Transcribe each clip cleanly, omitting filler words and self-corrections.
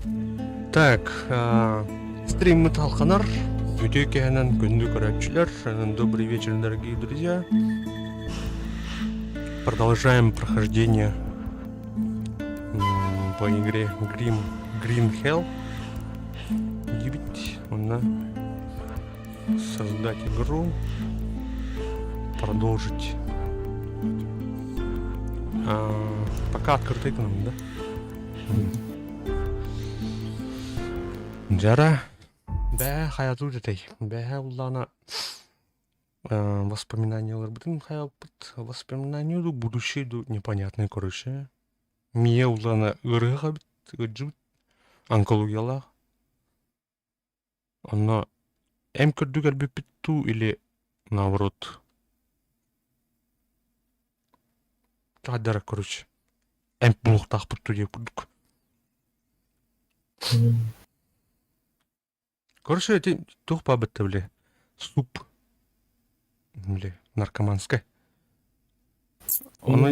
Так, стриммит халханар. Үтүө киэһэнэн күндү көрөөччүлэр. Добрый вечер, дорогие друзья. Продолжаем прохождение по игре Grim, Green Hell. Дебит, онно создать игру, продолжить. А, пока открытый к нам, да? Дьара, бээ хайатуу этэй. Бэһэ уллаана воспоминанияларбытын хайалпыт. Воспоминания ду, будущее ду непонятное, короче. Мия уллаана ыарыһах эбит, ыалдьыбыт, онкологиялаах. Онно эм көрдүк өлбүппүт дуу или наоборот Таадара короче эмп булуохтаахпыт дуу диэх курдук. Короче, ити туох баабытта били суп били наркоманскай. Ону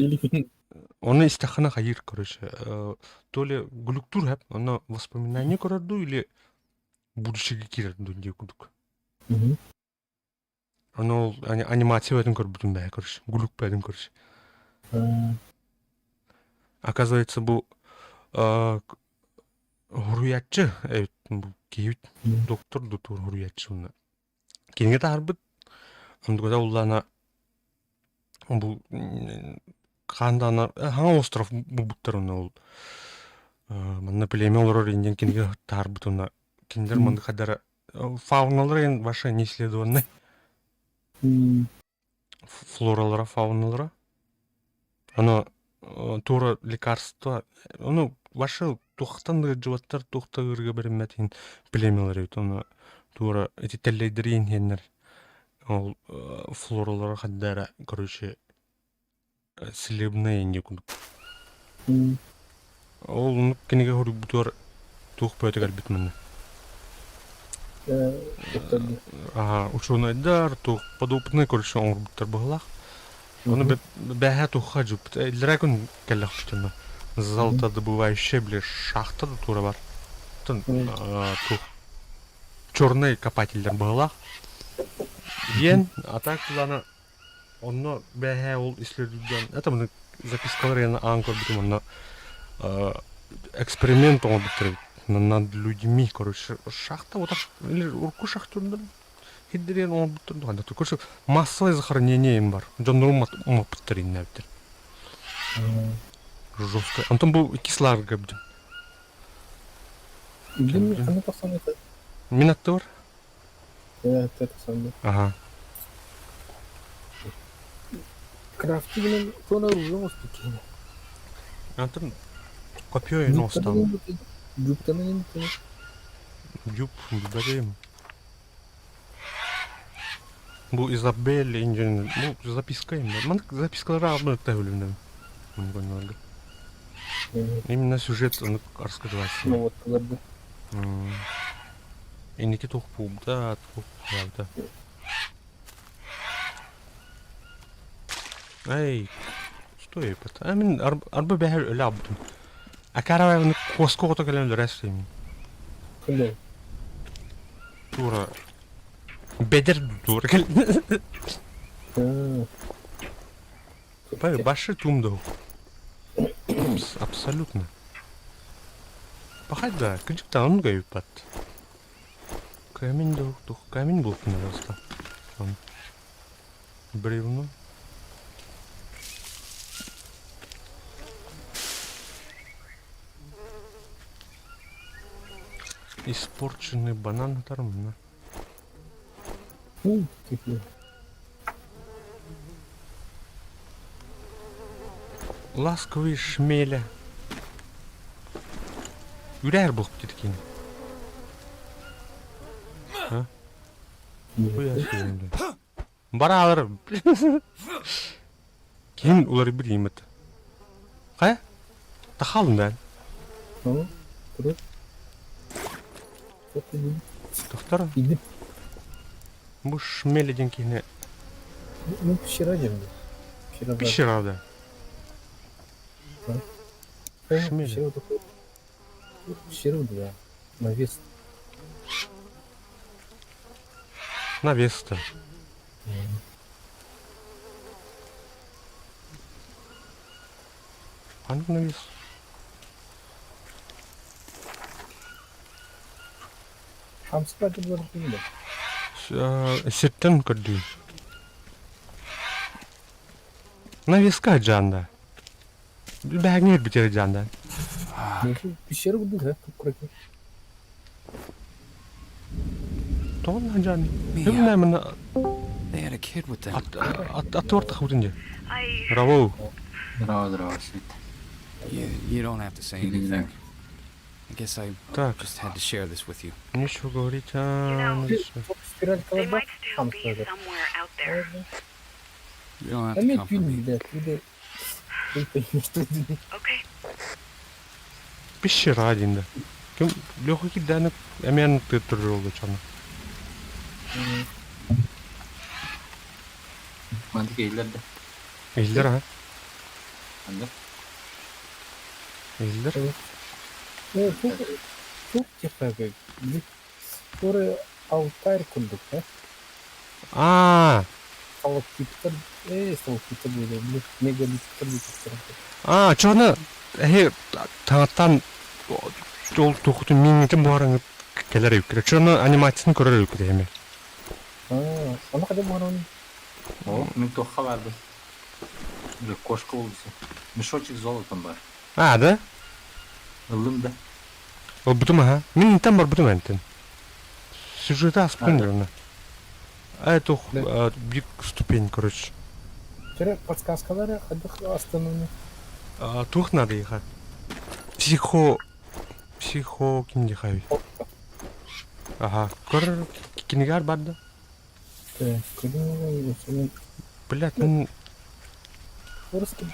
ону истэххинэ хайыыр короче то ли глюктуур хэп онно воспоминание көрөр дуу или будущеге киирэр дуу диэх курдук. Ону ол анимация бөтүн көрбүтүм бэйэ короче глюк бөтүн короче. Оказывается бу хуруйааччы эбит бу киһибит доктор дутуур хуруйааччы уонна кинигэ таһаарбыт ондугата уллаана бу хаандаана хаҥа остров булбуттар уонна ол манна племя олорор индиан кинигэ таһаарбыт уонна кинилэр маннык хадара фауналара ваша не исследованный флоралара фауналара оно туора лекарство ону ваша туохтан ыалдьыбаттар туохта ыарыыга бэриммэтин племялар эбит ону туора эти тэллэйдэри иһэннэр ол флоралара хаддара короче целебная инде курдук ол оннук кинигэ суруйбутугар туох бөҕөтө кэлбит манна учуонайдар туох подопытный короче оҥорбуттар быһыылаах ону бэһээ туохха дьыппыт иллэрээ күн кэллэхпит онно золотодобывающая били шахта да тура бар туох черный копателлэр быһыылаах диэн а так плана Онно бэһээ ол исследуйдан это маны запискалар яна аан көрбүтүм онно эксперимент оҥорбуттар эбит над людьми короче шахта вот или урукку шахтердар хиддириэн оҥорбуттар дуо короче массовое захоронение им бар дьоннору умаппыттар иннээбиттэр жестко онтон бу иккис лаарга эбитим мин аттыбар Аха. Крафтигынан туона оружие оҥостубут киһини. Антон копье оҥостон. Дюптанын Дюп, билбэтим. Бу Изабель инженер, бу записка им. Маннык запискалары аҕабын ытта өлүннүм. Именно сюжет рассказывать. Ну вот, да. Инники туох буолбута, туох буолбута. Эй, что епт? А мин арба бэһэр өлө албытым. Акарабайны куоска оҕото кэлэн өлөрө сыймын. Кандай? Тура бедер тура кэл. Башы тумду. Абсолютно. Пахай да, кырдьык да оннук өйүппат. Камень да тух камень буолтун пожалуйста. Бревно. Испорченный банан тармна. Фу, какие. Ласковые шмеля. Үрээр буолбут итикин. А? Бараалар. Ким уларыйбыт ииммит. Хайа? Тахалын да. Ну, турук. Тохтор. Бу шмели диэн киһини Ну, пещера диэн Пещера. Пещера, да. Шмели. Сир да, навес. Навес-то. Ханнык навес? Хамсык буолар Сиртэн көрдүүн. Навеска дьаанда. Бэһэҥҥэ ирбитэ дьаанда. Пещера курдук э курдук. Тоҕо дьаан? Ким мына They had a kid with them. Аттуорта хутун дии. Браво. Здорово, здорово, Свет. You don't have to say anything. I guess I Так. just had to share this with you. Нечего говорить. А, Спираль They колода might still be хамсыгар. somewhere out there. You don't have to Эмиэ comfort түүн me. билэр, билэр. Okay. Пещера диэн да. Ким Леха кирдээнэ эмиэн тыттырыр олучаны. Маннык иһиллэр да? Иһиллэр а? Ханнык? Иһиллэр. Туох типа Который алтарь курдук, да? Аа, Сталактиттар, сталактиттар диэри, били мегалиттар диэтэхтэрэ. аа, чоны эһи таҥаттан ол тухутун миҥҥитин буһаран кэлэр үккүрэ. Чоны анимацияны көрөр үккүрэ эми. Аа, ону хайдах буһараҕын? О, мин туохха баарбын? Били кошка улуса. Мешочек с золотом бар. Аа да? Ыллым да. Ылбытым аха. Мин интэн барбытым энтэн. Сюжеты аспын дьоно. А это биг ступень, короче. Чэрэ, подсказкалары хайдах астыныны? Туох надо иха? Психо... Психо... Ким дихай? Ага. Көр кинигар бар да? Блядь, ну... Русский.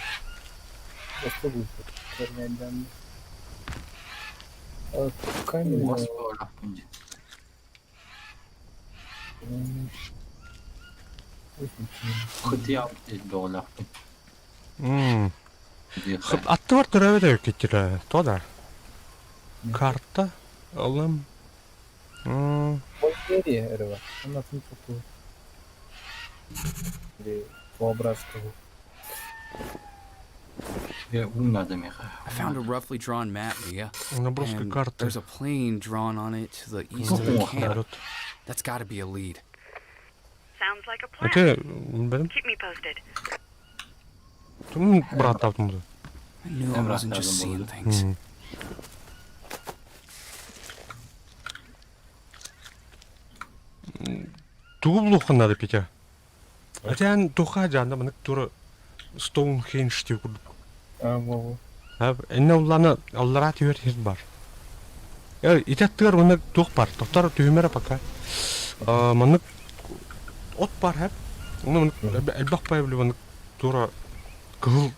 Камень. Аттыбар төрөөбүт эбиккитирэ то да карта ылым Болгария эрэ бар. Оннатын тутуу. Или Воображского. I found a roughly drawn map, Mia. Наброска And карты. there's a plane drawn on it to the east of the camp. Народ. That's got to be a lead. Sounds like a plan. Это билим. Keep me posted. Тум бырааттаабытым бу. I knew I wasn't just seeing things. Тугу булуоххун наада Петя? Атян туха жаанда манык тура Стоунхендж диye курдук. А, во, Энне улланы аллараа түһэр сир бар. Ити аттыгар уонна туох бар? Тохтор түһүмэрэ пока. Маннык от бар хэп. Уну маннык элбэх били маннык тура кыһыл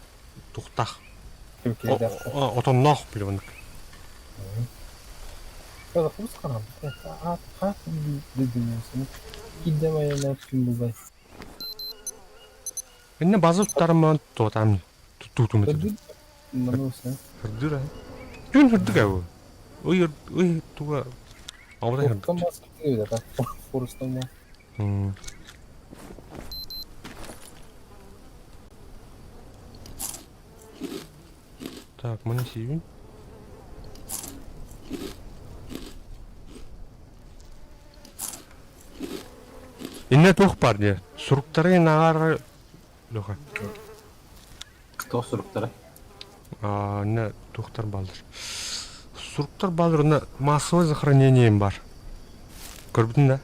тухтаах. Отонноох били маннык. Инне база туттарым туотаам туутум этим. Хырдыр аа. Түүн хырдык аа. Ый ый туга абыдай хырдык. Так, маны сиибин. Инне туох бар дии. Суруктары наар Леха. Кто суруктара? Аа, инне туохтар бааллар. Суруктар бааллар, онно массовое захоронение бар. Көрбүтүн да?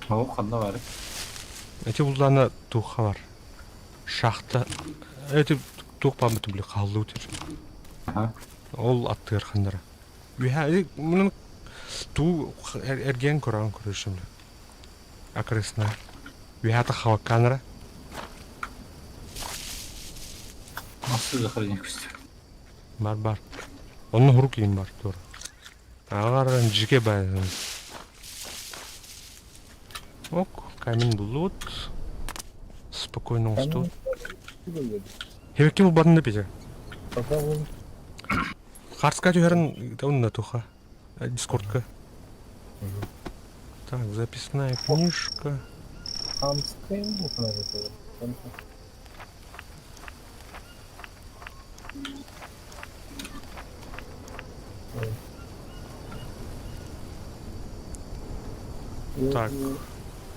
О, ханна бары. Эти буллаана туохха бар. Шахта. Эти туох бааммыт били хааллыы утер. Ага. Ол аттыгар ханнара. Үһэ, мунун туу эргиэн көрөөн көрүшүм. Акырысна. Үһэ тахабаккаанара. Массовое захоронение көстөр. Бар бар. Онно хурук иин бар туора. Аҕаран дьике бай. Ок, камень буллубут. Спокойно оҥостубут. Хэбэкки булбатын да Петя. Харска түһэрин онно туха. Дискордка. Так, записная книжка. Так,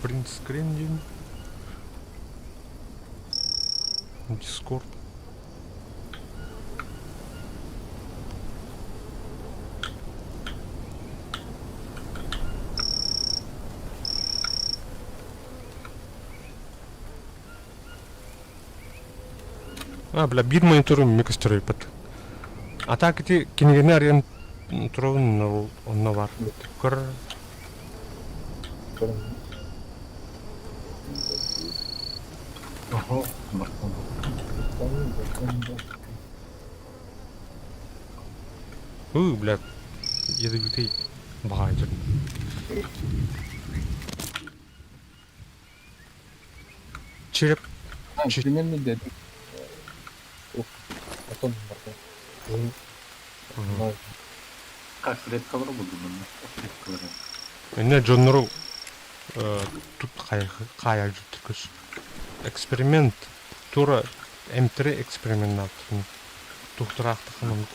print screen диэн. Дискорд. А, бля, биир монитору эмиэ көстөрөйбөт. А так ити кинигэни арыйан турабын онно бар. Көр Ого, бартон. Ыы, бля, ядовитый баҕайы. Череп. Кинини дедим. Отон барда. Как редкалар булдум мында? Редкалар. Инне дьоннору тут хаайар көс. Эксперимент тура М3 эксперимент тухтураахтаханан.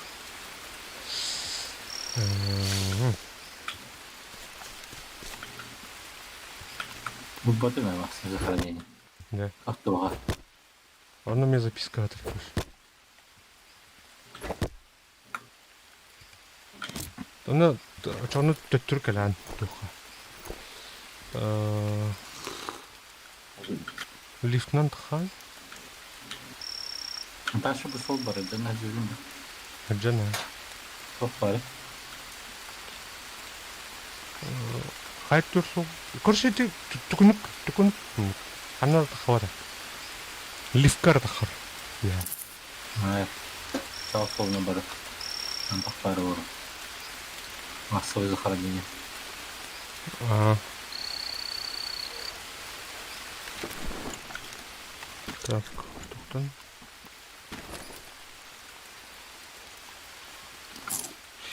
Булбатым эмахсин сохранение. Да. Аттуға. Онно мне записка көс. Онно чону төттүр кэлээн туха. Лифтнан тахаан. Дальше бы сол бар, это на жүрүм. Жана. Тоқ бар. Хайт турсу. Көрсети түкүнүк түкүнүк. Ханна тахавара. Лифткар тахар. Я. Чал солуна бар. Антақ бары бар. Массовое захоронение. А. Так, тухтан.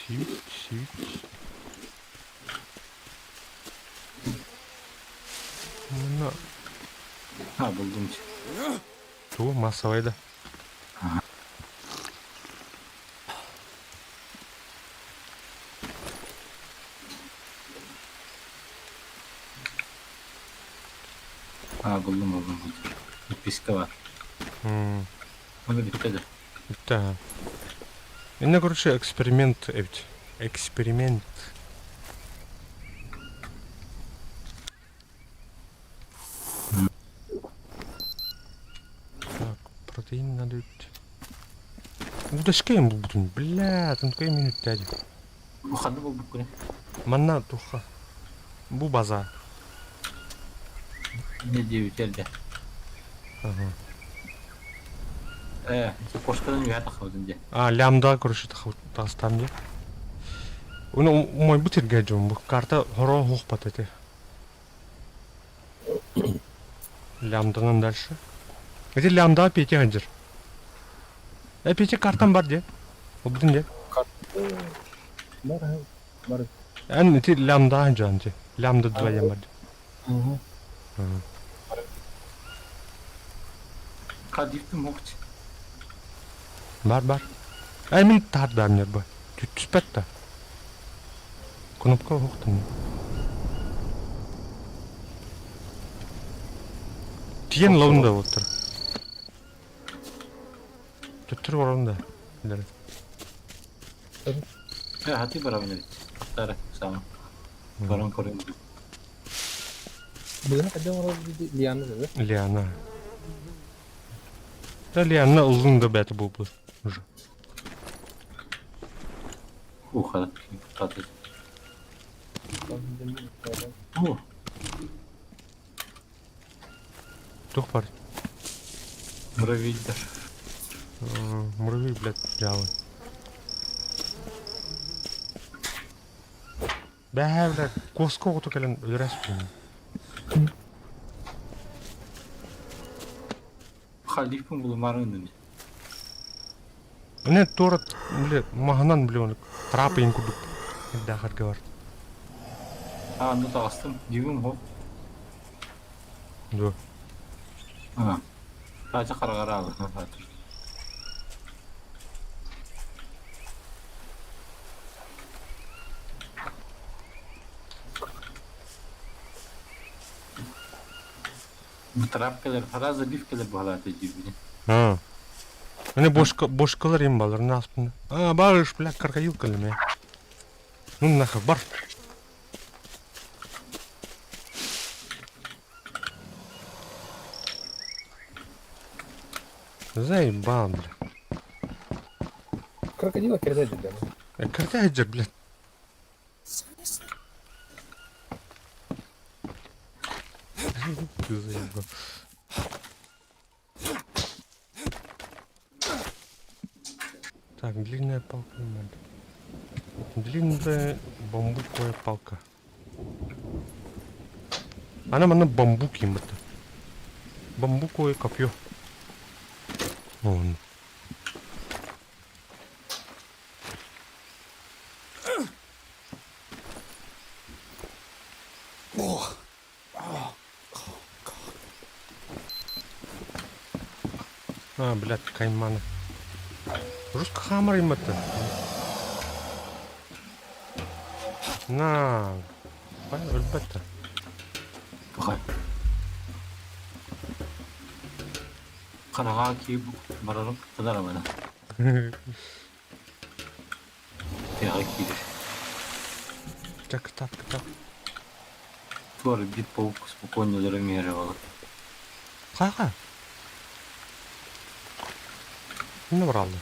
Сивит, сивит. Мына А, булдум. Ту массовый да. А, булдум, булдум, булдум. Подписка бар. Оны бітті Да. Инна, короче, эксперимент эбит. Эксперимент. Так, протеин надо ведь. Удашкаем булбутун. Бля, там такой минут дядя. Ханны булбут күнэ. Манна туха. Бу база. Не девять Ага. Кошкадан үйә тахабытын дьэ. А, лямда, короче, тахстам дьэ. Уну мой бу тиргэ дьон бу карта хоро хуохпат этэ. Лямданан дальше. Эти лямда Петя ханжыр. Э, Петя картам бар дьэ. Ол бүтүн дьэ. Бар, бар. Эн ити лямда ханжан дьэ. Лямда двоем бар дьэ. Кадифтым мохч. Бар бар. Эй, мин таар баар бу. Түспэт да. Кнопка хуохтан. Тиен лоунда оттар. Төттөр орунда. Э, хати барабын эбит. Тара, сама. Баран көрөм. Бүгүн қайда барабыз Лиана да? Лиана. Да Лиана ыллын да бәті был уже. Уха, таты. О, Тух бар. муравейдер. Муравей, блядь, дьявол. Бә, блядь, куоска оҕото кэлэн өлөрөөс Халифпын булумарын. Аны туора били маһынан били ону трапыйын курдук ирдээхэргэ бар. А, ну таҕыстым. Дьиҥим уһу. Дуо. А. Таача хараҕар аалы. Трап кэлэр, фраза биф кэлэр баһылаата диибин. А. Аны бошка бошкалар им балар наспын. А, барыш, бля, крокодил кэллим. Ну нахер, бар. Заебал, бля. Крокодила кирдэ дьэ. Кирдэ блядь. Ты заебал. Так, длинная палка не надо. Длинная бамбуковая палка. Она манна бамбук им это. Бамбуковое копье. Вон. А, блядь, кайманы. Жестко хамар им это. На. Өлбөттө. Пахай. Хараҕа киип барарын кыттанар амана. Тыаҕа киирэр. Чэ, кытаат, кытаат. Туора биир паук спокойно өлөрөн иһэрэ буолар. Хаха. Не брали.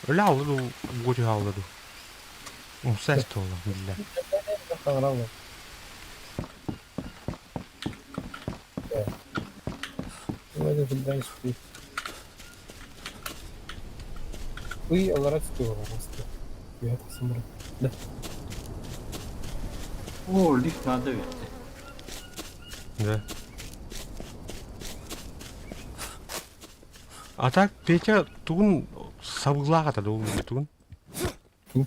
Өлө алды ду, гори алды ду. Умсайс туолла, биллэ. Хаҥыраллар. Ый аллара түстүү барар Үөһэ тахсан баран. Да. О, лифт надо ведь. Да. А так Петя тугун сабыылаах ата да тугун? Ким?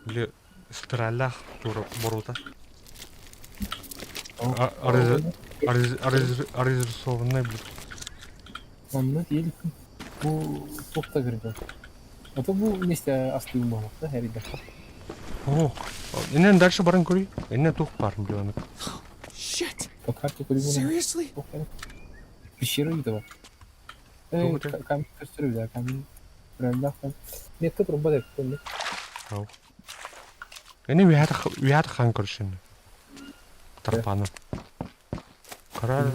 Били спираллаах туора боруота. Разрисованный блин. Онно тиэликкин. Бу туох да көрдө. Ото бу миэстэ астыым буолуох да эрийдэххэ. О, иннен дальше баран көрүй. Иннен туох баар блин. Shit! По карте көрүү Seriously? Пещера видела. Туох этэ? Камень көстөр да, камень. Прям Метка труба деп помню. Эни үһэт хаан көрсүн. Тарпаны. Карар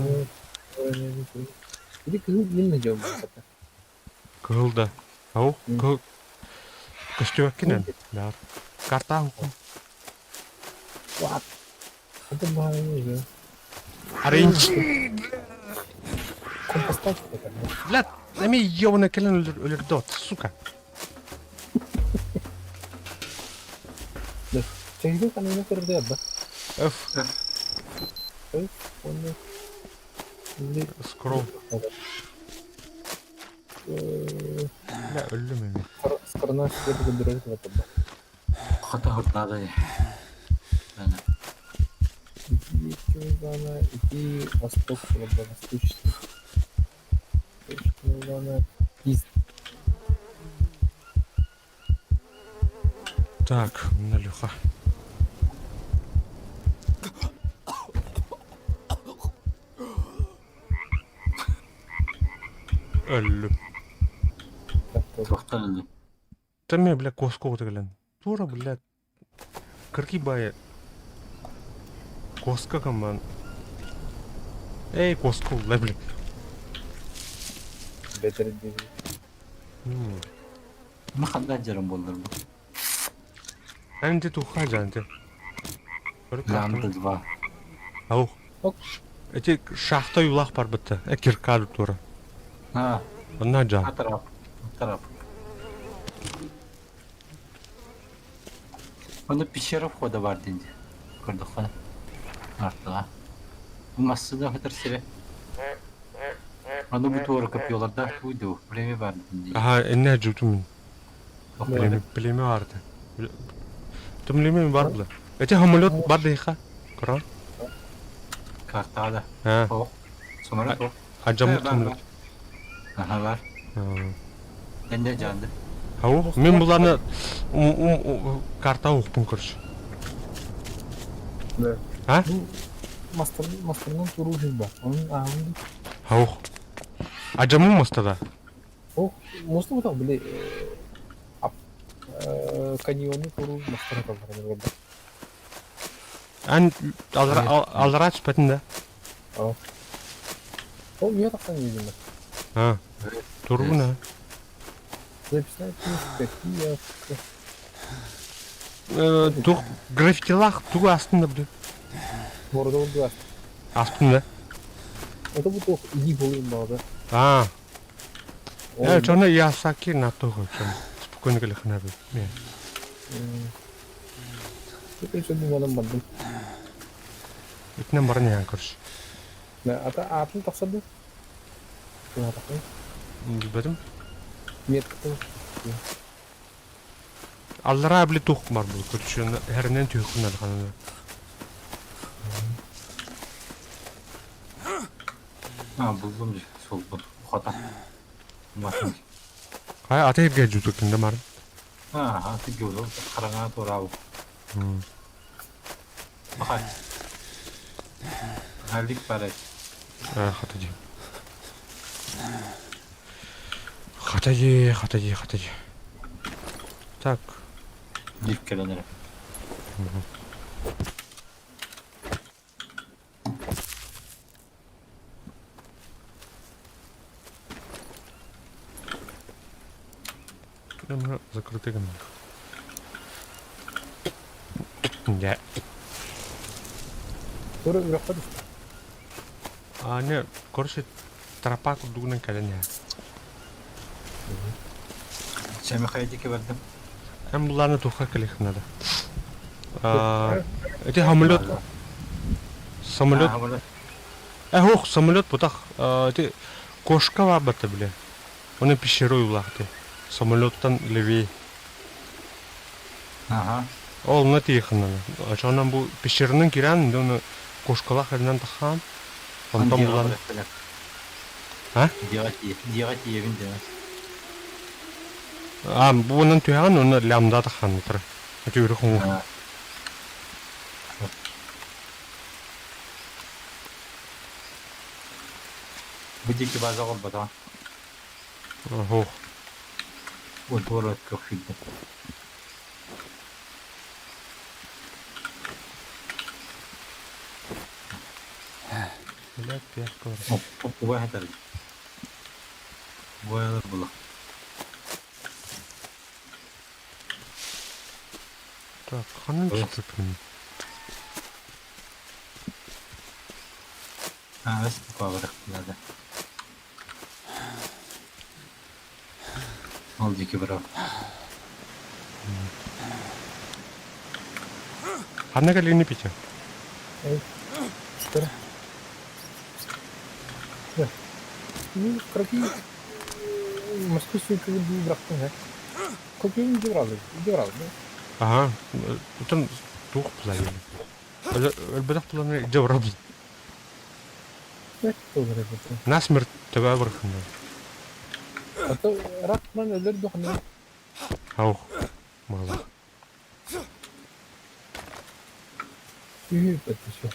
Или кыһыл минна дьон сата. кыһыл да. Ау, кыһыл көстүбэккинэн. Баар. Картаан What? Это баар. Аринч. Компостаж это. Блядь, эми ёбаный кэлэн өлөрдө, сука. Чэйдэ канына көрдө да. F. Оны Скролл. Бля, өллүм эми. Сторона света көндөрөр это. Хата хуртаада Ити ити восток, восточный. Из. Так, налюха. Өллүм. Туохтан өллүм. Тэме, бля, куоска кэлэн. Туора, блядь. Кыргый баайы. Куоска гамман. Эй, куоска улла, блядь. Better Ма ханна дьарым буоллар бу. Анти туха жанты. Лямда два. Ау. Эти шахта юлах бар бітті. Э, кирка тура. А, Онна жан. Атарап. Атарап. Онно пещера входа бар диэн көрдөххө. Артыга. Бу массыына көтөр сирэ. Аны бу туора копьелардаах буй дуу, племя баар дии. Аха, инне жутум мин. Охуйда. Племя барды. Племя бар было. Эти самолет бар дейха. Коран. Картада. Ha. Ох. Самолет ох. Ажамыт Э, бар, самолет. бар. Аха бар. Энде жанды. Хау, мен буларны карта укпун көрүш. Да. А? Бу мастер мастернан туруу бар. Onun ааҕын Хау. Ажамын мастада. Ох, муста бутах били ап каньону туруу мастера таллар. Ан алра түспэтин да. Ол не тахсан дедим. А. Тургуна. Записная книжка, Киев. Тух граффитилах тугу астында бу. Города был Астында. Это бу туох иди болуйм баҕада. А. Э, чоно ясаки на того, чем спокойно келехна бу. Мен. Короче, думанан бардым. Итинен баран яан көрүш. Да, ата атын тахсады. Туһатахын. Билбетим. Меткатын. Аллара били тух бар бу көрүш. Herинен түйхүн алханына. А, булдум же, сол бу. Хата. Матын. Хай ата эрге жутукунда бар. А, аты гөрү, караңа туурабы. Бахай. Халик бар. Хата ди. Хата ди, хата ди, хата ди. Так. Лифт келенер. Прямо закрытый гамак. Я. Тура үрөххө түстэ. А, не, короче, тропа курдугунан кэлэн иһэр. Чемихайдики бердим. Эн буларны туха кэлиэх надо. А, эти самолет, самолет, э, ох, самолет бутах, эти кошка бар бата биле. Оны пещерой улахты. Самолеттан левее. Ага. Ол на тиихыннана. Ачанан бу пещеринен кирэн, оны кошкалах эринен тахан. Онтон булан. А? Диэҕэ тиийэбин диэмэ. А, бу онон түһэҕин, оны лямда тахан утары. Эти үрү хоҥу. Бу диэки база оҕорботоҕо. Ох. Отуор көхсүйдэ. Блядь, пиявка. Убай хатар. Убайлар була. Так, ханан түспүппүн. А, өс бу да. Ол диэки барабын. Ханна кэлиини Петя? Тура. Да. Ну, крапи. Москву сүйкүгүн дуу бырахтың, һэ? Копион дебралы, дебралы, да? Ага, там туох булай. Өлбөтөх буланы дьабырабын. Бэт туолар эбит. Насмерть төбө бырахын. Ата рак ман өлөр дохны. Аух. Мало. Үһү бэт еще.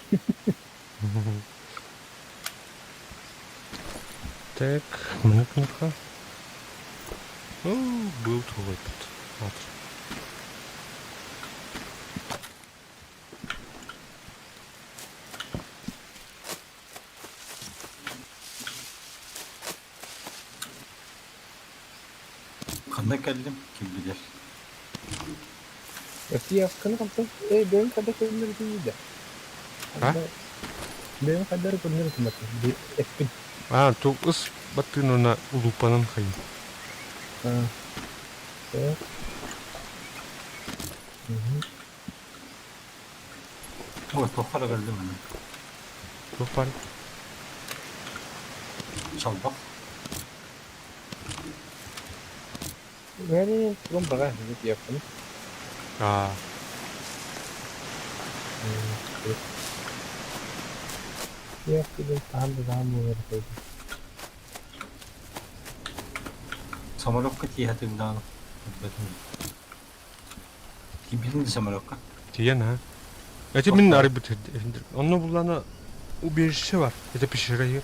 Так, мына кнопка. О, был твой тут. Вот. Ханна кэллим, ким билэр. Пиявканы хамсам, э, бэйэм хайдах көрүнэр этим да. А? Бэйэм хайдах көрүнэр этим эппин. А, ту ыс баттын улупанын хайын. А. Так. Мгм. Ой, туохха кэллим аны. Туох бар. Чалбах. Тугун баҕа диэхпин. Аа. Диэхпин хаһан да даҕан буолар этэ. Самолекка тииһэ тыындаан көрбөтүм. Тиийбитин да самолекка. Тиийэн ha. Эти мин арыйбыт Онно буллана убежище бар. Это пещера иһэр.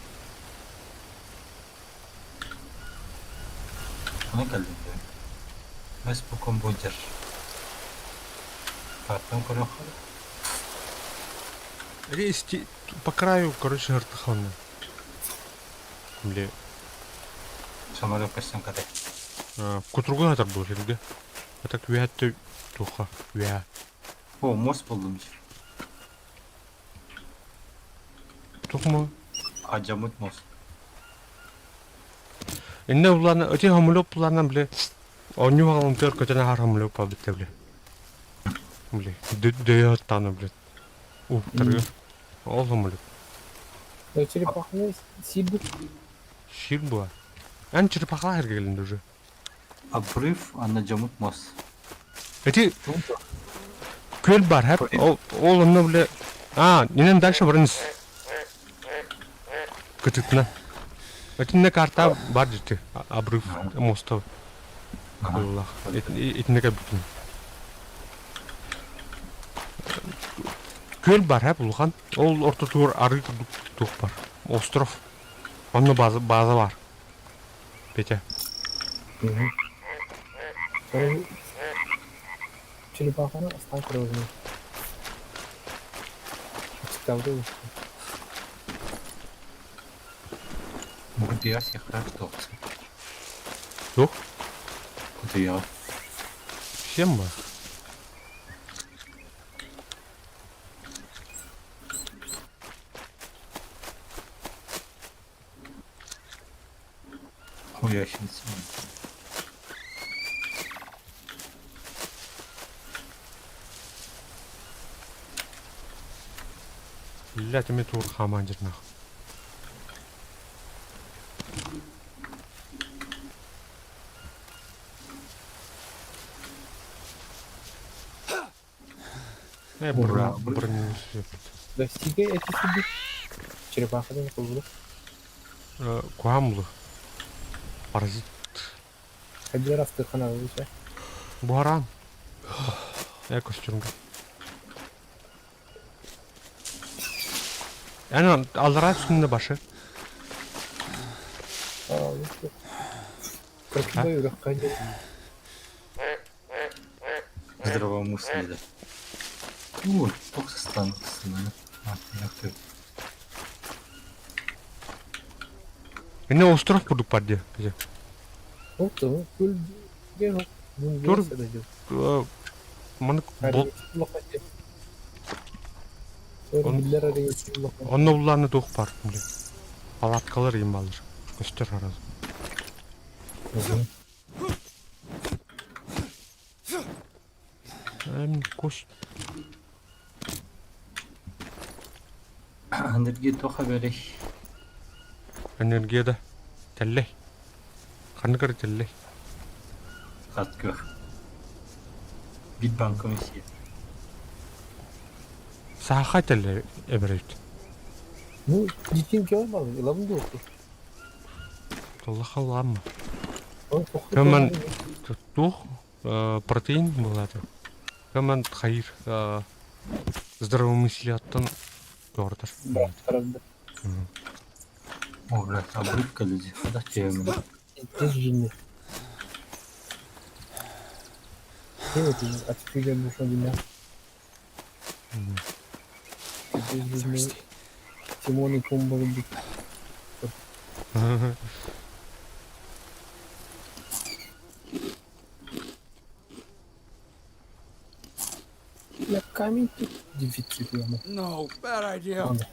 Ону кэллим дии. Бэс бу компьютер. Картан көрүөххэ Эти исти по краю, короче, артыханна. Бile Самолет көстөн катай. Кутургун атар бу сиргэ. А так үөһэттэ туха үөһэ. О, мост булдум. Тухма. Адьаммыт мост. Инне улаана ити хомулук планан бile оонньуу хаалымтыгар көтөн аһар хомулук буолбут бile. Бile дөйө бile уһуктарга ол хомулук. Черепаханы сиир Сиир буолар. Эн черепахалаах эргэ кэлин уже. Обрыв анна мост. Ити күөл бар хэп ол ол онно бile а инен дальше баран кытытына. Итиннэ карта бар дьити обрыв моста Аллах. Итиннэ кэлбитим. Күөл бар хэп улахан. Ол ортотугар арыы курдук туох бар. Остров. Онно база, база бар. Петя. Черепаханы астан көрөбүн. Ачыктаабыта Кутуйа сиэхтээх туох Туох? Кутуйа. Всем бар. Хуящница. Блядь, мне тур хамандер нахуй. Э, бра, броню. Достига эти сиди. Черепаханы куллу. Куамлы. Паразит. Хабир астыхана выше. Буаран. Э, костюмга. Yani аллара үстүндө башы. Красивый үрөхкө Здравомыслие. Ой, туох сыстан сыстан. Инне остров курдук бар дии. Тур. Маны Онно улааны туох бар. Палаткалар им балыр. Көстөр араз. Эм кость. Энергия туох эбэрий? Энергия да. Тэллэй. Ханнык эрэ тэллэй. Хат күөх. Бит банком сиэ. Саха тэллэй эбэрит. Ну, дитин кэлэн барбын, ылабын дуо? Аллах Аллам. Кэмэн туох протеин буолаата. Кэмэн хайыр здравомыслиеттан туордар. О, блядь, обрывка люди. Хада тема. Здесь Тимон и Пумба любит. Я камень тут дефицит яма. No, bad idea.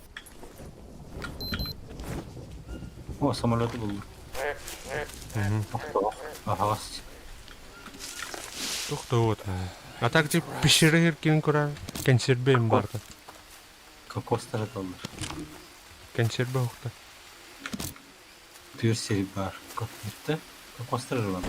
О, самолеты буллум. Охтоох. Аһаҕас. Тохтоот. А так ти пещера кин курар консерве барда. Кокостара доллар. Консерве охта. Түөр сири баар. Бүттэ. Кокостар ылан.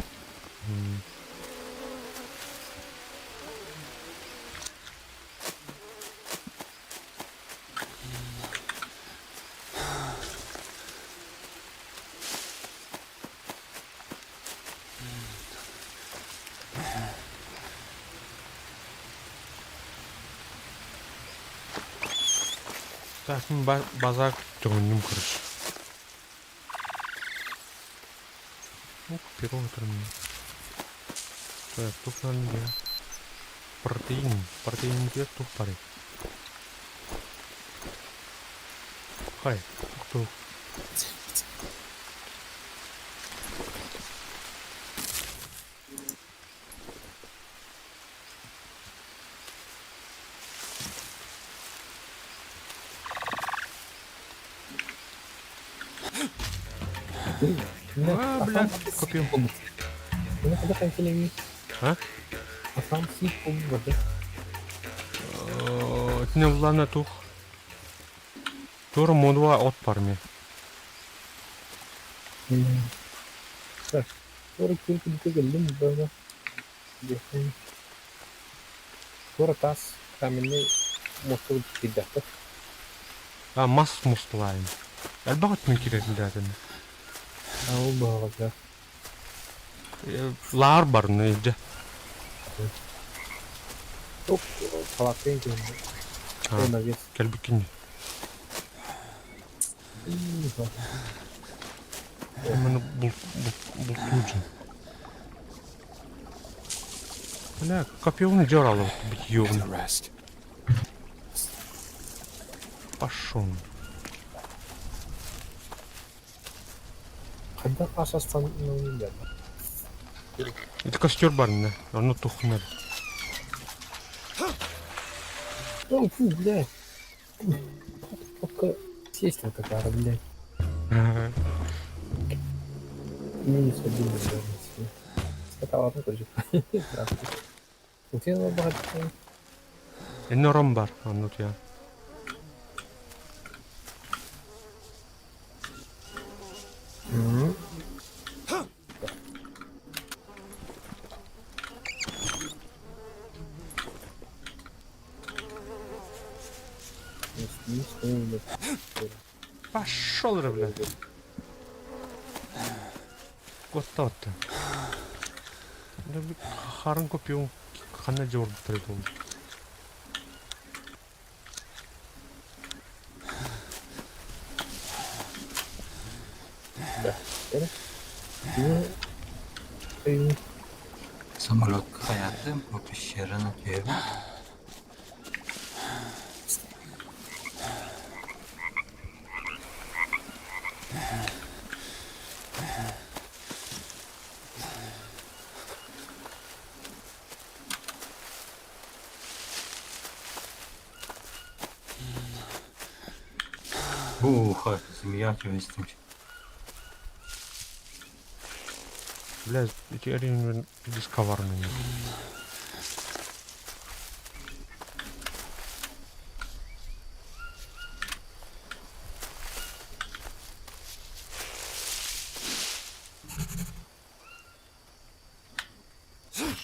Так, мин базар төҥүннүм короче. Ну, перо отырмын. Так, тух надо Протеин. Протеин где тух пары. Хай, тух. А, бля, копьем. А? Итинэ буллаана туох Туора модула от бар эмиэ. Туора таас каменный мосту киирдэхпит. А мас мустулаайын. Элбэх өттүн киирэрин А ол баҕалар. Лаар барны илдьэ. Оп, халаатын киһи. Навес. Кэлбиккин. Маны бултуужун. Бля, копьёны дёрало, бить ёбаный. Пошёл. Хайдах ас астан Ити костер барна, онно тухнар. О, фу, блядь. Только сесть на такая, блядь. Минус один, блядь. Это ладно, короче. Здравствуйте. Утена богатый. Инна ром бар, онно утуйан. Пошел, бля. Куоттаҕыттан. Харын копьеҥ ханна дьэ барбыттара буолла. Самолетка хайаатым, бу пещераны түһэбин. Буха, змея түбэстим. Бля, эти ориен пиздец коварные.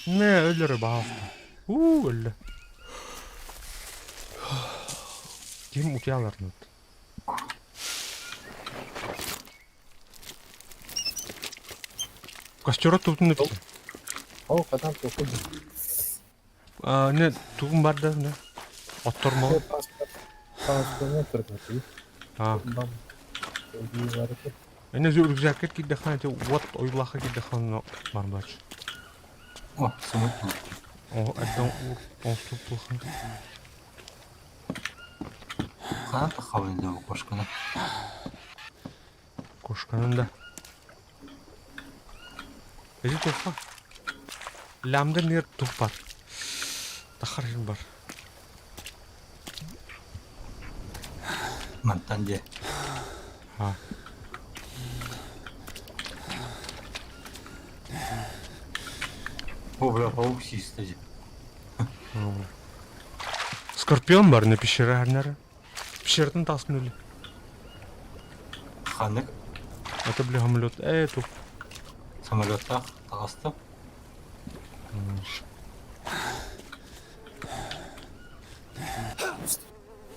Нэ, өлөрө баҕаста. Уу, өллө. Ким утуйаларнат? Костера тутун эбит. Ол хатан туоху А, не, тугум бар да, не. Оттормол. А. Эне рюкзакка киирдэххинэ ити уот ойуулаахха киирдэххинэ бар бач. О, самолет. О, эрдэ оҥостубут Хаан таххабын дии кошканы. Кошканын да. Эти туохха? Лямда нер тух бар. Тахар бар. Мантан дии. А. О, бля, паук систа дии. Скорпион бар не пещера ханнара. Пещератын тасын өлі. Ханнык Это бля самолет. Э, тух. самолеттаах таҕыстым.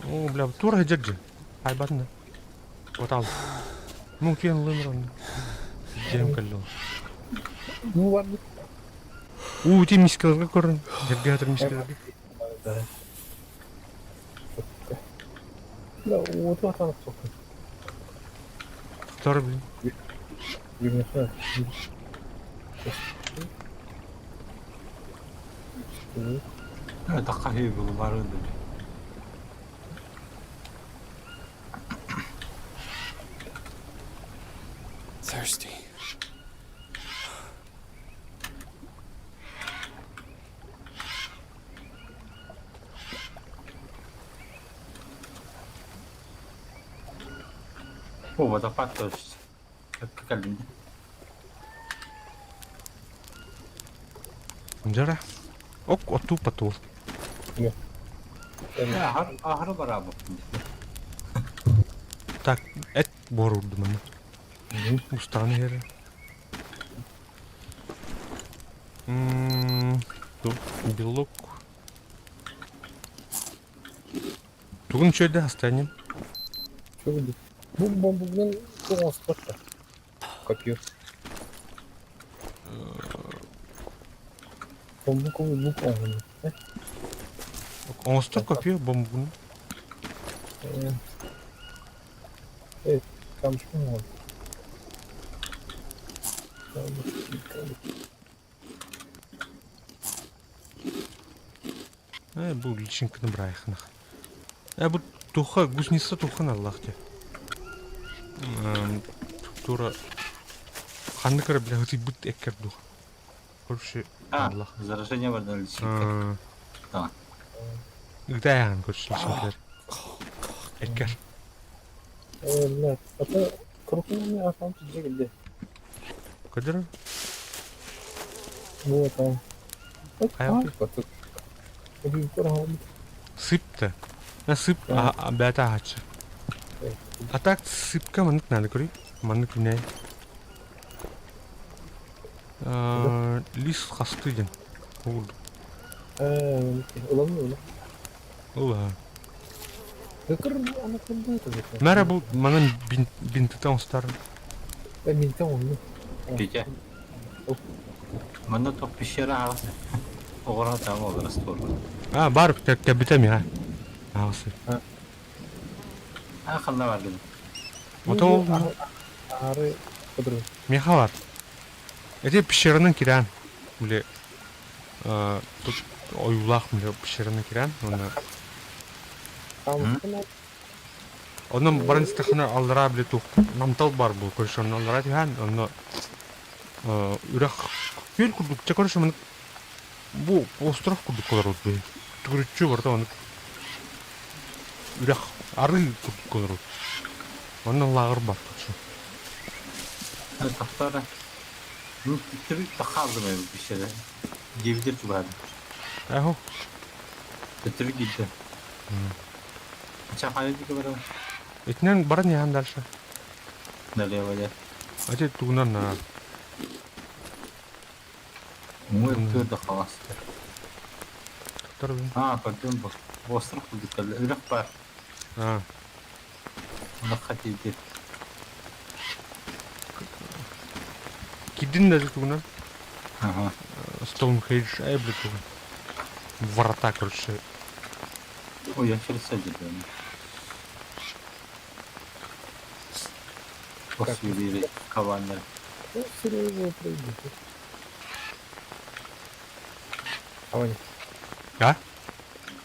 О, бля, тура дьэрдьи. Айбатына. Отал. Ну, утуйан ылыам онно. Дьиэм кэллэ. Ну ладно. Уу, ити мискаларга көрөн. Дьэргэ хатыр мискаларга. Да. Да, уоту атан охсуохпун. Тохтор блин. Билиэххэ. Тахха үһү бары да. Thirsty. О, водопад тоже. Как кэллим. Дьара. Ок отуу потул. Ахыр ахыры бараабыппын. Так, эт буорурдум аны. Устаҕын иһэр. Белок. Тугун үчүгэйдэ астаанньым? Бу бомбугунан оҥостор да. Копье. Бомбук лук оҥоһунна. Оҥостор копье бомбугун. Э, камушком оҥор. Камушки, камушки. Э, бу личинканы бырайхынах. Э, бу туха, гусеница тухан аллах те. Тура ханнык эрэ бля ытыйбыт эккер дух. Короче, А, аллах. заражение бар личинка. Да. Ыгдайаан короче личинкалар. Эккер. Э, блядь, ата крупными атам тиджигилде. Көдөрө? Вот там. Хайа Сыпта. На сып бэйэтэ аһааччы. А так сыпка маннык надо көрүй. Маннык күнэй. Лис хасты диэн. Уурдук. Ылан ыла. Ыла. Мэрэ бу манан бинтыта оҥостор. Минтэ онну. Петя. Манна туох пещера аҕас оҕоро таба олорор стволга. А, бар кэбитэ миһа. Аҕасы. А ханна бар гын? Ото ол Ары кыдыры. миха бар. Эти пещеранан кирээн. Били тут ойуулаах били пещеранан кирээн. Онно Онон баран истэххинэ аллараа били туох намтал баар буолуо короче онно аллараа түһээн онно үрэх күөл курдук чэ короче маннык бу остров курдук олорор били төгүрүччү барыта маннык үрэх арыы курдук олорор онно лааҕыр бар короче Тохтоо хаалдым эбит пещера. Диэбитэ чугаһаатым. Эһо Төттөрү киирдэ. Чахайы диэки барабын. Итинэн баран иһэн дальше. Налево дьэ. Ати тугунан Мой твердо хаҕастар. Тохтор Аа, көрдүм бу. Остров курдук кэллэ. Үрэх баар. Аа. Онохха тиийдим. Кидин даже тугунан. Ага. Стоунхендж, ай, блядь, тугун. Ворота, короче. Ой, я через садик. Посвирили кабаннар. Серьезно, пройди. Авань. А?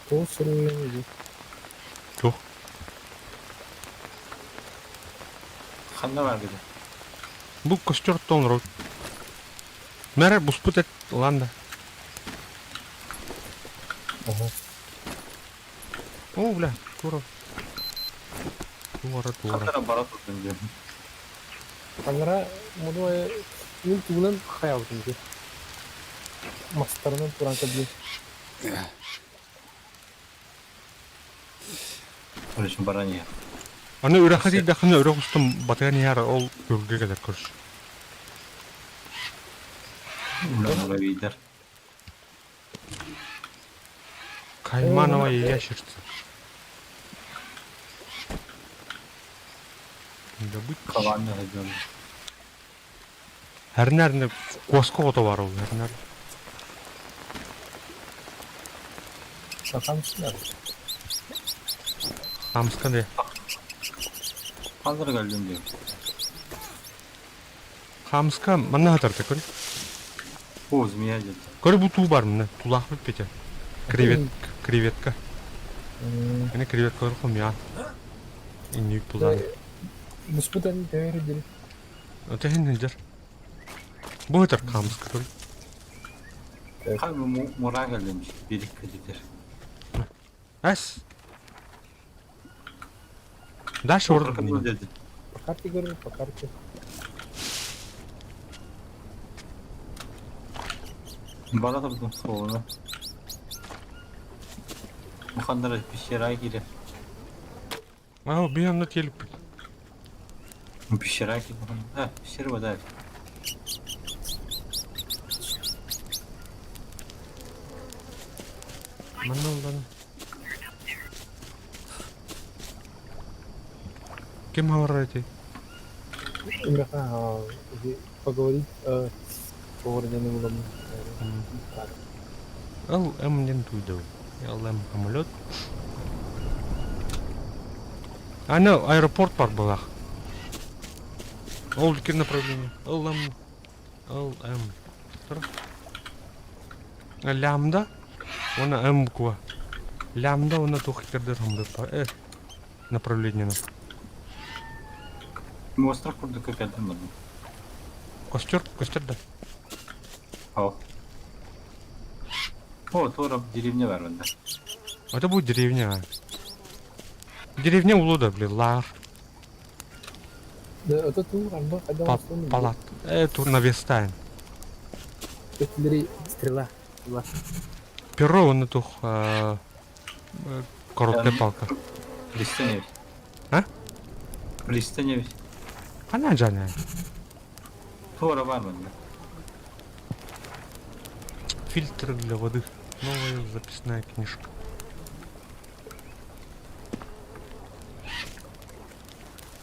То сырой Туох? Ханна бар гыда? Бу костер тоҥорор. Мэрэ буспут эт ылан да. Ага. О, бля, тура. Туора, туора. Ханна бара турдун диэн. Анара муну мин тугунан хаябытым ди. Мастарынан туран кэбиһин. Короче, баран иһэр. Аны үрэххэ тиийдэххинэ үрэх устун батыган иһэр ол күөлгэ кэлэр көрүс. Үлэ муравейдар. Кайманова ящерца. Добыть. Кабанны сылдьан. Хэрнэрне куоска оҕото баар ол хэрнэр. Сахамсынар. Хамска де. Ханна кэллим диэн. Хаамыска манна сытарда көр. О, змея дед. Көр бу туу бар мына. Тулаах бүппүтэ. Кревет, креветка. Ини креветкалар хомуйаан. Инник булан. Муспутан төөрү дили. Өтөһүн сылдьар. Бу сытар хаамыска көр. Хай мура кэллим бирик көтүтэр. Эс. Дальше ордук. По карте говорю, по карте. Бара турдум суолуна. Муханнара пещера киирэр. Аа, би онно тиэлиппит. Пещера киирэр. А, пещера вода. Манна уллана. Ким говорит эти? Миха, поговорить ордены булам. Ыл М диэн туйдабын. ЛМ самолет. Аны аэропорт бар былах. Ол икки направление. ЛМ ЛМ. Лямда уонна М буква. Лямда уонна туох иккэрдэр самолет направлениены. Остров курдук кэлтим барбын. Костер, костер да. О. О, туора деревня бар онда. Это будет деревня. Деревня Улуда, блин, лар. Да, это тур, анда, когда Палат. Это навестаем. Стрела. Перо он эту короткая палка. Пристань. А? Пристань. Она жана. Туора бар манна. Фильтр для воды. Новая записная книжка.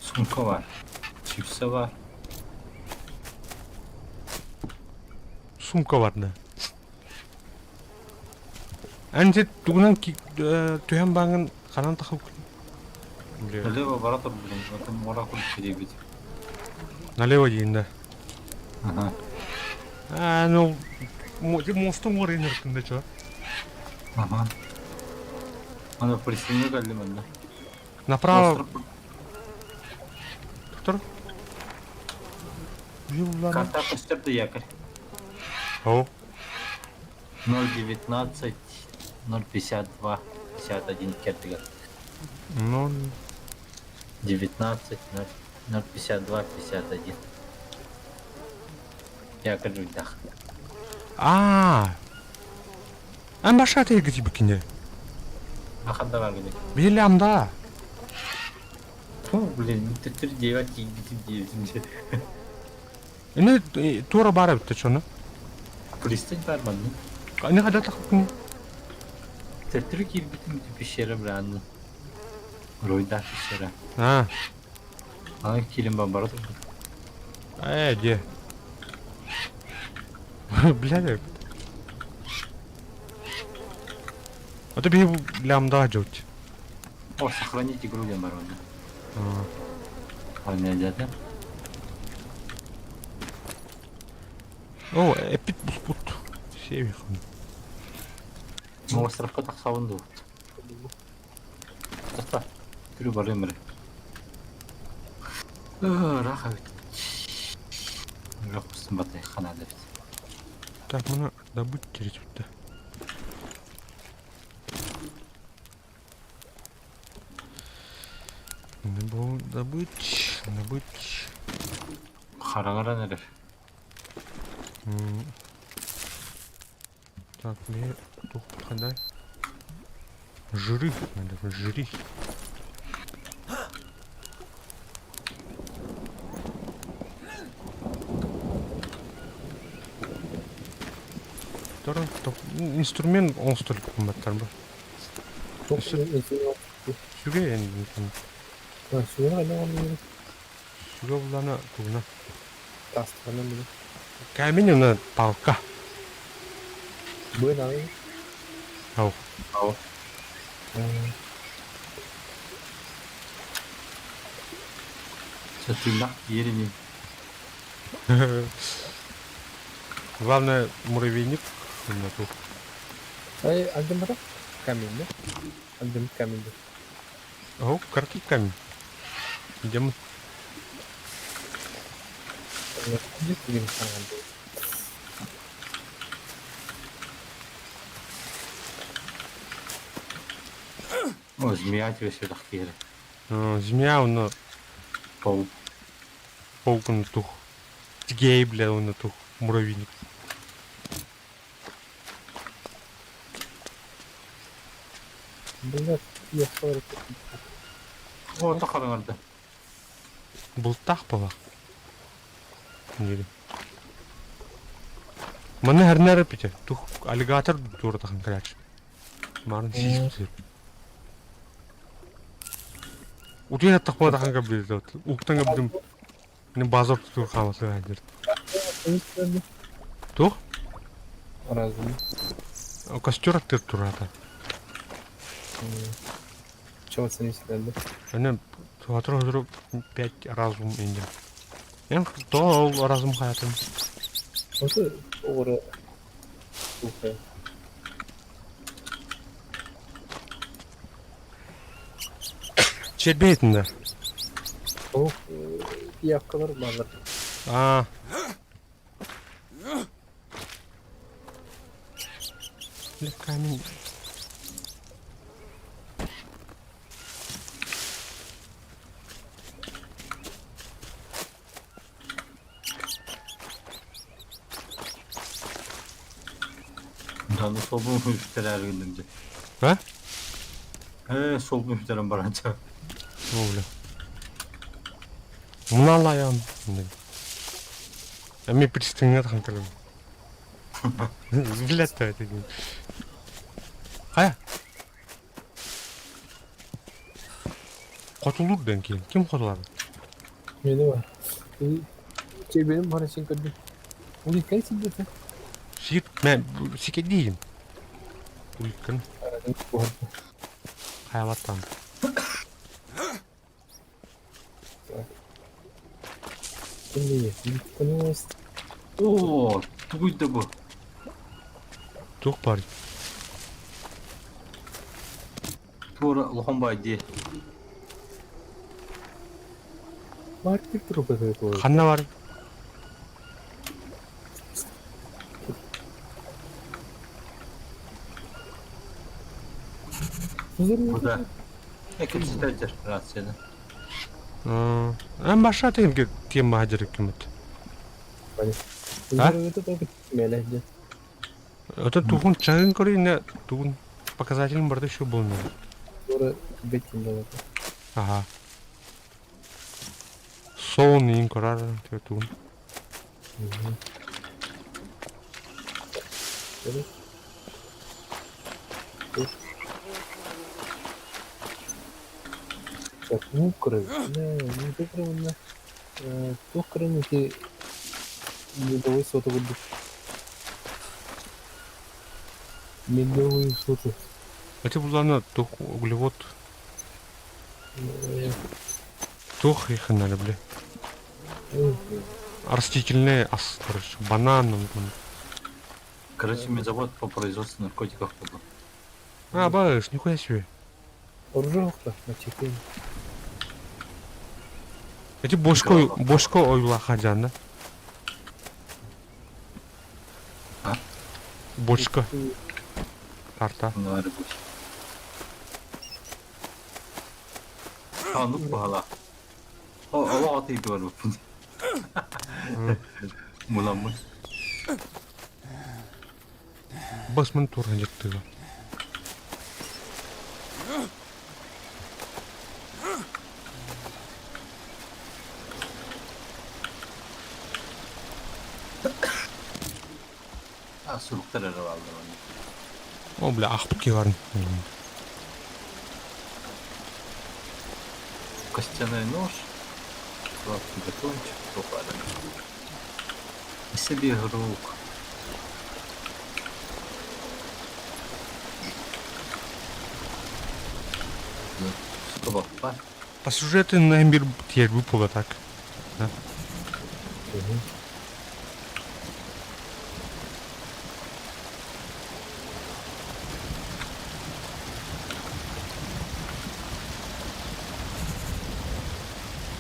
Сумка бар. Чипсы бар. Сумка бар да. Эн тугунан түһэн бааҥын ханан тахып Налево ворота, блин, это мора курдук Налево диин да. Ага. А, ну, мостун уорин да чё? Ага. Аны пристани кэллим онно. Направо. Доктор? Карта көстөр да якорь. О. 0.19, 0.52, 51 кертигер. 0. 19, 0.52, 51. Якорь жуйдах. Аа. Эн баша тегити бикине. Аханда бар гидек. Билям да. Фу, блин, төттөр девять кийбитим диэбитим Ини туора баар эбит чону. Пристань бар манна. Ини хада тахыпкын. Төттөрү киирбитим пещера браанны. Ройда пещера. Аа. Аны киирэн бара турбут. Ээ, де. Бля, А то биһи лямда дьот. О, сохранить игру диэн бар онно. Аны дядя. О, эпит буспут. Севихан. Островка тахсабын дуу. Таста. Түрү барыам эрэ. Ыраах эбит. Ыраах устун батай ханаада эбит. Так, мына добыть через да. Добыть, добыть. Хараҥаран эрэр. Так, мне тух хандай. Жиры, надо жири. Инструмент оҥостор кумматтар бу. Сүгэ Сүгэ булана тугуна. Камень на палка. Ау. Ау. Тыыннах тиийэр ини. Главное, муравейник на тут. Ай, алдым камень, да? Алдым камень. О, картик камень. Идем. О, змея тебе сюда киирэ. Змея уонна Паук. паук уонна тух. Тигей, бля, уонна тух. Муравейник. Блядь, я 40. О, тахарыңарда. Бултаах буолар. Дири. Манна хэрнээр пите. Тух аллигатор туратахан кэлээччи. Маарын сиир. Утуйан аттахпа тахан кабилет. Уктан кабдым. Не базар тур хаамасы хадир. Тух? Разве? Костер аттыр турата. Чего ценить надо? Аны туатыр хозру 5 разум инде. Эн то ол разум хаятым. Осы оғыры слухай. Чербейтин да. Ох, пиявкалар баалар. Аа. Камень. Да, ну солбун үстер гынным же. А? Э, солбун үстерен баранча. О, бля. Муналаян. А мне пристегнет ханкалым. Блядь, это не. Хайа. Хотулур ден кийин. Ким хотулар? Мени бар. Чебеним бар сен көрдүм. Уликай сидете. Сир, мен сикедейин. Уликкин. Хайалаттан. Эмне? Уликкин О, тугуйда бу. Туох бар. Тура лохон бай ди. Мартик трубы Ханна бар. Бу да. Эки рацияны. Эн баша теген тема хадер кимет. Это тугун чагын көрейне тугун показатель барды еще был. Ага. Сон ин корар тугун. Так, ну не кры, тух кры, ти медовый соты будут. Медовые соты. Это буланы тух углевод. Тух их бля. Растительные ас, короче, банан. Короче, мне завод по производству наркотиков был. А, баш, нихуя себе. Оружие на. Эти бошко, бошко ойла хаджан, да? А? Бочка. Карта. Ну, рыбусь. А, ну пала. О, о, ты говорю. Муламы. Басмын туран жактыга. А, суруктар эрэ алды. О, бля, ахпыт киварын. Костяной нож. Сладкий батончик. Топары. Себе рук. По По сюжету на мир тиер выпало так. Да?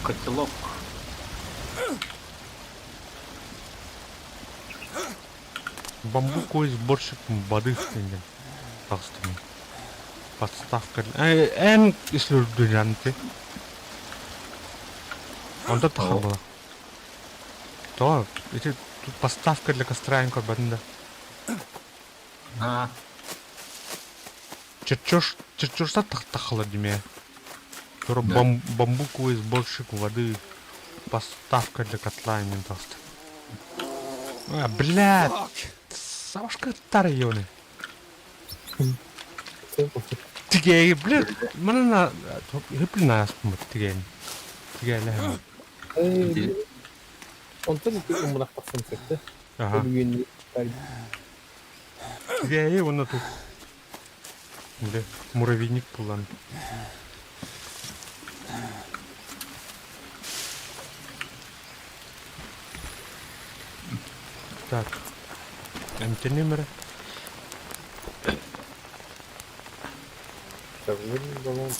Котелок. Бамбуковый сборщик воды диэн таҕыстым. Подставка. Эн ислүрдүнэнти. Онто тахар була. То, ити тут поставка для костра эн көрбөтүн да. А, Чертеж, чертежта тахтахала диме. Тура Да. бамбуковый сборщик воды. Поставка для котла мен таҕыста. А, блядь! Савашка тарьоны. Тигээги, блядь, манна хыплина аспымыт тигээн. Тигээни Онтон ити умунах тахсан сөптө. Аха. Бүгүн Тигээги уонна тух. Бля, муравейник булан. Так. Эмтэним эрэ. баланс.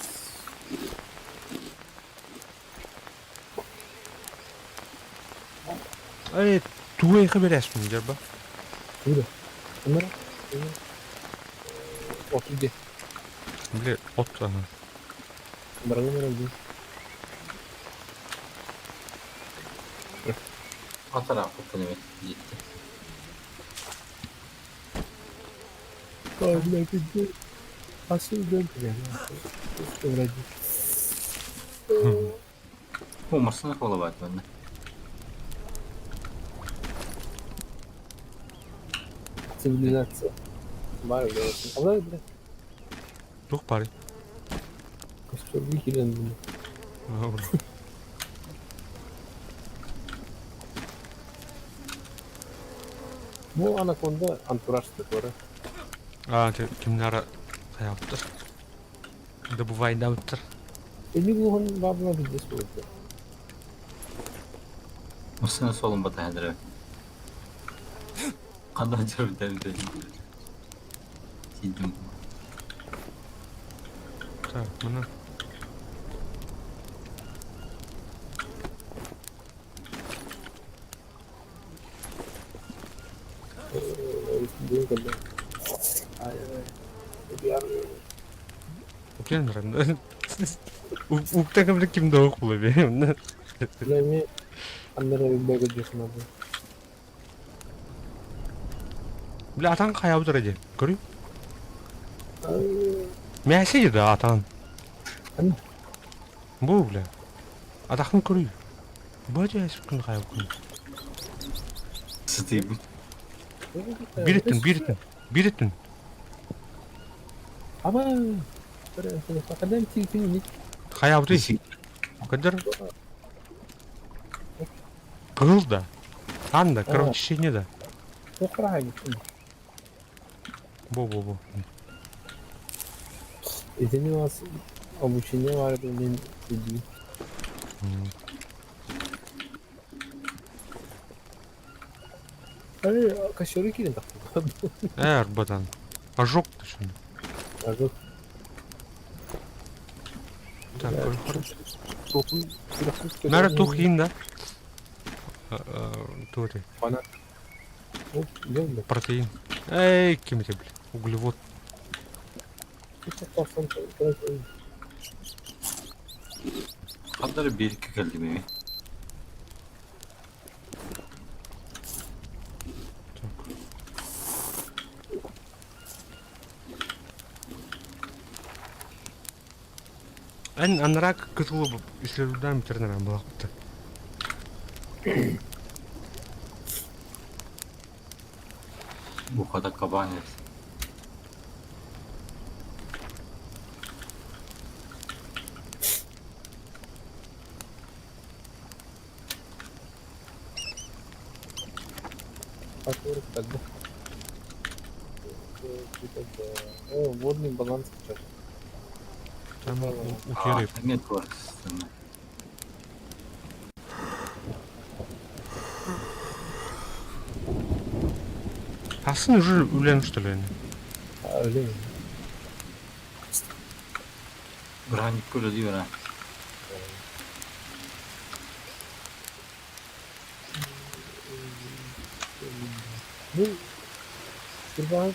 Эй, тугу эйхэ берээспин дьарба. Тугу Ымыра. От иди. Бля, от ага. Ымыра ымыра дии. Атарааппыттан эбит диэтэ. Ой, бля, пиздец. Асыл дьон кэлэн. О, массыына куолабаат манна. Цивилизация. Баар бля. Алай бля. Туох баарый? Костюргу киирэн бу. Бу анаконда антураж такой. Аа, кимнара хайаабыттар. Добывайдаабыттар. Эми булуһун баабына билдес буолуо. Массыына суолун батаһа Ханна дьөрбүтэн Сидим. Так, мына. Укен ранда. Уктагам ким да охула бе. Бля, аннара бэгэ дьахнабы. Бля, атан хайабытыр эди. Көрүй? Мясе да атан. Бу бля. Атахын көрүй. Бу жайсып күн хайаб күн. Сытыйбыт. Бириттин, бириттин. Бириттин. Аба. Хайабыты. Кадыр. Кыл да. Ан да, кровотечение да. Бу-бу-бу. Итини у вас обучение бар мен иди. Ай, кощеры кирин так. Эр, бадан. Ожог ты что? Ожог. Так, Наверное, тух ин, да? Тури. Протеин. Эй, кем это, блин? Углевод. Хаддары бииргэ кэллим ими. Так. Эн анарак кытылы ислерудам тернерен булакты. Бухата кабанец. О, водный баланс сейчас. Там утери. Эмиэ туорсына. Сарсын уже үлэн что ли? Öyle mi? Бырааһынньыкка үлэлии баран. Bu Кырбаҕы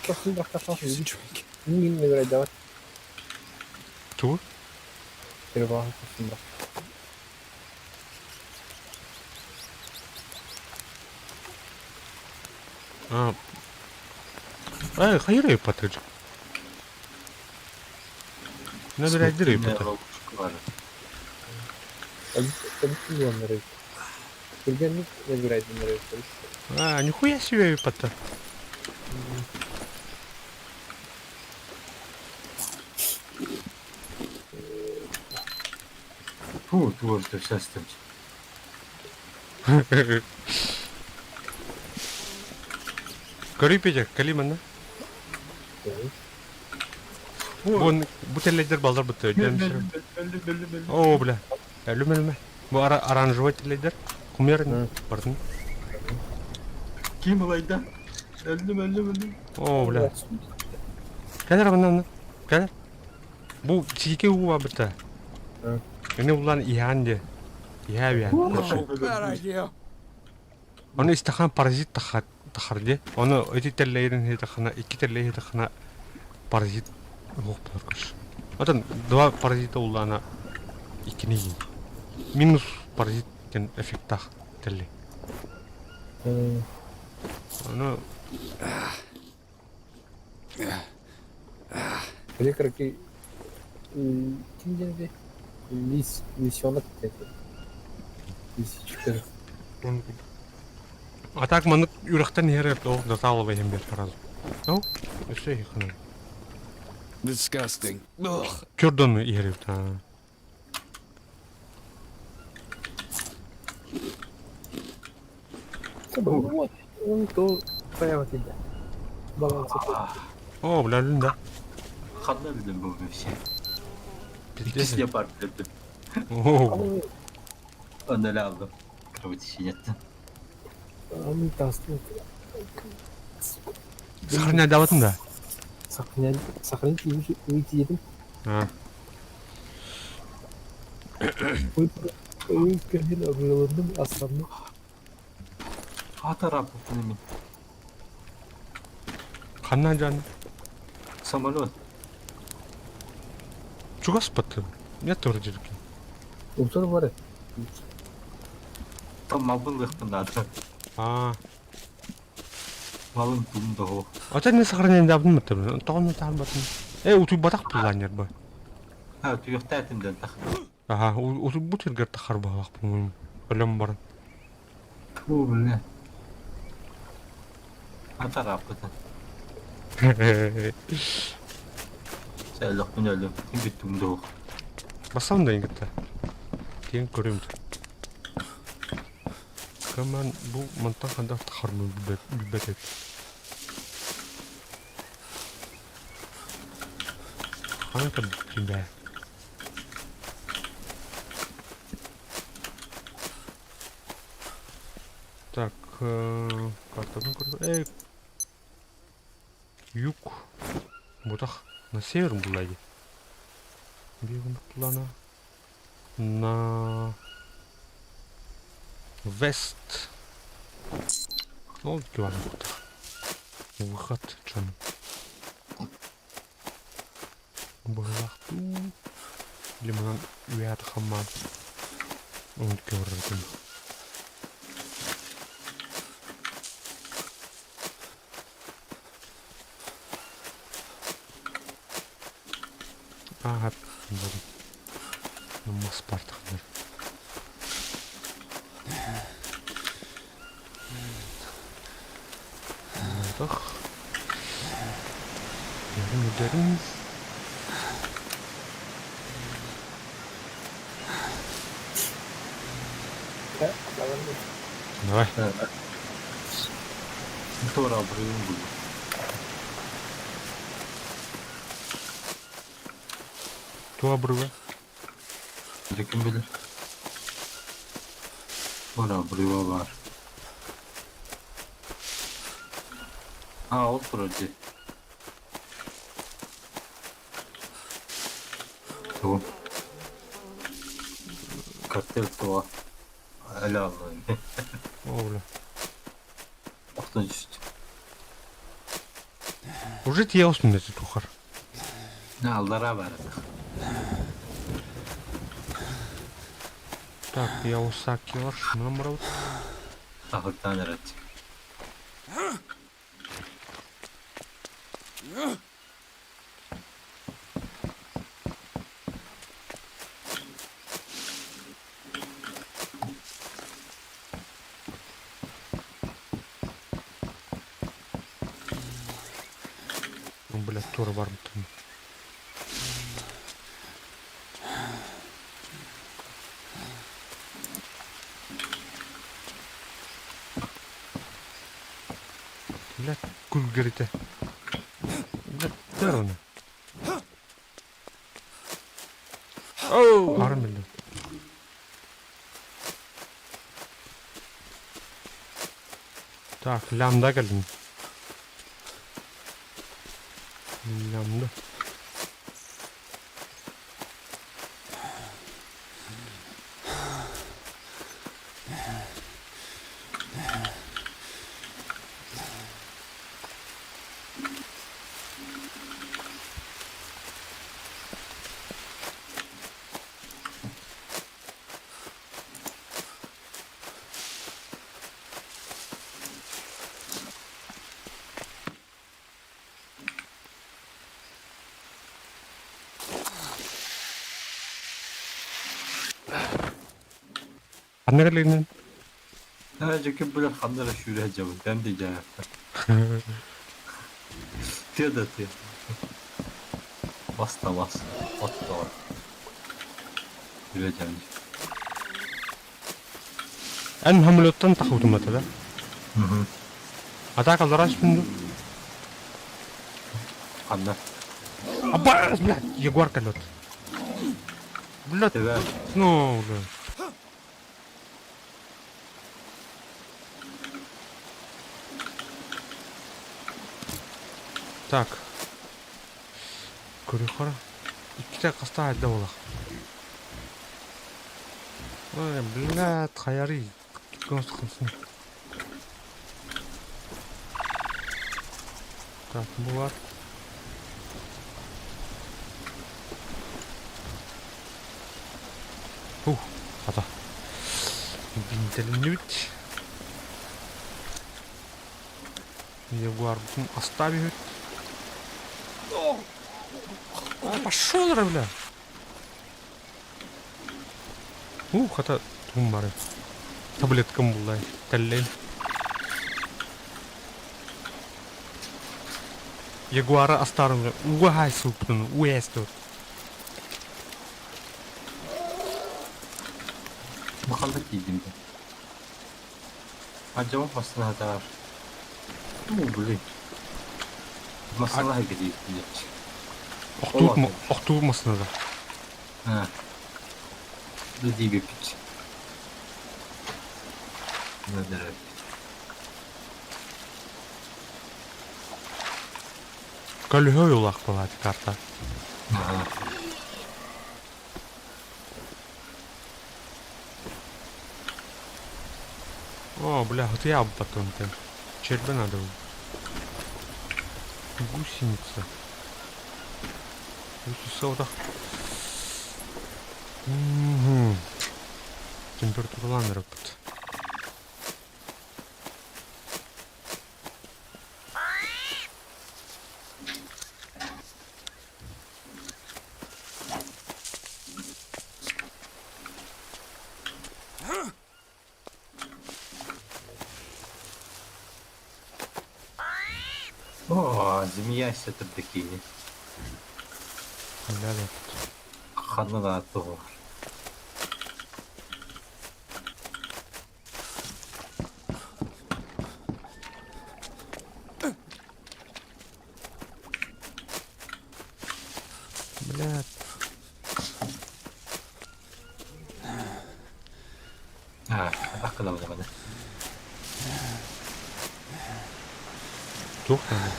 Мин набирайдаҕыт Тугу? Кырбаҕы курсун А, Ай, хайыр ыйыппатыгыт. Набирайдыр ыйыппата. Ловушка бар. Эбит Түргэнник набирайдыннар эбит. А, нихуя себе ыйыппата. Фу, туорта састым. Көрүй Петя, кали манна. Бу бу теллейдер балдар бутты. О, бля. Өлүм өлүмэ. Бу оранжевый теллейдер. Кумер бардын. Ким ылайда? Өлдүм, өлдүм, өлдүм. О, бля. Кэлэр манна. Кэлэр. Бу сике уа бытта. Эне улан иһаан де. Иһаа биһаан. Bad idea. Оны истахан паразит тахар тахар де. Оны эти теллейдин хитахана, икки теллей хитахана паразит хуох болар көрс. Отон два паразита уллаана иккини иин. Минус паразит диэн эффектаах теллей. Ону Били кыракый ким диэн этэй? Лис, лисенок диэтэ. Лисичка. А так маннык үрэхтэн иһэр ол датаалабай иһэн биэр сразу. Ну, өссө иһиххинэ. Disgusting. Ugh. Көрдөн иһэр эбит аа. Вот, он то прямо тебя. Баланс. Оо, бля, өлүн да. Ханна өлдүм бу вообще. Пиздец. Иккис леопард өлдүм. Оо. Онно эле алдым. Кровотечениеттен. Он тастын. Сохраняйдаабатын да? Сохранять, сохранить и выйти едем. А. Выйти ылынным основным. Атараппын мин. Ханна жан. Самолет. Чугас баттым. Нет тоже дирки. Умсор бар. Там малбын лыхпын надо. А. Малын тум того. Ата не сохраняйдаабын баттым. Тоҕону таһар баттым. Э, утуйбатах планер бу. А, туйохтаатым тах. Аха, утуйбут сиргэр тахар баһалаах по-моему. Өлөм баран. Фу, бля. Атараппытын. Сэллэхпин өлүм. Бүттүм того. Басам да ингитте. Тиэн көрүм. Каман бу мантан хандах тахар билбет эбит. Ханан кэлбит бээ. Так, картаны көрбө. Эй, юг. Бутах на север булла дии. Биир На вест. Ол киуан бутах. Выход чон. Быһылаах дуу. Или манан үөһэ тахаммаан. Ону көрөргүн. Ааһа мас бартахнар. Тах. Дәрин дәрин. Давай. Туора абырыйын бу. Туа бырыга. Ким билэр. Туора абырыйба бар. А, ол турар дии. Тугу? Картель туга. Өлө аллым. О, бля. Охтон түстүм. Уже тиийэ эти тухар. Аллара бар. Так, я усакилар, шмамрот. Ахыттан эрэр. Бля, тура барбытым. Бля, күлгэритэ. Бля, тырны. Оу, арым биллим. Так, лямда кэллим. Лямда. Ханна кэллигин? Дьэ бile ханна эрэ сүүрэ сылдьабын, эн да дьээхтэр. Тыа да тыа. Бас да бас, от да от. Сүүрэ сылдьабын. Эн самолеттан тахыбытым этэ да? Атака аллараа түспүн дуу? Ханна? Аббас, блядь, Ягуар кэллэт. Блядь, Төбө. ну, бля. Так. Көрүөххэ Иккитэ хаста айда буолах. Ой, блядь, хайарый. Так, бу бар. Ух, хата. Бинтэлиннибит. Ягуарбытын оставить. А, пошел, бля. Ух, хата тугум бары. Таблеткам буллай. Тэллэйм. Ягуара астарым. Угай супнун. Уэстут. Бу ханна тиийдим да. Адьабын массыына сатаар. Уу, блин. Массыына кэлиэхпин Охтуу охтуу массыынада. Аа. Диэбиппит. Көлүһө ойуулаах буолаат карта. Аа. О, бля, вот я потом там. Червя надо. Гусеница. Гусеница вот так. Угу. Температураланыр ыппыт. О, змея сытыр киини. Бля, ыппыт. Ханна да туһугар. Бля. Аа, атах гынабын эмэ. Туох наада?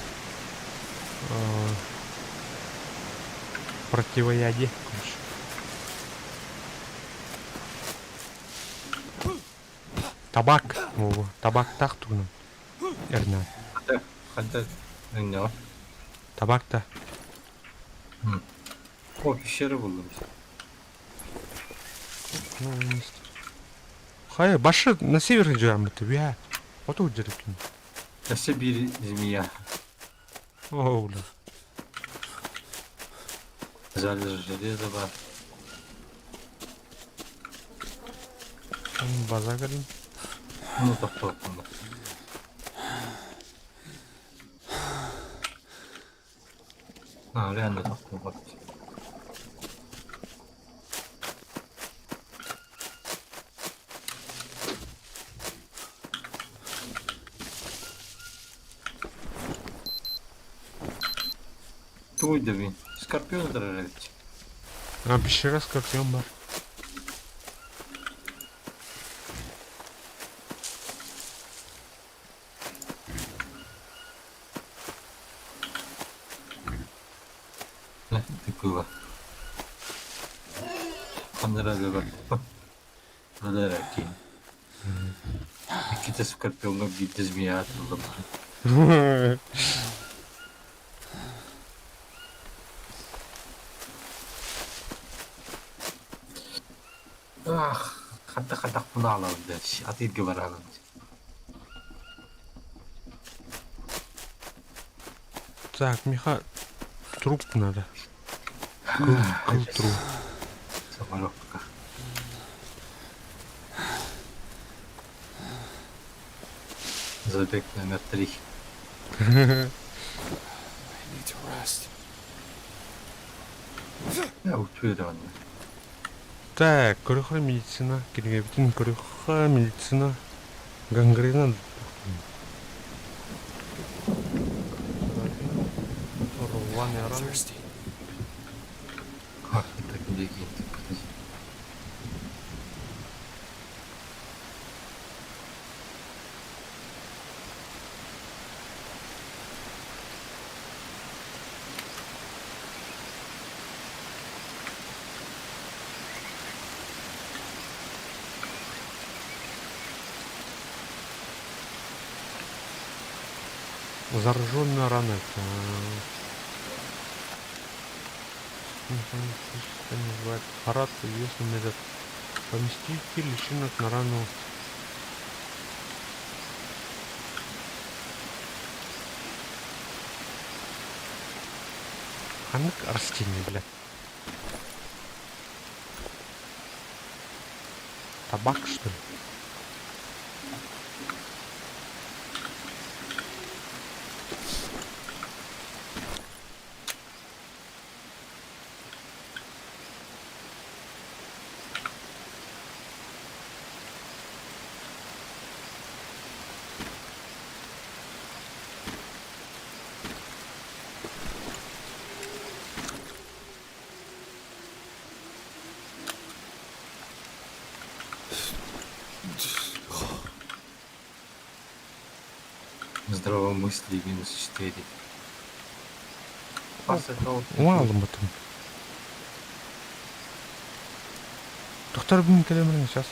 Противоядие, короче. Табак, о, табактаах тугунан эрнээн. Ханта өҥнөҕө. Табак да. О, пещера буллум. Ну, Хайа, башы на север дьааммыт бя. Ото дьарыккин. Өссө биир змея. О, бля. Залежи железа бар. База кэлин. Ну, тохтоохпун. А, реально тохтообот. Тугуй да мин? Скорпион дрожать. А, пещера скорпион бар. Было. Ханнара Надараки. Иккитэ скорпиоҥҥа биирдэ змея атыллым. Ах, ханта хатахпын аалабын да атыырга бараҕын. Так, Миха, труп надо. Кыл, кыл труп. Самолетка. Забег номер 3. I need to rest. Я утуйран. Так, көрөхө медицина, киргебитин көрөхө медицина, гангрена. Рваный раны. Thirsty. Как это где Подожди. Зараженная рана. Это называют харат, известный метод. Поместите личинок на рану. Ханнык растение, блядь. Табак, что ли? Здравомыслие минус 4. Уаалым батым. Доктор бүгүн кэлэмэрин сейчас.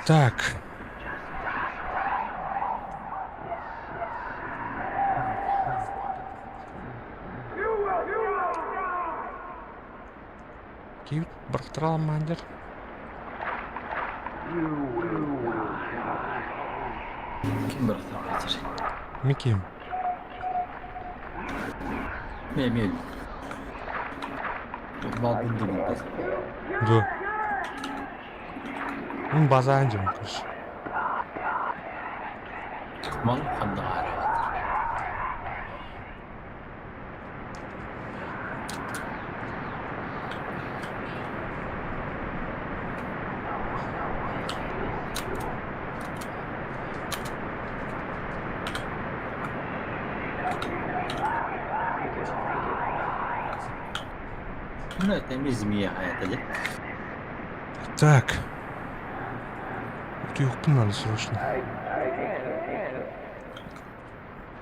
Так. Киһибит бырахтаралаан дьэр. Ким бырахтарбатыр? Мин ким? Мен эмиэ Балбын да булбат. Дуо? Мин базаан дьон короче. Мал ханна аараҕатыр. Ну, это эмиэ змея хайата дии. Так. Утуйуохпун надо срочно.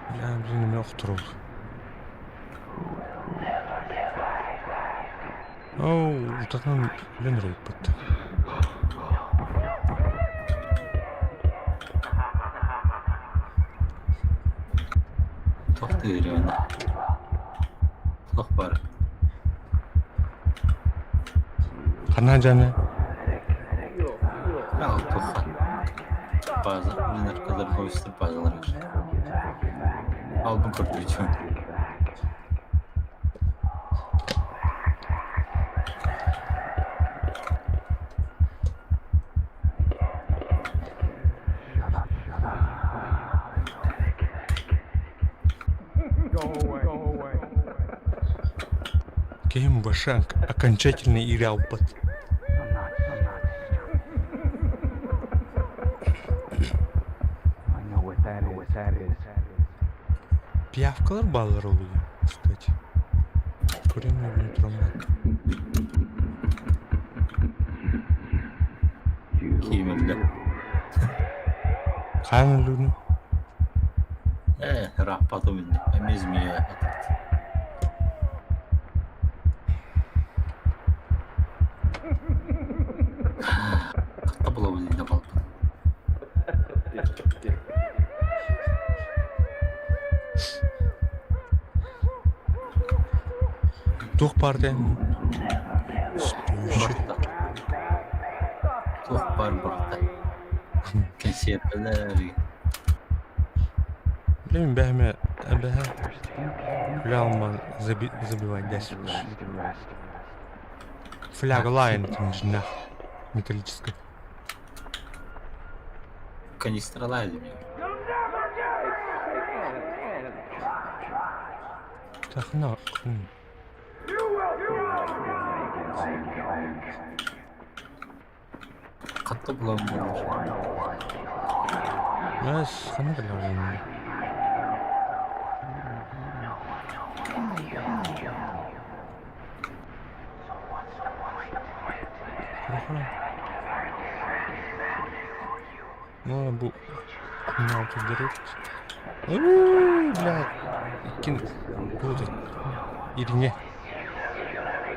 Бля, блин, эмиэ охторобут. Оо, утатан үлэн эрэ ыппыт. Туох тыырыана? Туох баар? Ханна дьаны? Ал туохха? База, блин, аркалар базалар. Албын көрдөрүчү. Киһим вообще окончательно ириалбат. Пиявкалар бааллар олуйа, кстати. Көрөн өлөн тураммын. Киимэллэ. Хаан өлүүнү? Ээ, раппатым инде. Эмиэ змея атырт. Хатта булабын инде балбын. Туох баар диэн? Спущик. Туох баар бырахта. Кэнсиэрбэлэр. Блин, бэһэмэ эбэһэ Флялман забивать десять. Фляга лайн дьиннээх металлическая. Канистралай дим. Тахна. Хатта булабын буолар. Нас ханна кэллэҕин. Ну, бу күннээҕи Бля, иккин тугу ириҥэ.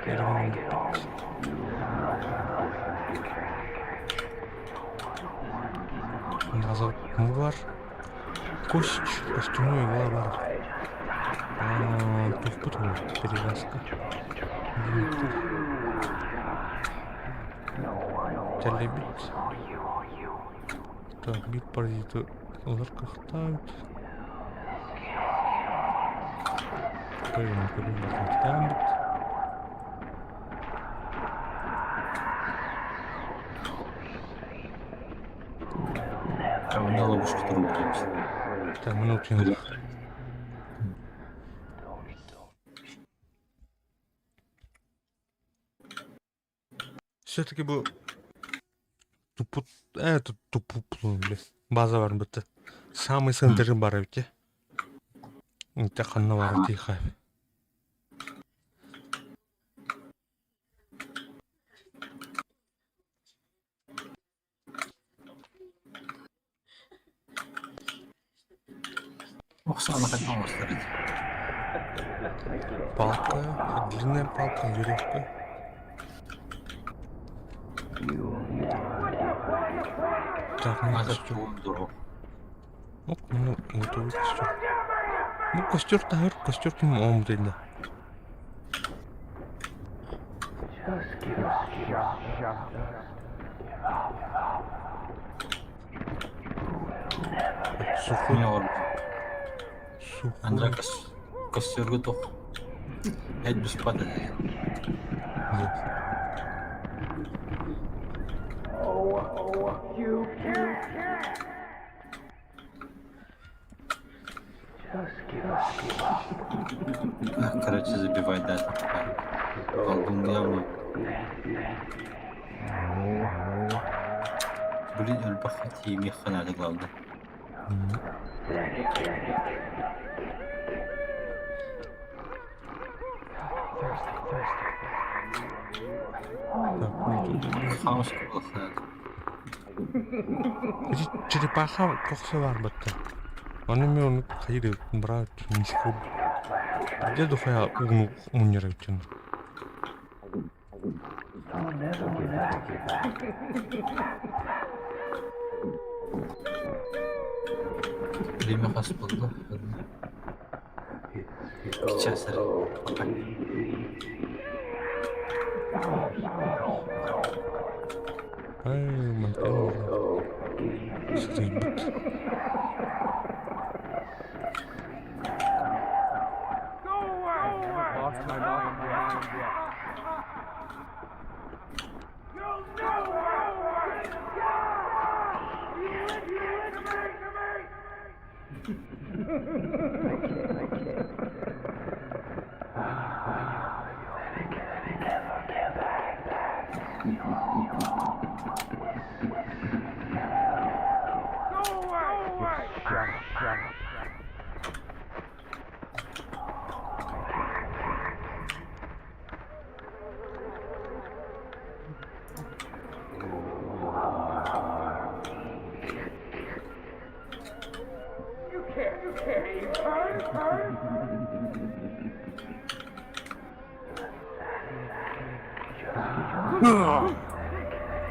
Ириҥэ Назад бар. Кость, костяной игла бар. Тухпут перевязка. Телебит. Так, бит паразиты ылар кыахтаабыт. Көрүн көрүн барытын Онно ловушка турбут. Так, маны утуйан. Все-таки бу тупут, это тупуплун, бля. База бар бітті. Самый центры бар эбит. Инте ханна бар тихо. Оксана хотела оставить. Палка, длинная палка, веревка. Так, ну А костер. это здорово. Ну, готовый костер. Ну, костер тахыр, костер ким оом дейда. Сухой, Не орб. сухой. Андра костерга тох. Эт беспада. Да. Короче, забивай, да. Колдун явно. Блин, өлбөххэ миэхэ наада главное. Так, ну, тут- Хаос кылыхнаада. Ити черепаха кохсо бар батта. Аны мен оны хайыр брат мушку. Где духая угну муньера үтен. Время хас булла. Сейчас. Ай, мантен. Стрибит.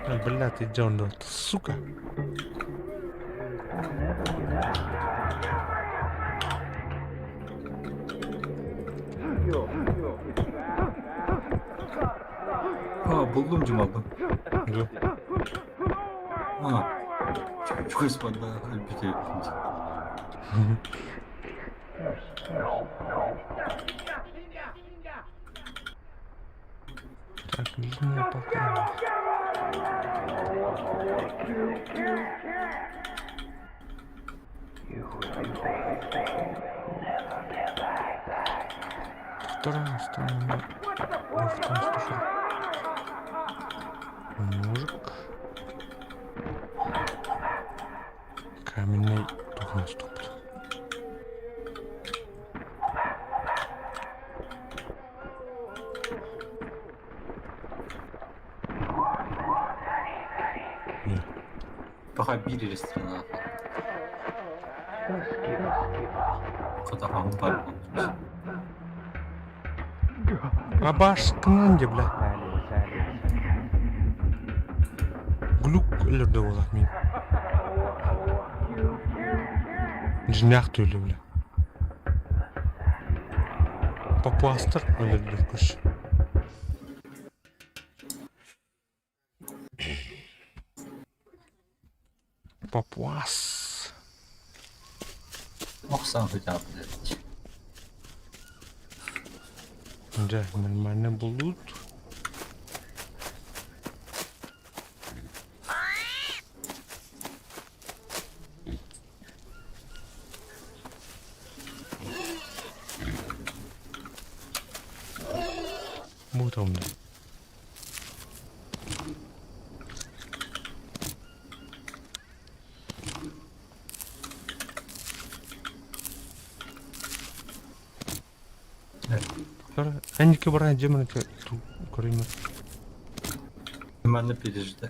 А, бля, ты дёрнул, сука. А, буллум жумалбы. Да. А. Чугас манна өлбүтэ. Так, длинная палка. Вторая сторона. Ножик. Каменный тухнаступит. Нет. Пока бири стрела. Хотя бар. Абаш кнанде, бля. Глюк өлөрдө болар мен. Жинақ төлі, бля. Папуастар өлөрдө көш. Папуас. Охсан хотя бы. Да, нормально будут. Вот он. Эники баран жемін ту көреймін. Манна пережда.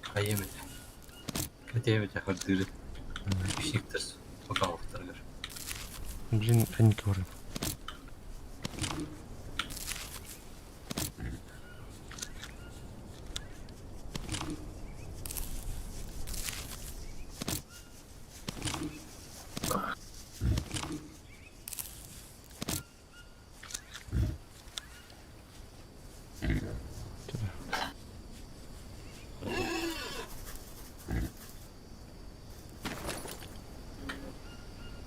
Хайемете. Катемете хардыры. Психтерс. Пока вторгер. Блин, эники баран.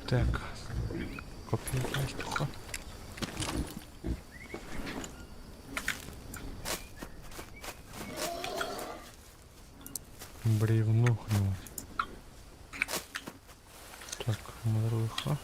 Так, копия Бревно хнуть. Так, марлыха.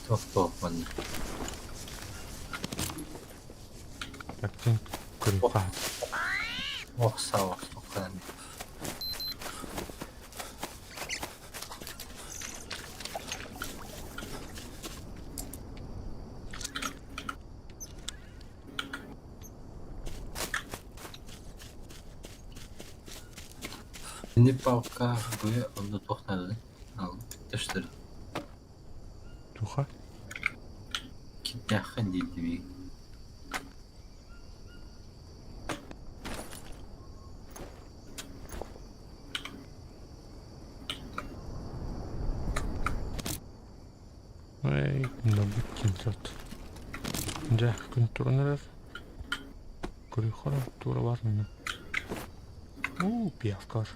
Туох-туох манна. Тактин көрүөххэ. Ох саа охсуохханан. Ини палка быа онно туох нааданы Алып Туха? Кимнээххин диэтибий? Эй, ким тут. Дьэ, күн туран эрэр. Көрүөххэ туора баар мин. Уу, пиявка бар.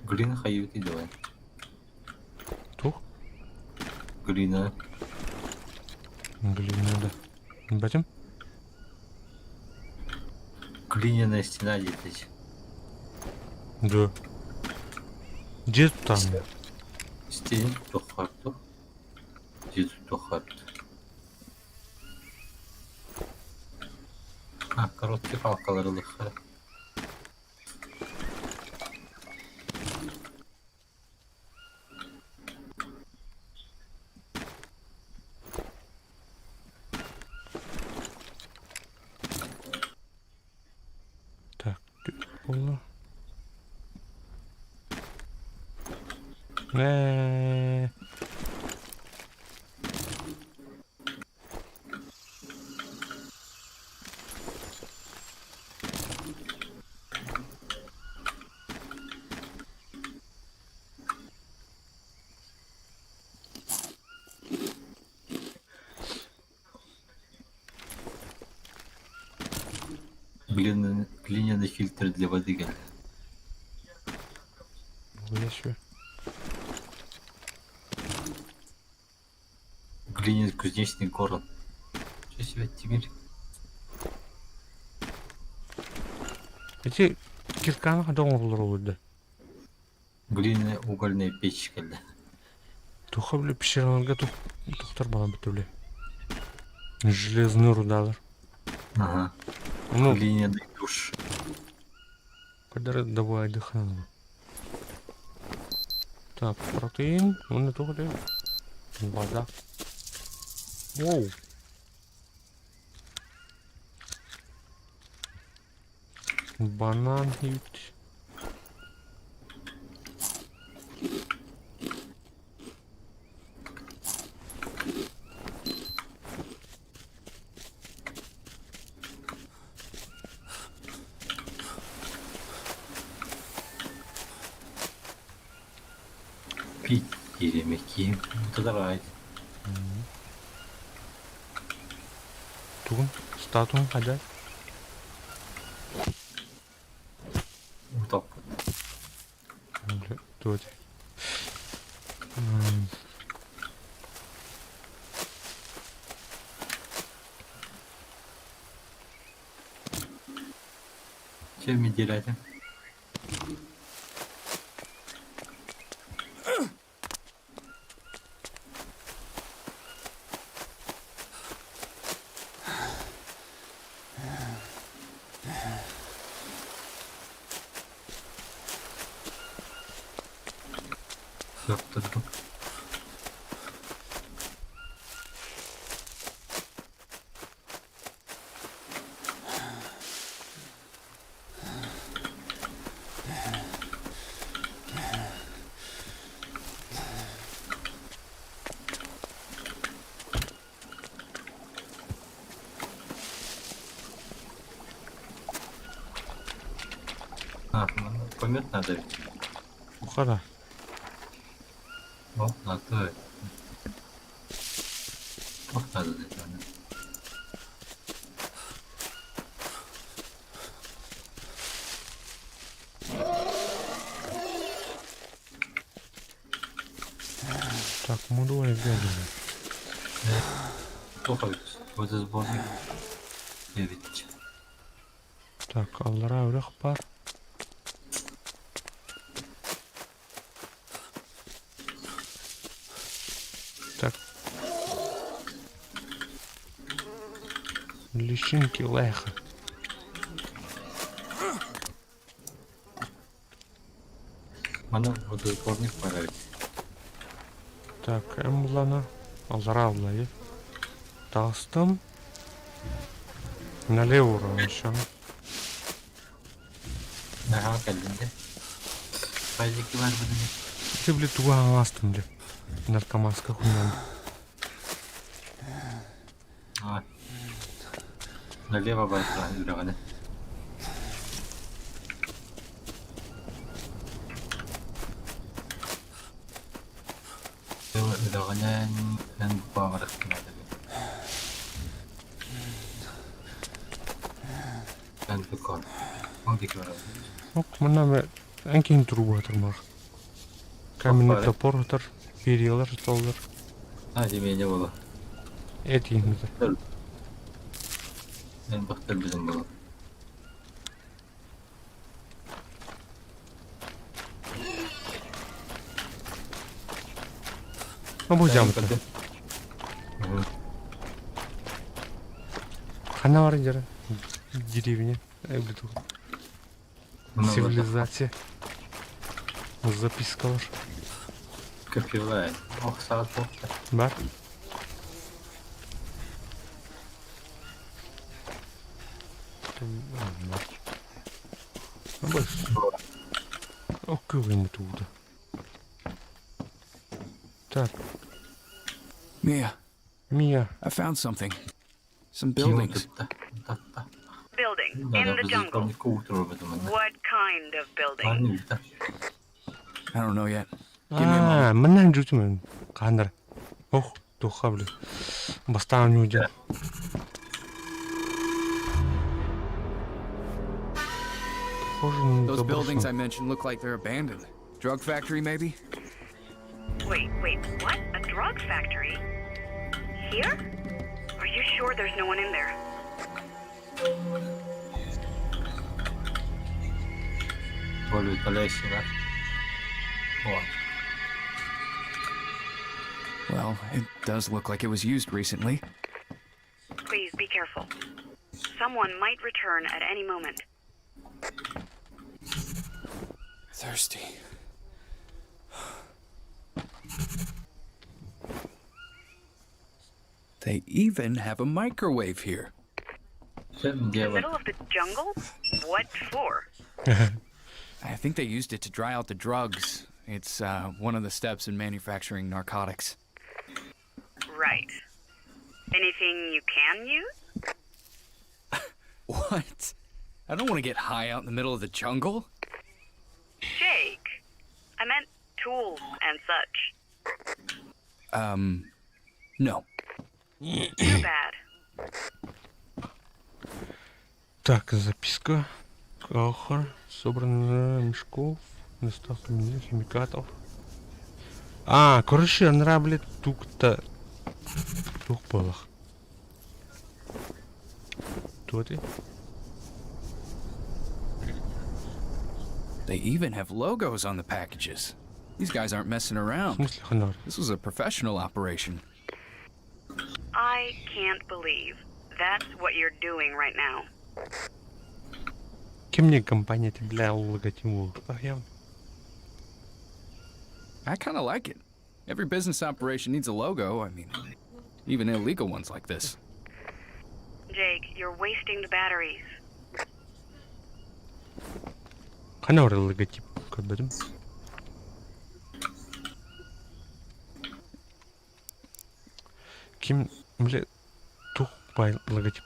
Глина хайыыбытый давай. Туох? Глина. Глина да. Бэтим? Глиняная стена диэтич. Да. Дьиэ тутаҕын? Стене туоххаатту? Дьиэ туоххаатту? А, короткий палкалары ылыаххара. Так, буолла. Ээ. Глиняный, глиняный фильтр для воды кэллэ. Еще. Глиняный кузнечный горн. Что себе теперь? Эти кирканы хайдах оҥороллор олордо? Глиняная угольная печь кэллэ. Туха бile пещераларга тухтар баҕа бит Железный рудалар. Ага. Ну, Глиняный душ. Когда давай дыхание. Так, протеин, он не только вода. Воу. Банан есть. Пить еремеки. Давай. Тугун, статуң хадьар. Утоппут. Туот. Чем неделяте? Yaptırdım. А, помет надо ведь. Ухара. О, надо. Ох, надо дать. Так, мудой глядим. Туох эбит? Водосборник. Эбит. Так, аллара үрэх баар. Так. Личинки леха. Манна водосборник баар эбит. Так, эмблана. Аллара аллайы. Таҕыстым. Налево еще. Наһаа кэллин дэ. Пазики бар будуни. Ты, блядь, тугу аҥаастым, блядь. Наркоманская хуйня. А. Налево бар үрэҕинэ. Үрэҕинэн эн баҕарахтынаада Эн букар. Ол диэки барабын. Ок, манна эн киһин туругуһатар Каменный топор атар, перьялар толлар. А, димиэне буолуо. Этиин Эн бахтар бизин буолуо. Ну, бу дьамта. Ханна бар дьара? Деревня. Цивилизация. Запискалар. Көпүлэ. Ох, саат буолта. Бар. Ох, күгін тууда. Так. Mia, Mia. I found something. Some buildings. Building in the jungle. What kind of building? I don't know yet. А, манна жутмэн. Канар. Ох, туха блин. Бастаан нюдя. Похоже на Those buildings I заброшенную. mentioned look like they're abandoned. Drug factory, maybe? Wait, wait, what? A drug factory? Here? Are you sure there's no one in there? Well, it does look like it was used recently. Please be careful. Someone might return at any moment. Thirsty. They even have a microwave here. In the middle of the jungle? What for? I think they used it to dry out the drugs. It's one of the steps in manufacturing narcotics. Right. Anything you can use? What? I don't want to get high out in the middle of the jungle. Jake. I meant tools and such. No. Too bad. Так, записка. Кахар. Собрано мешков. Доставка меня, химикатов. А, короче, анра, блядь, тук-то. Тук полах. Кто ты? They even have logos on the packages. These guys aren't messing В around. смысле ханар? This was a professional operation. I can't believe that's what you're doing right now. Кем мне компания ты, бля, логотип был? явно. I kind of like it. Every business operation needs a logo. I mean, even illegal ones like this. Jake, you're wasting the batteries. Ханар логотип көрбөтүм. Ким, бля, тух бай логотип.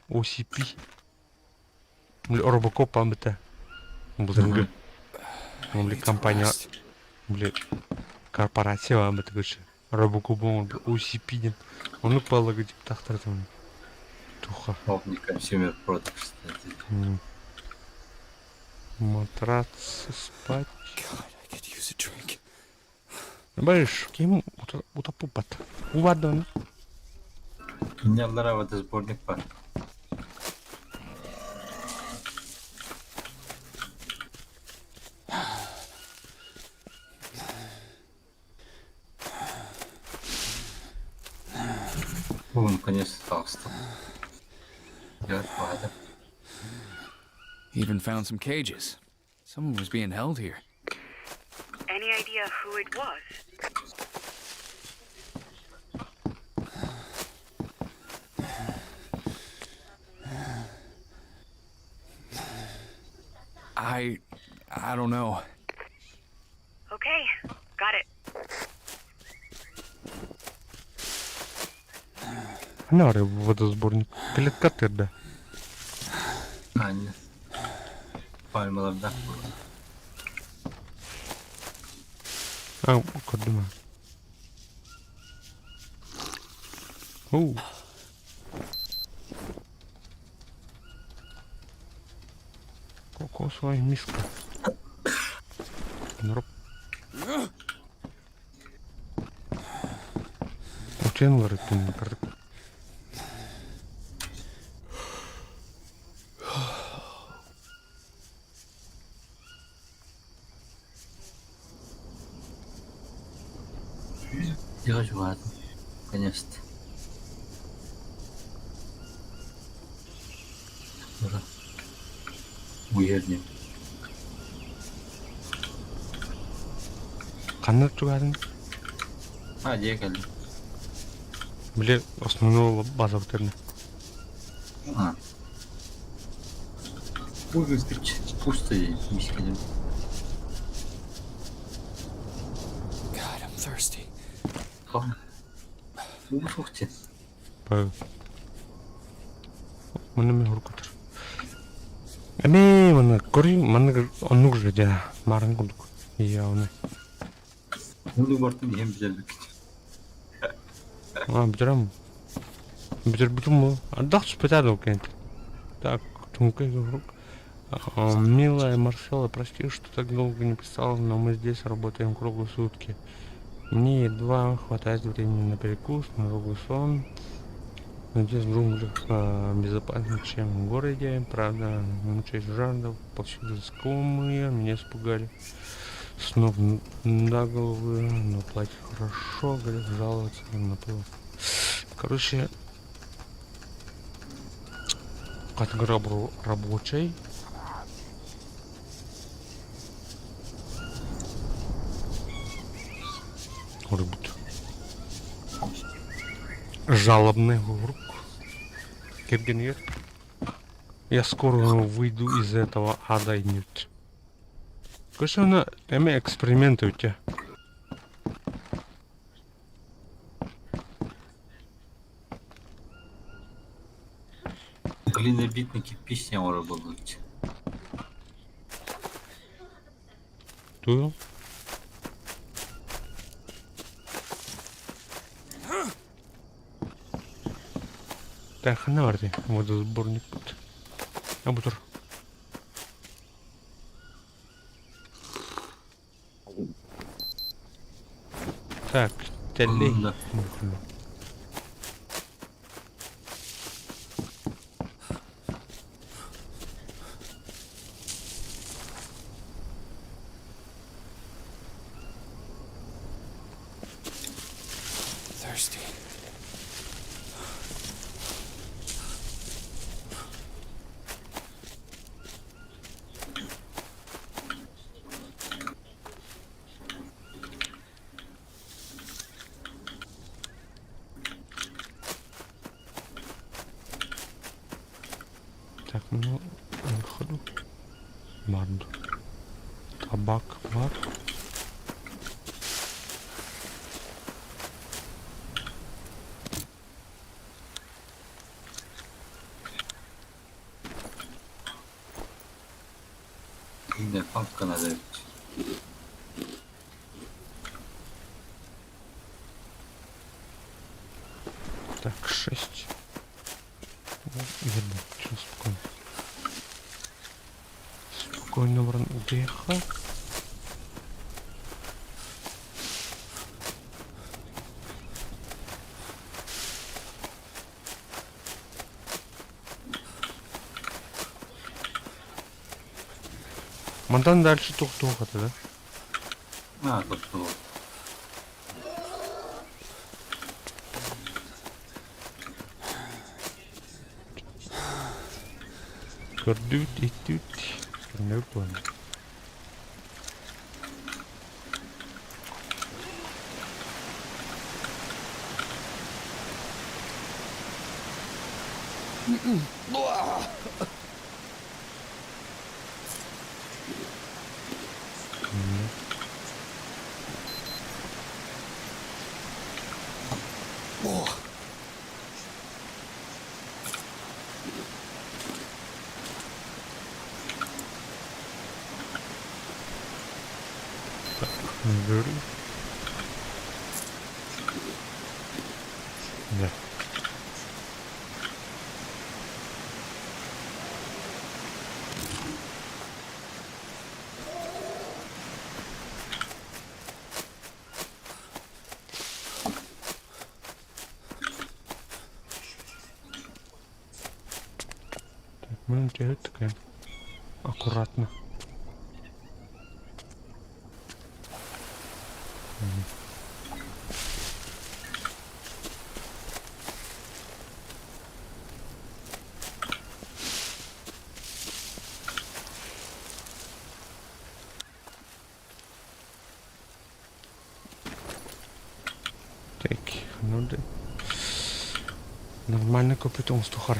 OCP. Бля, Робокоп амыта. Былыргы били Need to компания rest. били корпорация бааммытыгар Робокубу OCP диэн оннук балыгы дип тахтар туха. Omni Consumer Products. Матрац спать. God, I could use a drink. Баиш, ким утапупат. Увадон. Дünyalara havada сборник бар. О, наконец-то толстый. Я отпадаю. Even found some cages. Someone was being held here. Any idea who it was? I don't know. Okay, got it. Нары водосборник. Клетка тырда. А, нет. Пальмаларда. А, көрдүм. Оу. Кокосовая миска. Нроп. Утенлары тун кырдык. Я ладно. Наконец-то. Ура. Уернем. Ханна тугарын. А, где кэллим? Били основной база бутырны. А. Ой, пусто здесь, миска. God, I'm thirsty. Уу, Па. Маны мен хуркутар. Эми маны кори маны оннук же дя марын курдук. Я оны. Оннук бартын иһэн бүтэрбиккит. А, бүтэрем. Бүтэр бүтүм бу. Ардах түспэтэ доо кент. Так, тункай рук. Милая Марсела, прости, что так долго не писала, но мы здесь работаем круглые сутки. Мне едва хватает времени на перекус, на долгий сон. Но здесь в джунглях безопаснее, чем в городе. Правда, мучаюсь жажда, повсюду насекомые, меня испугали. С ног на головы, но платят хорошо, грех жаловаться на то. Короче, категория рабочий. Рыбут. Жалобный рук. Киргенер. Я скоро выйду из этого ада и нет. Короче, она эми эксперименты у тебя. Глинобитный кирпич оҥоро буоллубут. Ту. Так, ханна барды. Водосборник. А бутур. Так, тэллэй. Да. Thirsty. Так, ну, выходу. Барду. Табак бар. Иннэ папка надо эбит. Так, 6. Видно, что спокойно. Спокойно баран утуйахха. Мантан дальше туох-туох этэ да? А, тохтоо. Көрдүбүт, иһиттибит, көрүнэбит буолан. Так, Да. Так, мы делать такая аккуратно. Так, ну да. Нормально купить он стухар.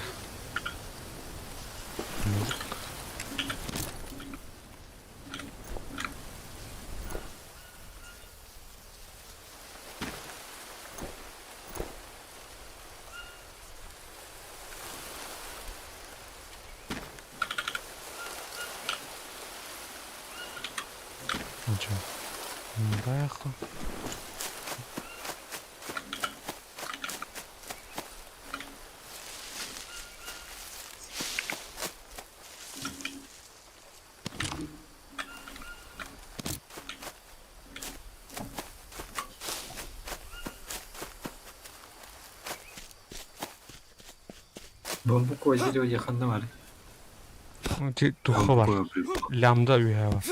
Ничего. Бэха. Бамбуковое дерево диye ханна баар? Туха бар. Бамбуковое бревно. Лямда үһэ бар.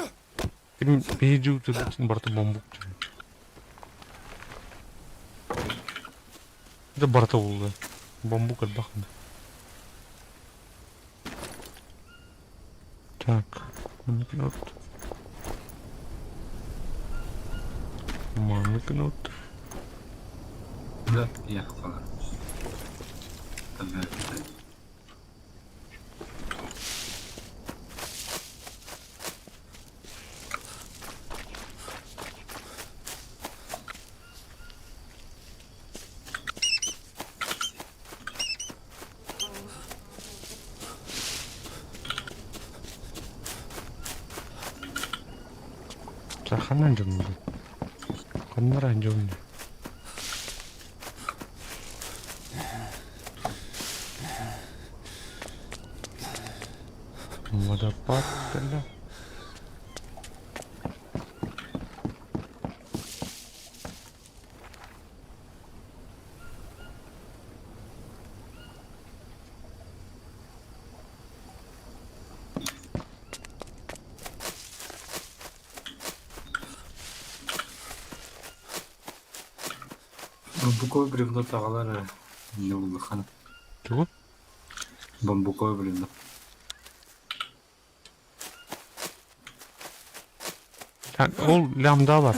Ким биһиги барыта бомбук. Это барыта булды. Бамбук элбэх. Так, маныкнут. Маныкнут. Да, я хвала. За ханан жомно. Ханнара жомно. Водопад кэллэ. Бамбуковое бревно таҕалар не улахан. Тугу? Бамбуковое бревно. Ол лямда бар.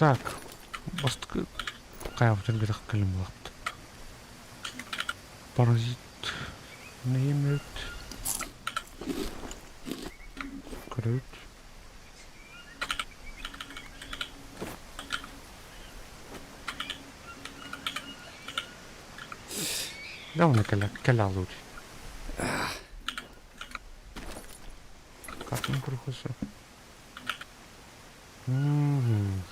Так, бастакы хайаабытын кэтэх кэлин булахпыт. Паразит name it. Көрөбүт. Давно кэлэ кэлэ алуут. Картын курухуса. Мгм.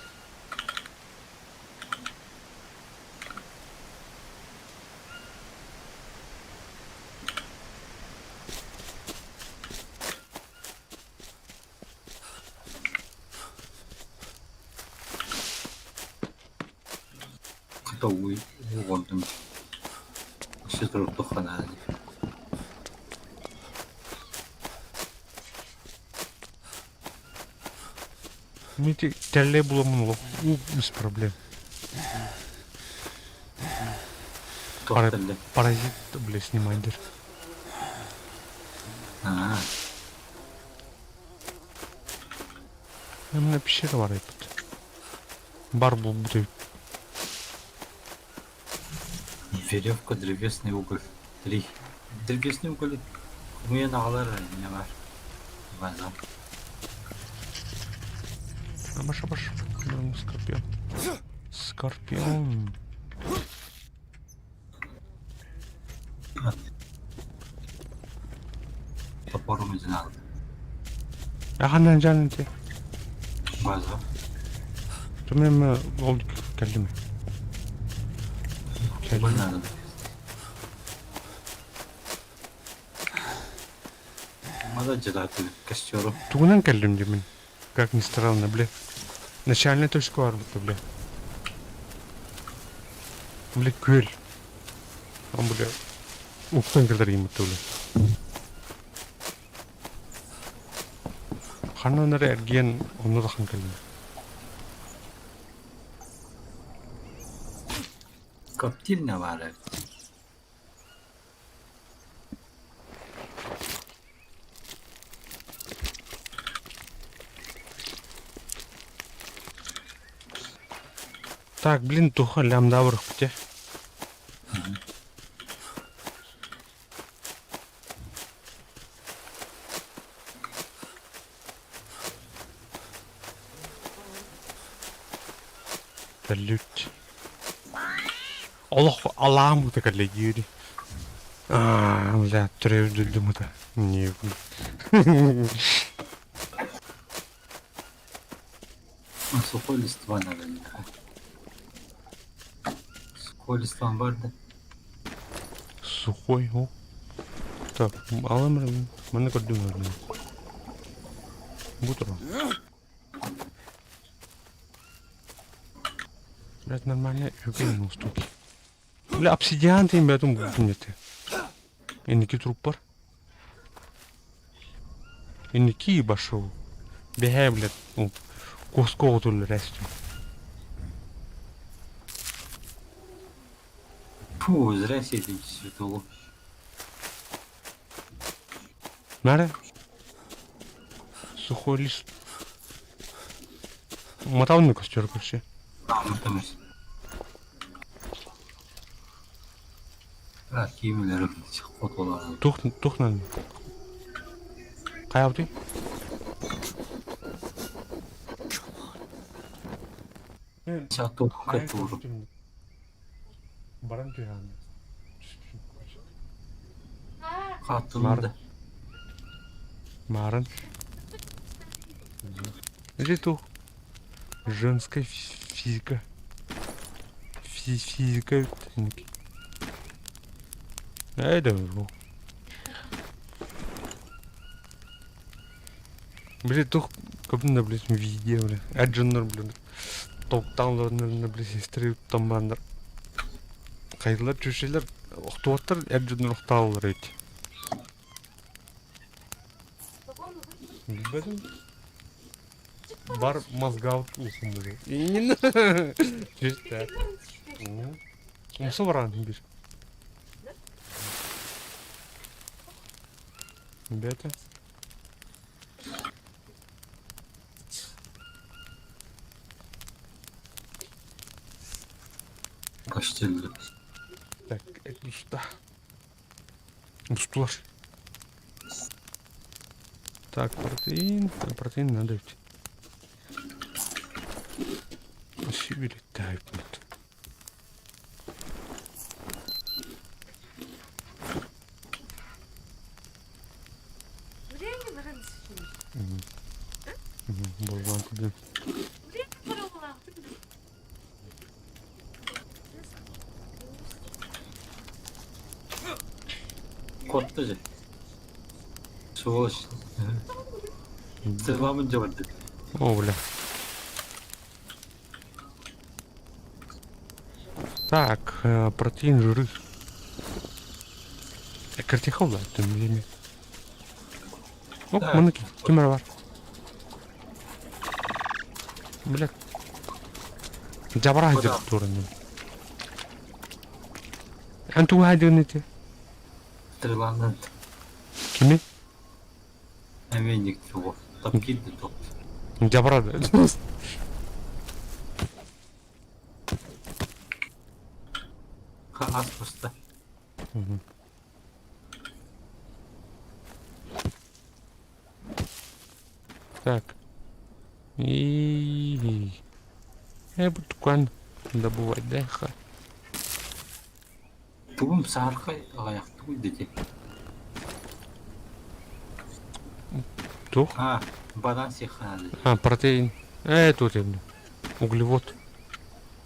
Хата уу уоҕурдум. Өссө туруктухха наада дии. Мити тэллэй буламмын олох уу без проблем. Туох Пара- тэллэй? Паразит, бля, снимайдер. Аа, Мына пещера бар эбит. Бар буолбут эбит. Веревка, древесный уголь. Три. Древесный уголь хомуйан аҕалар не бар. Ваза. Абаш, абаш. Скорпион. Скорпион. Топорум изин алды. Ханан жан ити. База. Түмэм ол кэллим. Кэллим. Надо. Мада дьадаатыбыт костеру. Тугунан кэллим димин. Как ни странно, бля. Начальная точка барбыта, бля. Бля, күөл. Он, бля, уктан кэлэр бля. Ханан эрэ эргийэн онно дахан кэллим. Коптильня баар эбит. Так, блин, туха лямда барыхпыт Тэллүт. Олох алаам ыта кэллэ диэри. Аа, бля, төрөөбүт ыта. Не. Сухой листва надо миэхэ. Сухой листвам бар да? Сухой, о. Так, алам манна көрдүм Бу турар. Блядь, нормально үгэн устуки. Бля, обсидиан тиин бэтум булдум ете. Инники труп бар. Инники башыл. Бэһээ, блядь, куоска оҕотуллар эстим. Фу, зря сидите светулу. Надо? Сухой лист. Мотал костер, короче. Мотамыз. Киимилер хотолар. Тух тухнан. Хайабытый? Сату катуру. Баран түһээн. Хаттылар да. Марын. Где тух? Женская физика. Физика. Это Блин, тух көбүнэ блин везде, блин. Аджаннар, блин. Топтааннар, блин, сестры тамбаннар. Хайдылар чүшелер охтуаттар эрдьоннор охтааллар эти. Билбэтим. Бар мозга ухуммуду. Чисто. Умса баран бир. Бета. Көстүллү. Так, это сюда. Устулар. Так, протеин. Протеин надо ведь. Сибилиттээбит. Болбоон курдук. Куотта дьэ. Сволочь. Сырламын дьабарды. О, бля. Так, протеин, жиры. Картихал, да, там время. Оп, маннык ким эрэ бар. Бля. Дьабара сылдьар туранным. Эн тугу сылдьыгын ити? Стреланан. Кими? Эменник тугу. Тапкинды топ. Дьабара да. Ас буста. Так. И Я буду тукан добывать, да? Ха. Тугум саархай аҕайахтыгый дити. Туох? А, банан сиэххэ А, протеин. Тут именно. Углевод.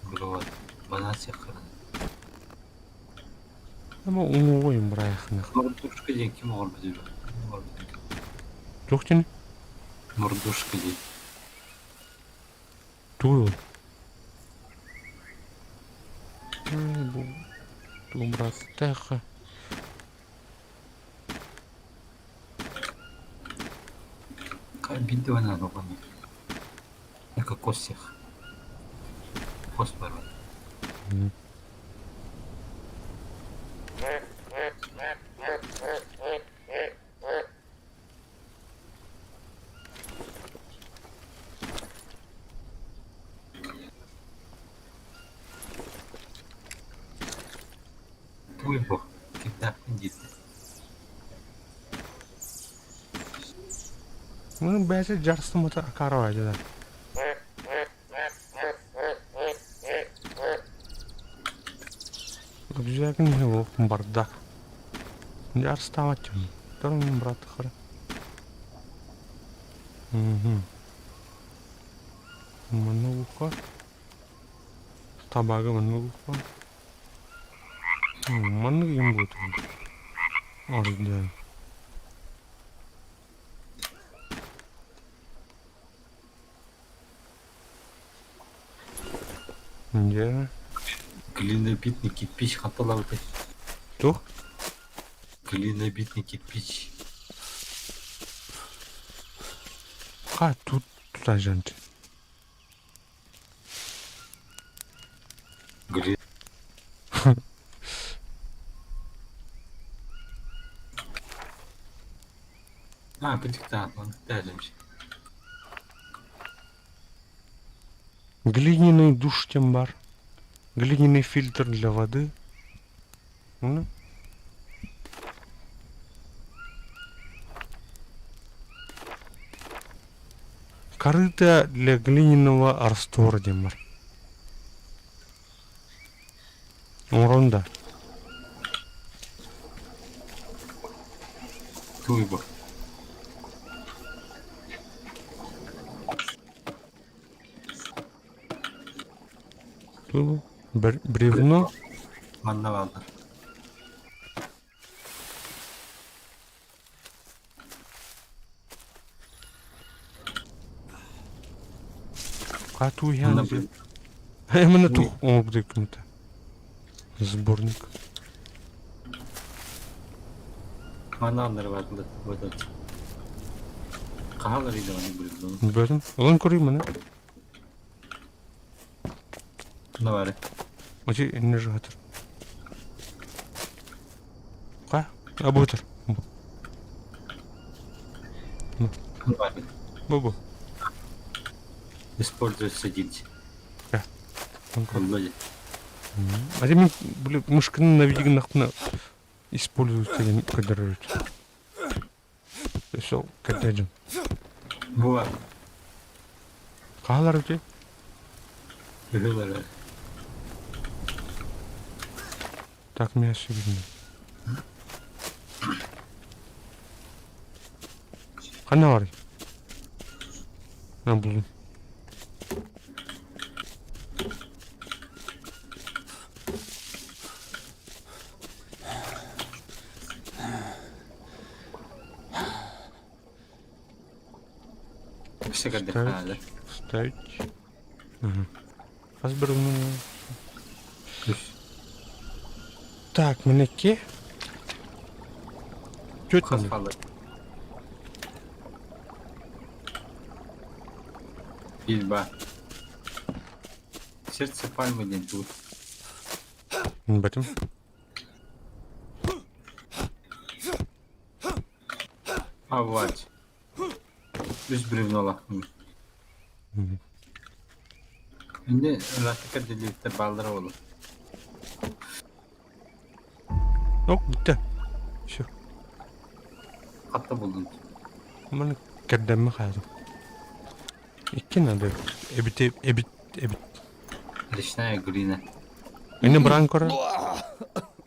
Вот, банан сиэххэ Ама уҥуоҕуйум бырайахнах. Мордушка диэн ким оҥорбут үһү? Туох диэн? Мордушка диэн. Тугуй ол? Бу тугум бырааттаахха. Биирдэ банан оҕону. Кокос сиэх. Кокос барар. Туй бу, кимнээхпин диэтэ. Ну, бэйэтэ дьарыстаммыта акаарабай дьэ. Обязательно бардак. Дьарыстаабат дьон. Торун брат хара. Угу. Манна Табага манна Маннык им будет. Орден. Дьэ. Глинобитный кирпич ханталаабытай? Туох? Глинобитный кирпич. Ха, тут тутажант. Гли... А, кырдьыктаах, Глиняный душ тем бар. Глиняный фильтр для воды. Ну. Корыто для глиняного раствора диэн бар. Оҥорон да. Туй бу. Туй Бревно. Манна бааллар. А туй Манна Именно тух оҥорбут Сборник. Манна аннары бааллар. Вот Хаһалар идэҕини бревно. Билбэтим. Ылан көрүүм маны. Давай. Ити инне жаатыр. Ха? Абутыр. Давай. Бу-бу. Использовать садить. Влади. А мин били мышканы навигиннахпына использовать деген көрдөрөр. Все, көрдөрдүм. Була. Хаалар үтү? Үһүлэр. Так, меня видно. Ханна барый? А, булдум. Өссө көрдөххө Ставить. Ага. Хас бір Так, минекке. Чөт Хас хаалар. Бильба. Сердце пальмы диэн тугу. Бэтим. Авать. Үс бревнолаахпын. Инде ыраахтык кэрдиллибиттэр бааллара буолуо. Ок, бүттэ. Все. Хатта булдун. Маны кэрдэммэ хаалым. Икки надо. Эбит, эбит, эбит. Речная глина. Инне баран көрөр.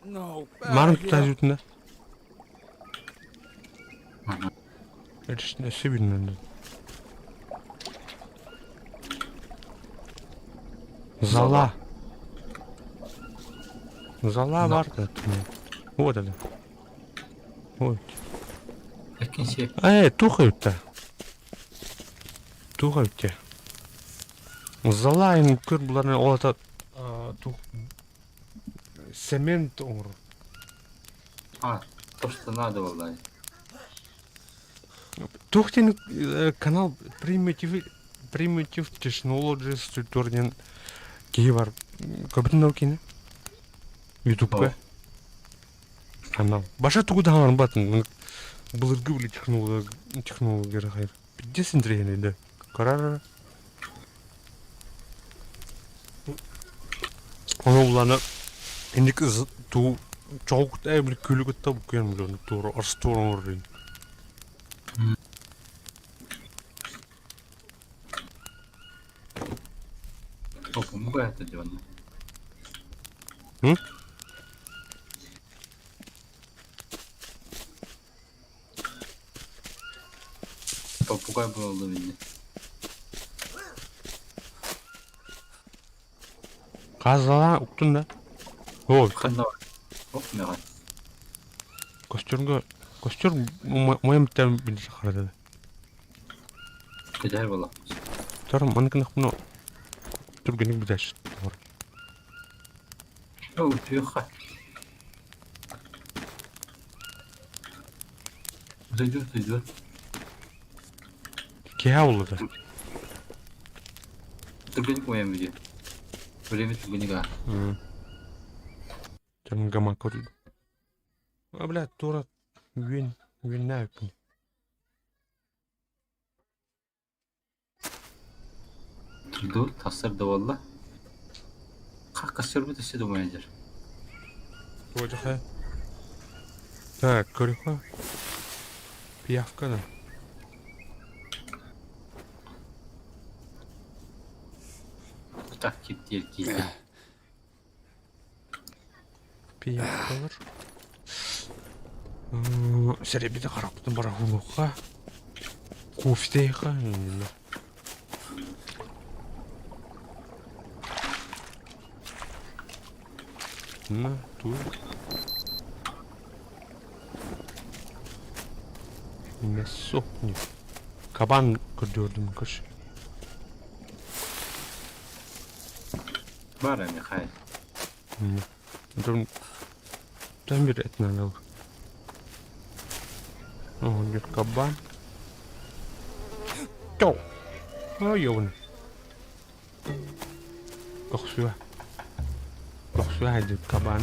Марын тутаажутунда. Өссө билмэн. Зала. Зала бар да. Вот это. Вот. Экинчи. Э, тухаютта. Тухаютте. Зала ин көр буларны ол ата тух цемент оҥорор. А, то, что надо было. Туох диэн канал Primitive Primitive Technologies Tutor диэн киһи бар. Көрбүтүн ол киһини? Ютубка. Канал. Баша тугу да хаҥарбатын. Былыргы били технология технология хайыр. Пиздец интэриэһинэй да. Карар Ону булана инник туу чоҕу кытта били күлү кытта буккуйан билэн туора арстуор оҥорор Опа, это диван. М? Попугай был видно. Хаазалаан уктун да? Оо, Ханна Оп, мега. костюрга костюр моем тем билсе харада. Кэдэр буолла. Тарым маныкынахпына түргэнник бүтээч. Оо, тыаха. Зайдет, зайдет. Киһэ булла да. Түргэнник моем видео. Время түргэнник а. Там гамак А, блядь, тура үөн үөннээбиппин. Турду, тахсар да буолла. Хакка сөрбүт өссө да умайдыр. Туодьаха. Так, көрүхэ. Пиявка да. Так киптиэр киирдэ. Пиявкалар. Сэрэбити харахпытын барахунуохха. Кофтейха. На, тут. Мясо. Кабан көрдөрдүм көш. Бара Михаил. Там бир этнанал. О, нет, кабан. Чоу. Ой, ёбаный. Кохсуа. Кохсуа хайдыт кабан.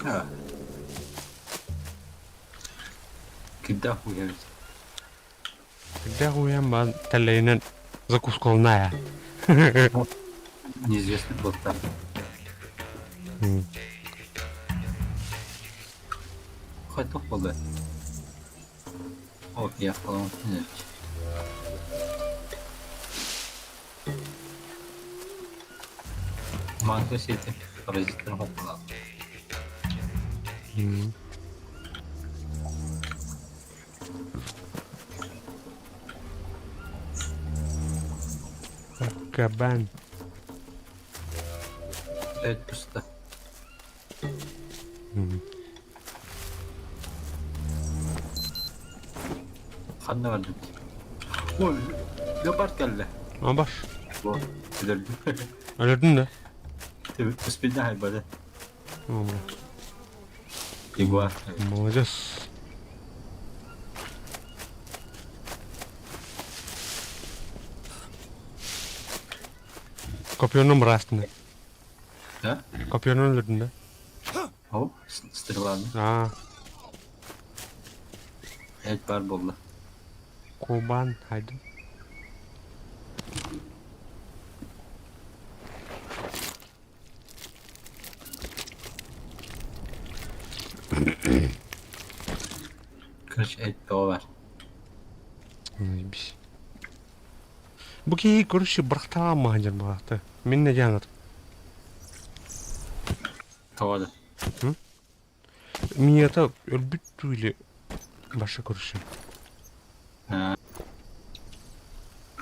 А. Кидах уйабит. Когда хуям бан тэлэйинэн закускалная. Неизвестный плоттар. Хайдах буолла? О, я вполне. Манка сети паразиттар хоппулаах. Кабан. Эт пусто. Ханна бардым? Ой, леопард кэллэ. А бар. Бу, өлөрдүм. Өлөрдүн да? Түспүнэ хайбады. О, бля. Ягуар. Молодец. Копьеном бырастын. Да? Копьенон өлөрдүн да? Ол стреланы. Аа. Эт бар буолла. Кубан хайдым. Короче, эт бөҕө бар. Заебись. Бу киһи короче бырахтаҕа маһадьар баҕата. Мин не дьаанар. Тоҕо да. Мията өлбүт или баша короче.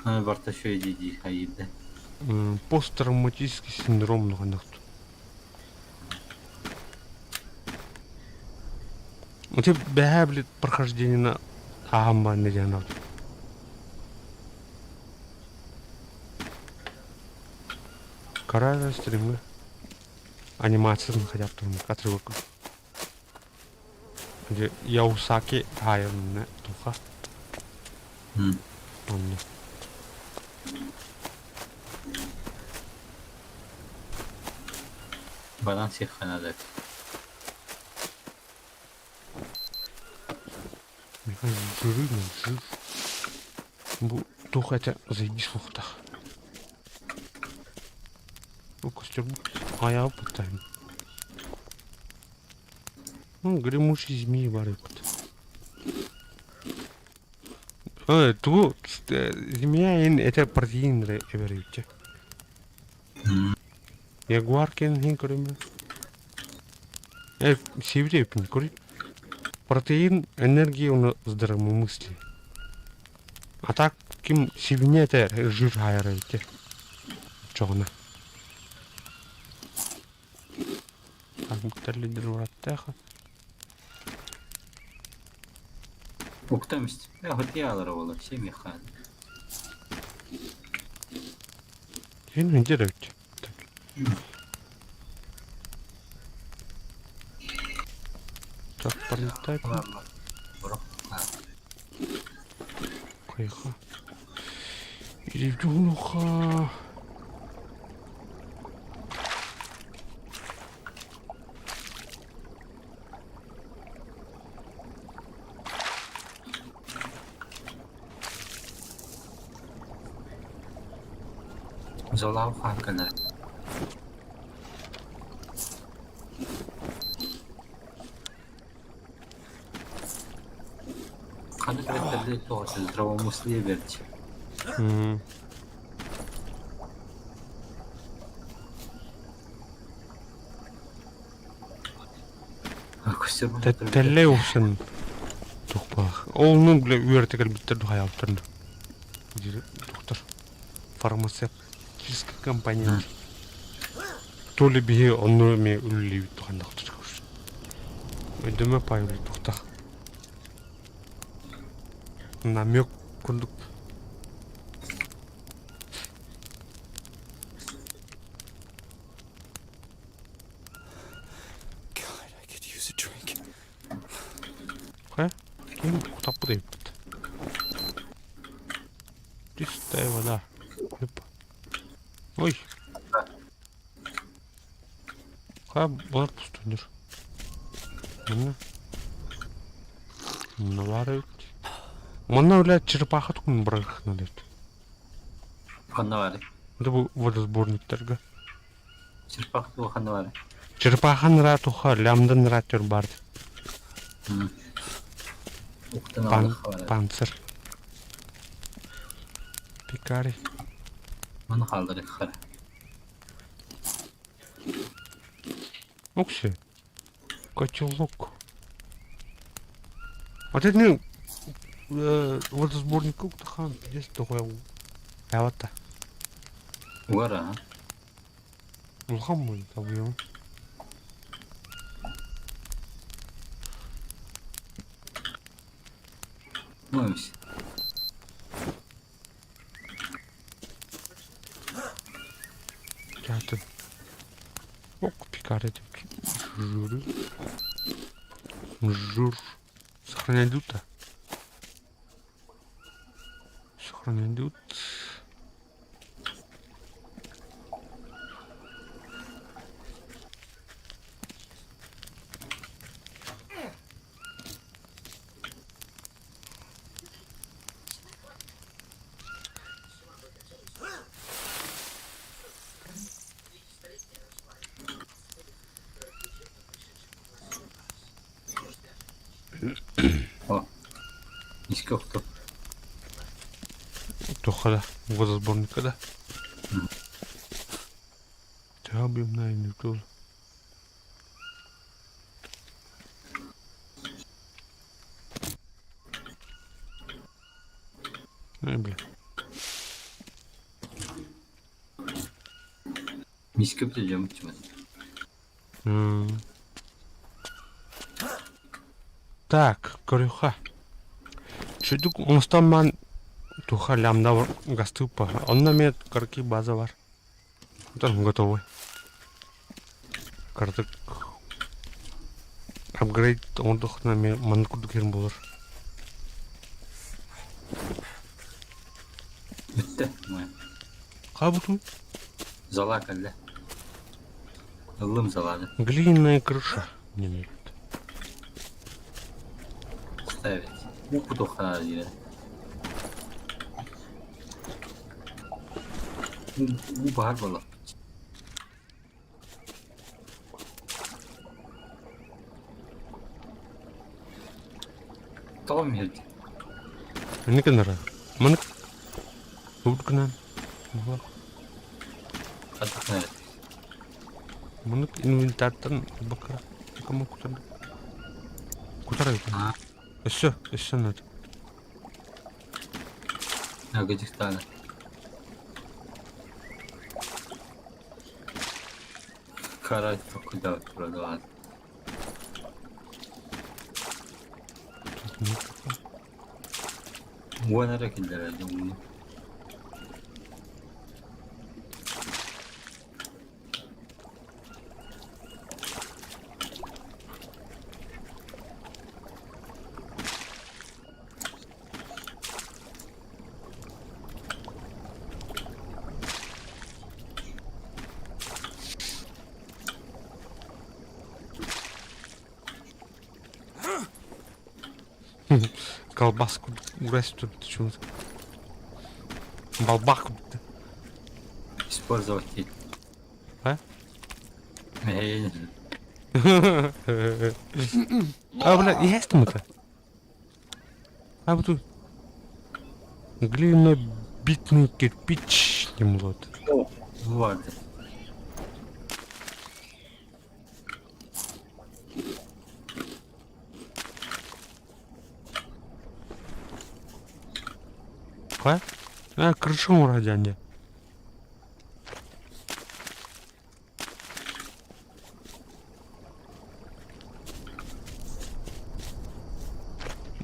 Барта шөй дии хайыырда. Посттравматический синдром ноханахту. У тебя бэһээ прохождение на ааммаанна диэн Карара стримы анимациятын хотя бы турмак отрывок. Где Яусаки таайырны туха. Онно. Банан сиэххэ наада Жиры, жир. Бу туох этэ заебись суохтаах. Бу костюм айаҕы баттайм. Ну, гремучий змеи бар эбит. Э, тугу змея ин это протеин эбэр эбит. Ягуар кэнниин көрүмэ. Э, сибири эппин көрүй. Протеин, энергия уонна здравомыслие. А так ким сибине этэ жир хаайар эбит Чоҕуна. Так, ураттээх. Уктамсть. Э, хоть я алар семья хан. Фильм где эбит. Так. Так, пролетай. Хайха. Илюха. Золау хакана. Ханнык эбэтэрдэй тоҕо здравомыслие бэрт. Тэллэй охсон тухпаах. Ол бля үөрэтэ кэлбиттэр хайаабыттар доктор фармацевтическая компания. То ли биһи онну эми үлэлиибит туханнахтар. Өйдөмө пай тухтах. Намек курдук. God, I could use a drink. Хайа? Ким утаппыт эбиппит. Чистая вода. Опа. Ой. Хайа балар пустойдур. Манна. Манна баар эбит. Манна бля черепаха тукун бырахна эбит. Ханна баар. Это бу водосборниктарга. Черепах туох ханна баар. Черепахан ратуха лямдан ратер бар. Уктан алдых Панцир. Пикари. Маны хаалларыаххара. Окси. Котелок. Вот это не вот сборник уктахан здесь такой Явата. Угара. Улахан муй табыйым. Моемся. Чатын. Ок, пикари Жур. Жур. Сохранять люта. Сохранять лут. О. Иске охтор. Туохха да, водосборникка да. Төһө объемнай инники Эй, бля. Мискэ бүтэ Так, көрүөххэ. Чудук оҥостон маан туха лямда гастыыппа. Онно эмиэ кыракый база бар. Оттон готовый. Кыратык апгрейд оҥордоххуна эмиэ маннык курдук иһэр буолар. Бүттэ. Хаабытын? Зала кэллэ. Ыллым заланы. Глиняная крыша. Не верит. Ставить. Уу диye. Уу баар буолла. Тоҕо иһирдьи? Инник гынара. Маннык Тугут гынан Хантан Маннык инвентартан бакара кому кутар кутар эбит. Өссө, өссө надо. Агадистана. Карать куда продавать. Уон эрэ киллэрэр дьоҥҥун. Колбаску урастут почему-то. Балбах. Использовать. А? Эй, А, бля, есть там это? А вот тут глинобитный кирпич не млот. Вот. Ха? А, крышу урадянде.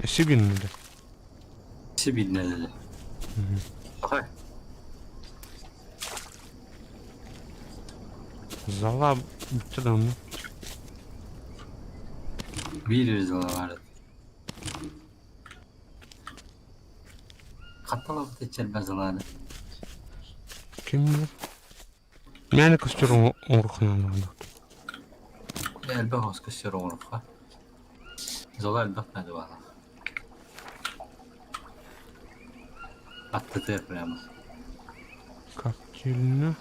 Сибин надо. Сибин надо. Ага. Зала бүттэ да онно. Биир зала баар. Хатталабыт эчэрбэ залааны. Ким билэр? Мээнэ көстөр оҥороххуна Элбэх хос көстөр оҥороххо. Зала элбэх наада баалаах. Аттытыар прямо. Коптильня.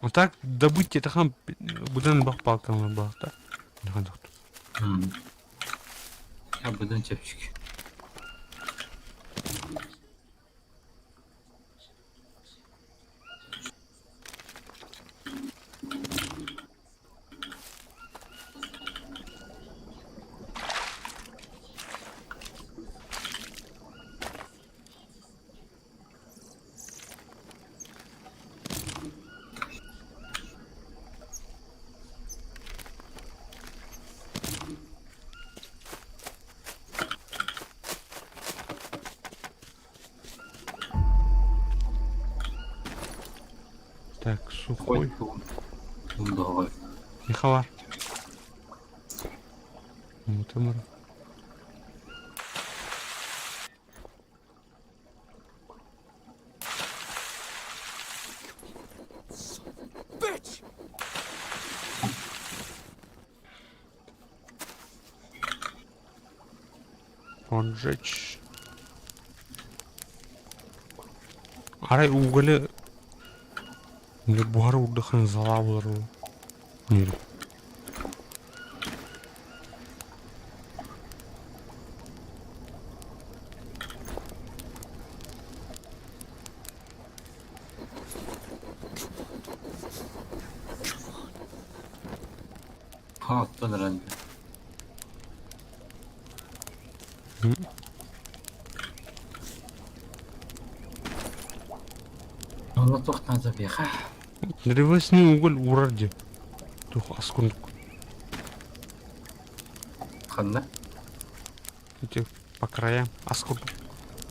А так добыть это хам быдан бах палкалар баахта. Я быдан чэпчэки. Так, сухой. Давай. Михалар. Ну, там Поджечь. Арай уголи буһар урдахын зала булар Нир. Оттон эрэн. Онно туох наада биэхэ? Древесный уголь урар дии. Туох ас курдук. Ханна? Эти по краям ас курдук.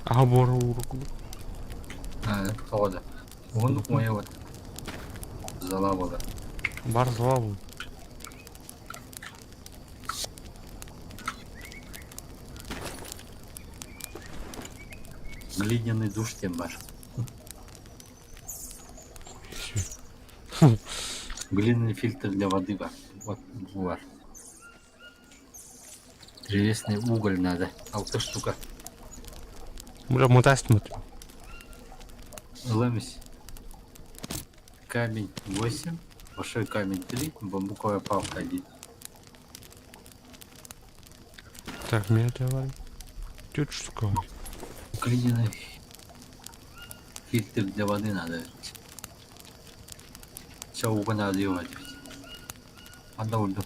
Аха буора уур курдук. Тоҕо да. Уһуннук мойа вот. Зала буолар. Бар зала бул. Глиняный душ диэн бар. Глиняный фильтр для воды бар. Вот бар. Древесный уголь надо. Алта штука. Бля, мутаст мут. Лэмис. Камень 8, большой камень 3, бамбуковая палка 1. Так, меня давай. Тут штука. Глиняный фильтр для воды надо. Все, уголь надо делать. Анда ульду.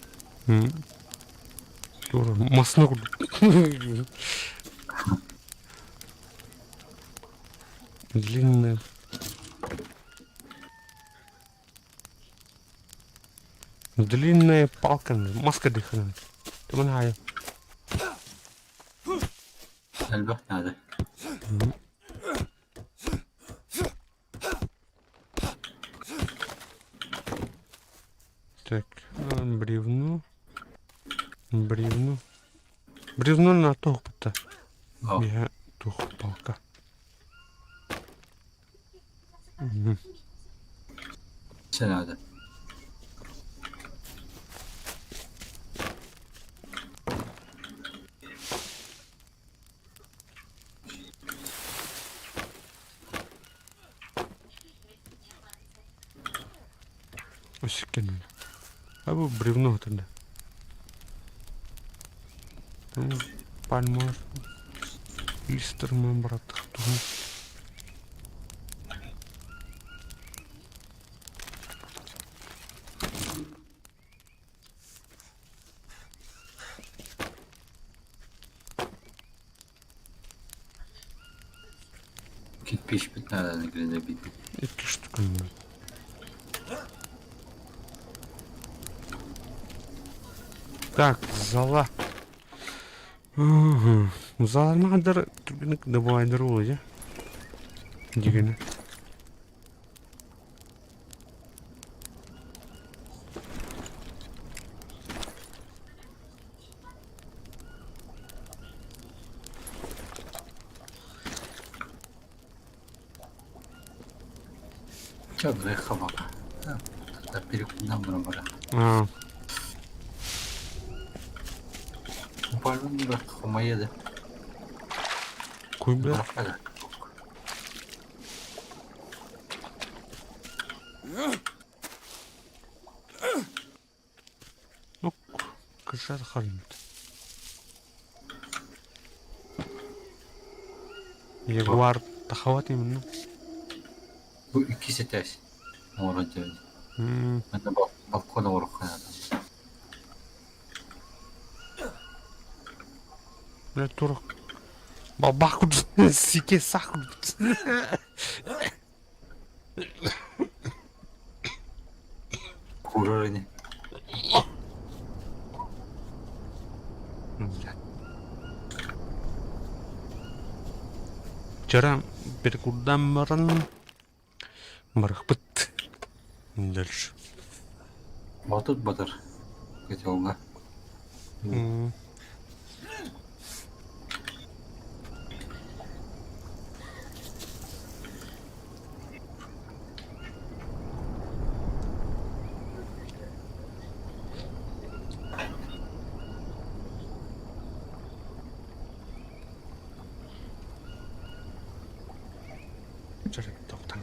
Тура, масна курдук. Длинная. Длинная палка, маска дыхана. Туманаю. Элбэх надо. Так, бревно. Бревно. Бревно на туох-то. Я туох палка. Все надо. Өссө А бу бревно тогда. Пальма. Листерман брат. Кирпич надо забить. Икки штука. Так, зала. Угу. Зала надо добавить дорогу, Диганы. Че, хабака. Перекунам бара. А. Пальмы хомоеды. Куй, бля. Крыша харыммыт. Ягуар тахават именно. Бу иккис этээс оҥорон дьэ. Манна балкон оҥоруохха наада. Бля, турок. Бабах сике сах. Куурар ини. Вчера перекурдан баран барахпыт. Дальше. Батут батар. Котелга. Тоқтаң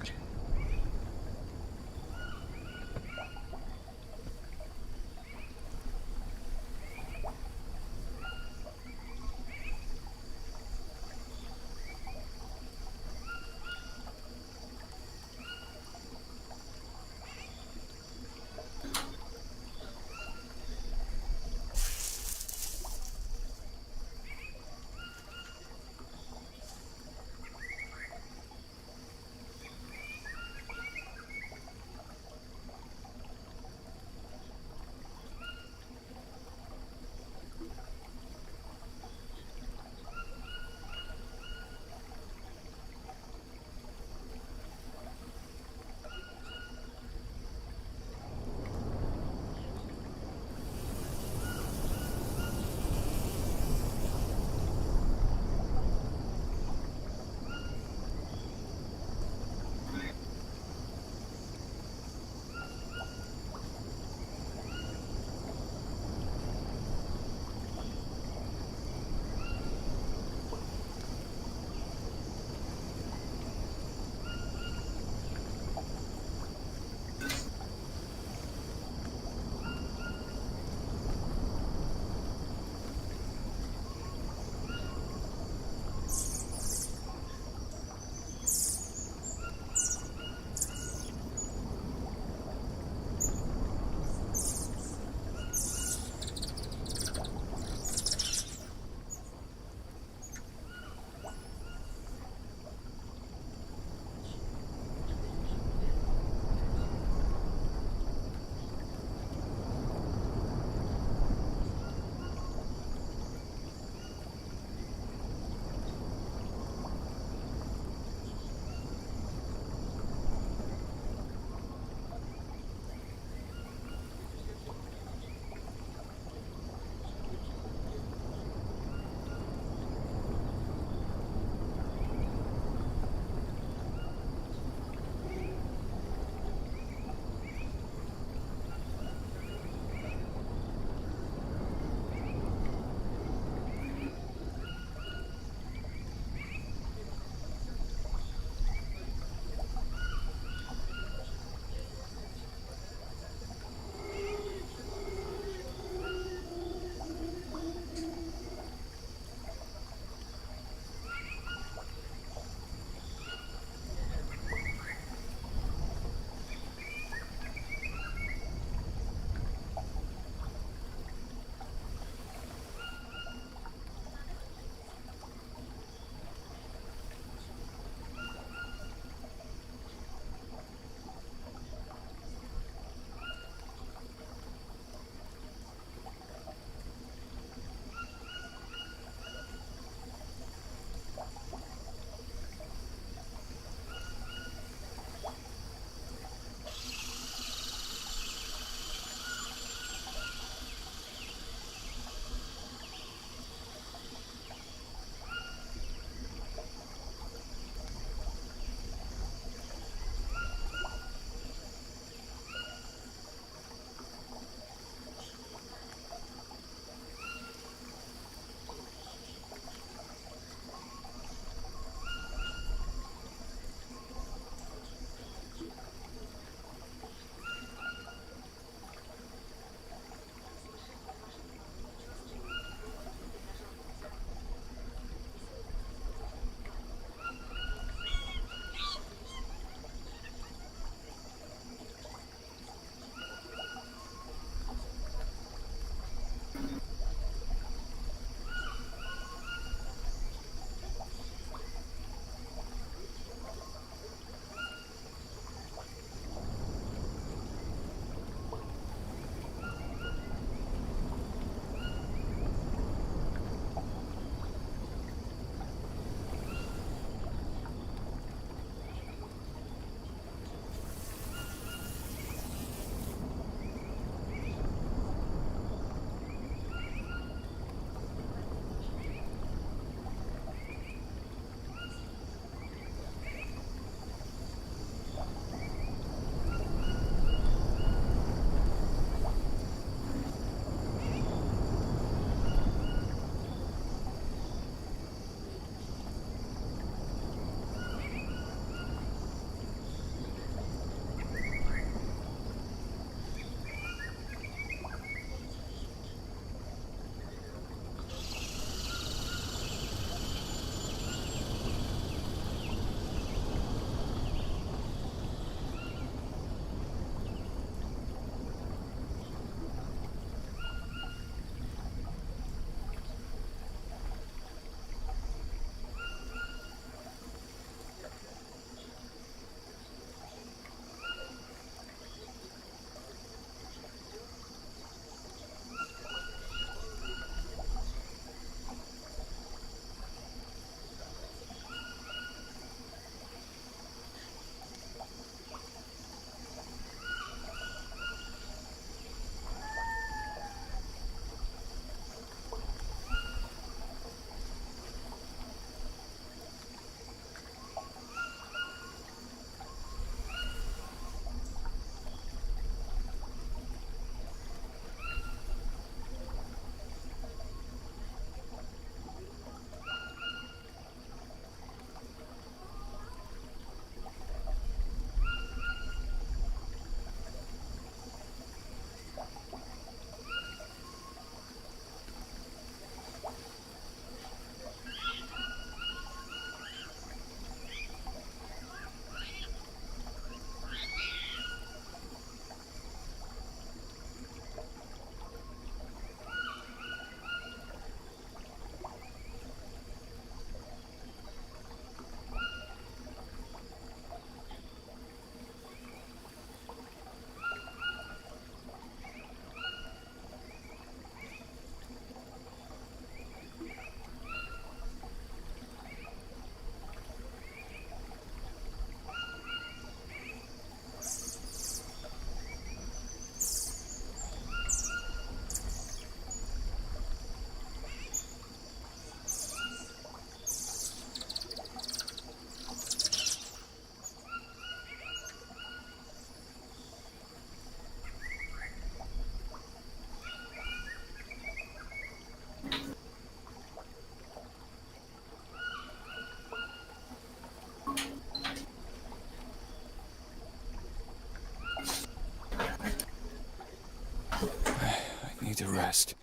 need to rest.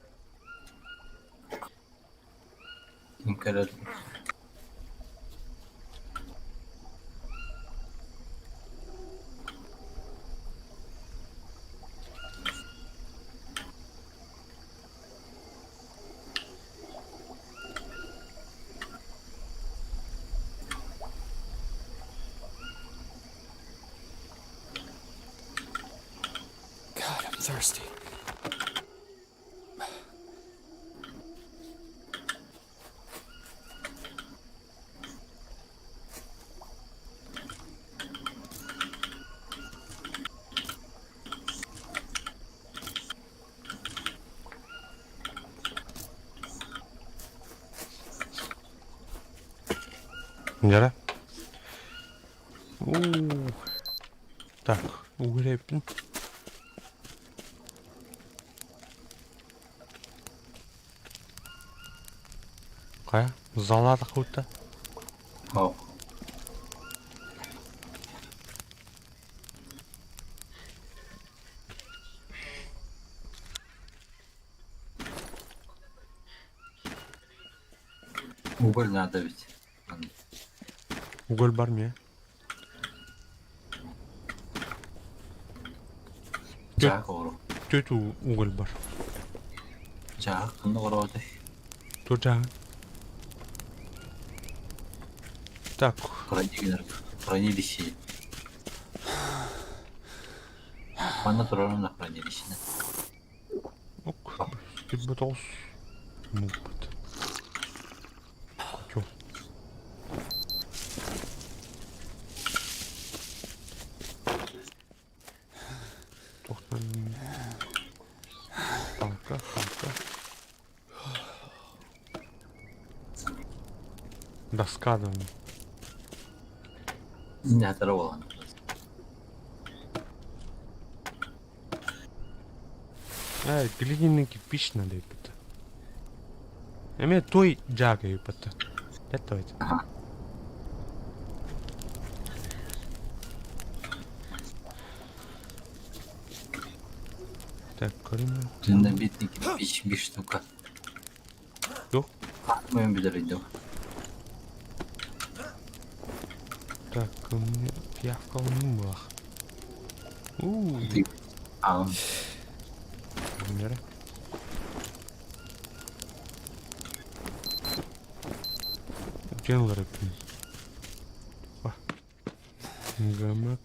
Ким кэлэр God, I'm thirsty. Дьэрэ. Уу. Так, угреппин. Хайа, залаа тахыбыта. О. Уголь надо ведь. Уголь бар миэ. Дьаак оҕоро. Түөрт уголь бар. Дьаак ханна оҕороҕутай? Тур дьааһын. Так. Хранилище. Манна турарым на хранилище. Ок. Кирбит оҕус. Мууппут. Котел. Туохтан палка, палка. Доска да. Иннэтэрэ буолан. Э, глиняный кирпич надо это. Эмиэ той дьаага ыыппата. Это Так, көрүмэ. Динамитный кирпич биир штука. Туох? Мин билэр өйдөөх. Так, пиявка буолах. Уу. Аҕам. Нэрэ. Дьиэн ылар эбиппин. Гамак.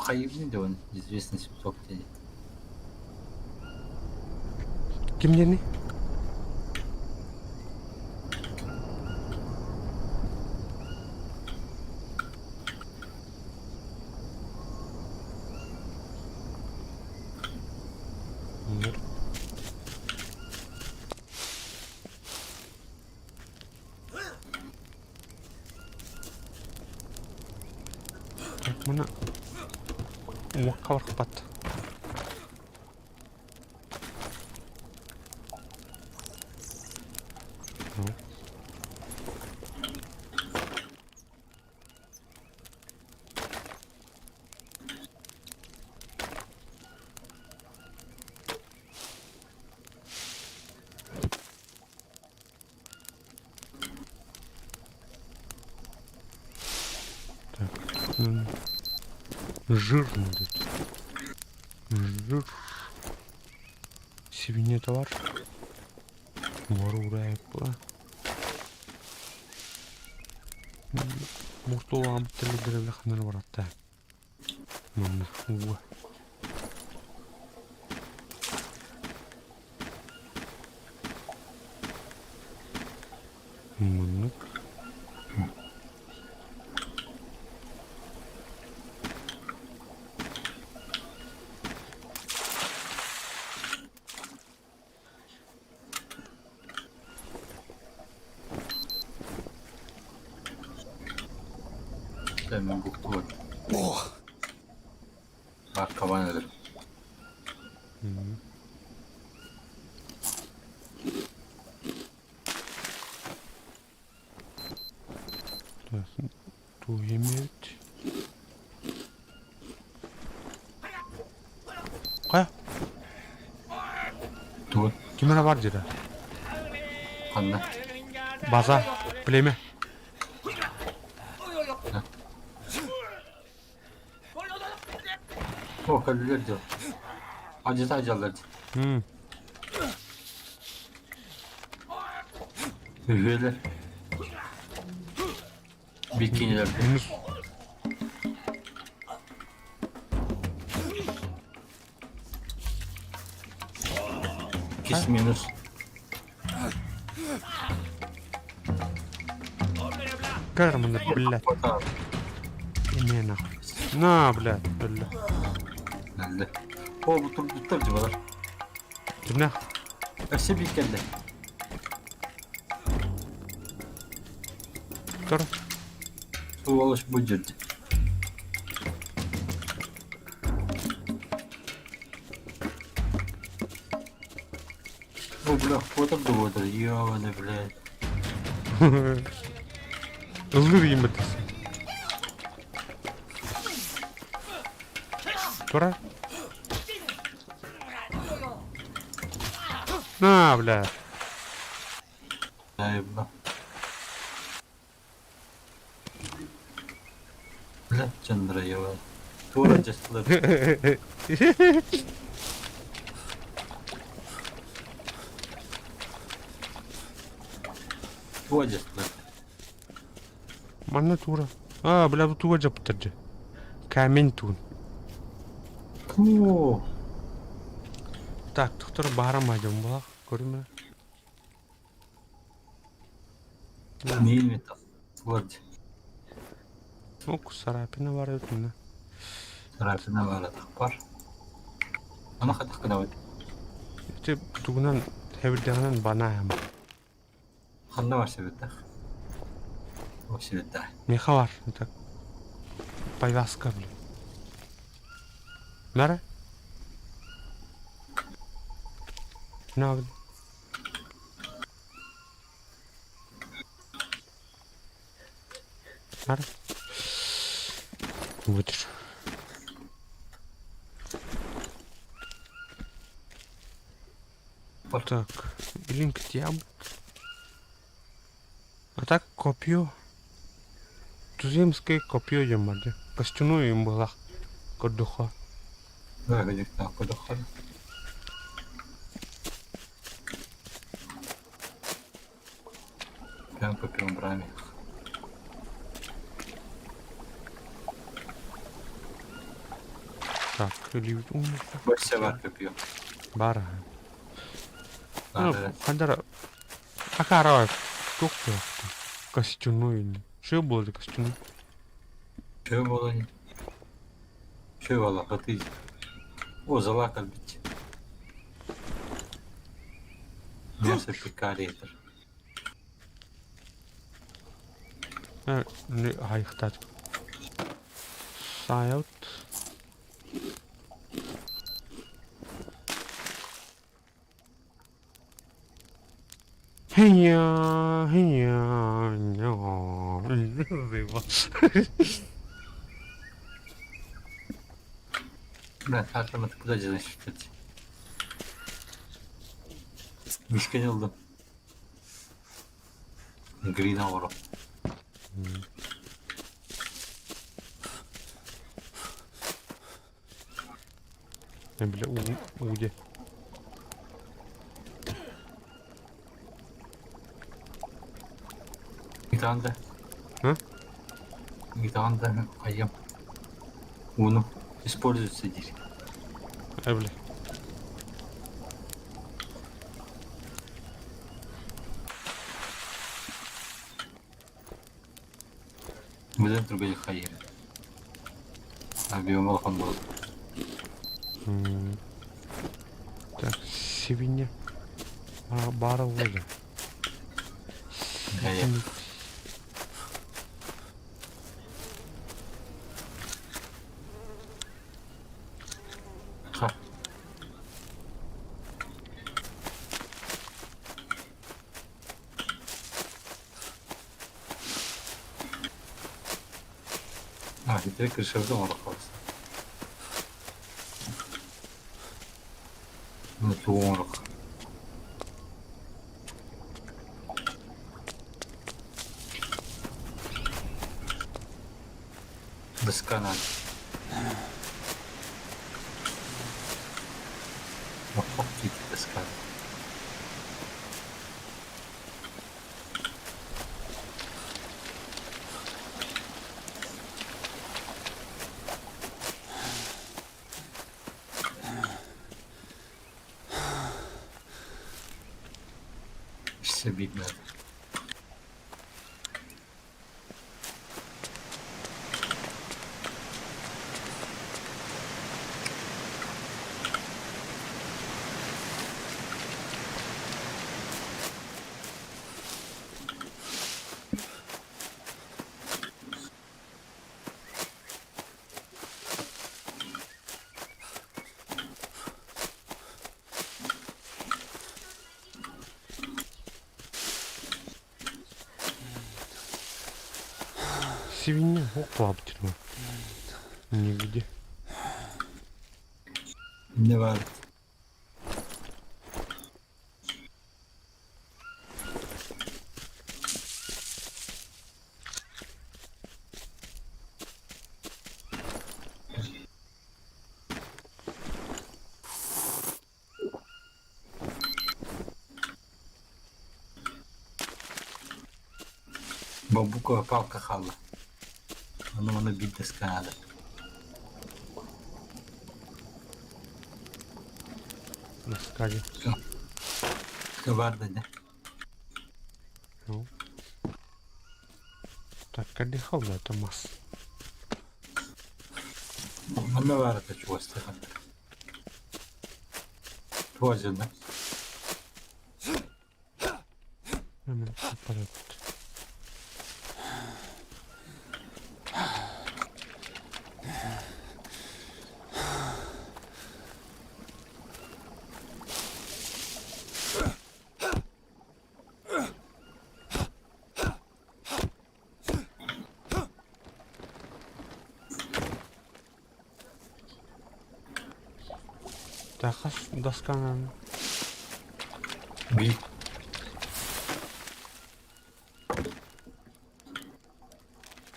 Хайыыбын диэн известный симптом диэн. Ким диэний? Нет. Так, мына уокка барбат. Так, жирный тут. Жир. Сибине товар. Морурайпа. Муртулаабыт тэлэдэрэ ханар баратта. Манна уга. Маннык. Мин буктубар. Аркабан өлөр. Хайа? Тугу? Ким эрэ бар диэтэ. Ханна? База, племя. О, кэллилэр дьон. Адьата дьаллар. Үһүөлэр. Бикинилэр. Кис минус. Карманы, блядь. Именно нахуй. На, блядь, бля. Geldi. O bu tur tutar civalar. Кимнээх? Өссө биир кэллэ. Тур. Сволочь будет. О, бля, кто там было, ёбаный, блядь. Ыллыр иимэтис. Тура. На, бля. Наебно. Бля, Чандра ёбаный. Тура дьастылар. Туа дьастылар. Манна тура. А, бля, бу туга дьаппыттар дьэ. Камень туун. О, Так, тохтор баара дьон буолах. Көрүмэ. Миин тахсылар. Ок, царапина бар эбит мына. Царапина баар бар. Аны хатах гынабыт. Ити тугунан хэбирдэҕинэн банаайам. Ханна бар себеттэх? О себеттэх. Миэхэ бар. Так. Повязка, блин. Нара? На, блин. Нара? Выдержу. Так, илин кытыйабыт. А так копье. Туземское копье диэн бар дии. Костяной им быһалаах көрдөххө. Көрдөххө. Прям по первым браме. Так, илиибит Бөссө бар копье. Баар. Хандара акара туох костяной. Что было костяной? Что было? Что было? Ты. О, залакал бить. Мясо пикаретер. Хайхтат. Сайт. Хия, хия, Бля, Артем, ты куда делаешь, кстати? Мишкин ыллым. Green оҕоро. Бля, уде. Гитанда. А? Гитанда айым. Уну используется здесь. Ай, бля. Быдан түргөн хайыр. Объем алхан бол. Так, сибиня. Бара вода. Ха. А, теперь крыша дома находится. Тугу оҥоруох Досконально. Досконально. Все видно. Свинья охлаптина. Нигде. Не баар. Бамбуковая палка хаалла. Ону маны биирдэскэ наада. Доска Кыбар да Ну. Так, отдыхал да, это масс. Манна баар этэ чугастыхан. Туозина. Так, доска Биир.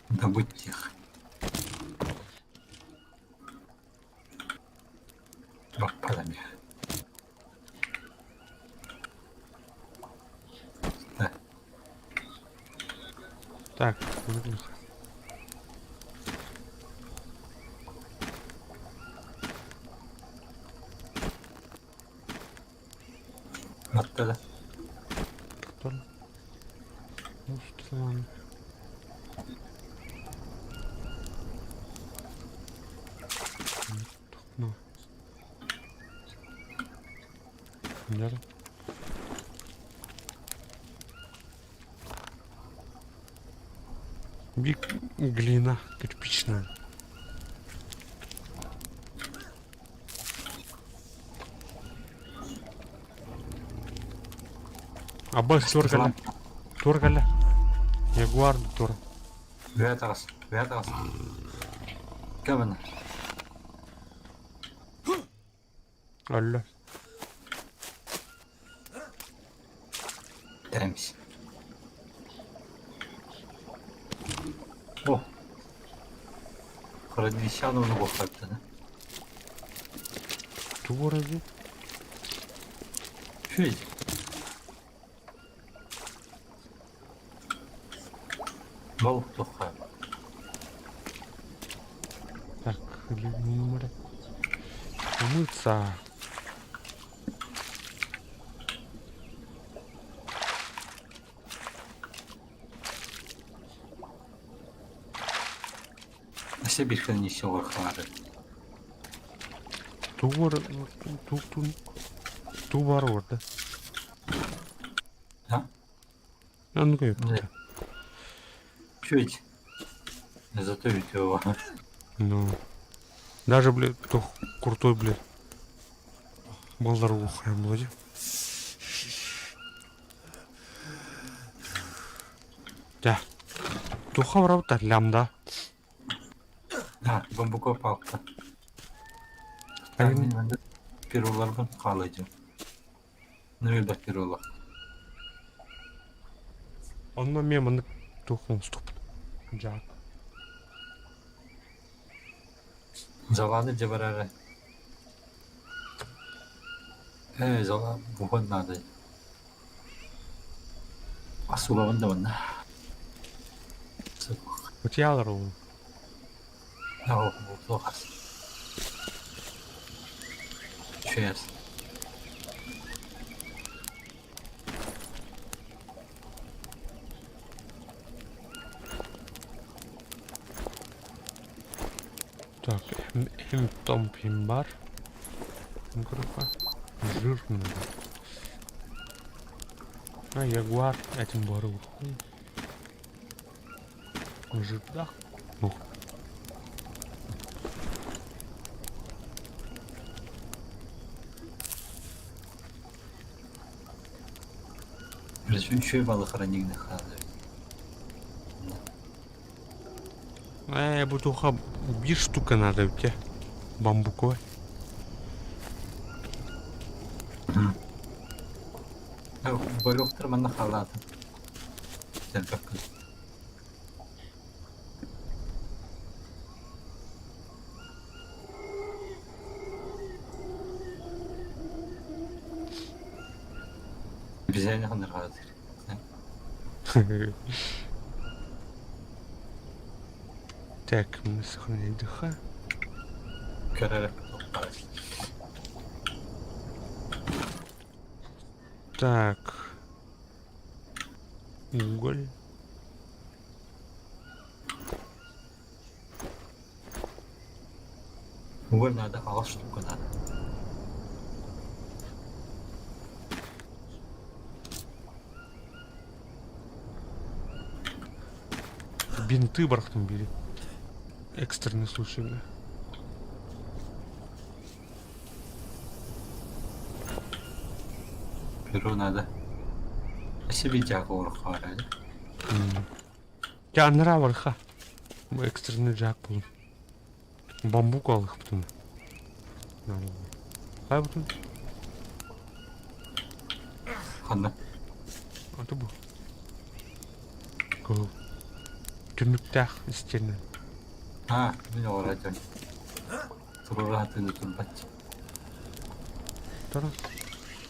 Да будь тихо. Баппадами. Да. Так, Баттала. Устан. Ну. Биг глина кирпичная. Абас тур кэллэ. Тур кэллэ. Ягуар тур. Вятас, вятас. Кевин. Алло. Термс. О. Храдвищану да? Туорази. Федь. Балык тухха. Так, море. Умыться. Өссө биир не хары. Тугор ту ту ту бар orada. Да? Ну как? Чуть. Зато ведь его. Ну. Даже, блядь, то крутой, блядь. Балдар ухаем, вроде. Да. Туха враута лямда. Да, бамбуковая палка. Айн. Перволарбын қалайды. Нөмүрбэт буолла. Онно эмиэ маннык туох оҥостукпут. Дьаат. Заланы дьэ барара. Ээ, зала буһуон наада. Асулабын да манна. Утуйалар ол. Cheers. Так, им том бар. Группа. Жир много. А, ягуар этим барыл. Жирдах. Ух. Үчүгэй балык хранигны хаалар. Бу туха биир штука надо у тебя. Бамбуковая. Болуктар манна хаалаатын. Элбэккин. Bizene ханыргаатыр. Так, мы сохраняем ДХ. Көрөрө. Так. Уголь. Уголь надо, аҕыс штука надо. Бинты барахтым бери. Экстренный случай, бля. Перо надо. Себе жаак хаара. Я нраварха. Экстренный жаак был. Бамбук алых потом. Хай бутун. Ханна. А то бу. Кыл. Түнүктәх истерне. А, мен оҕоротон. Турураатыны турбат. Тара.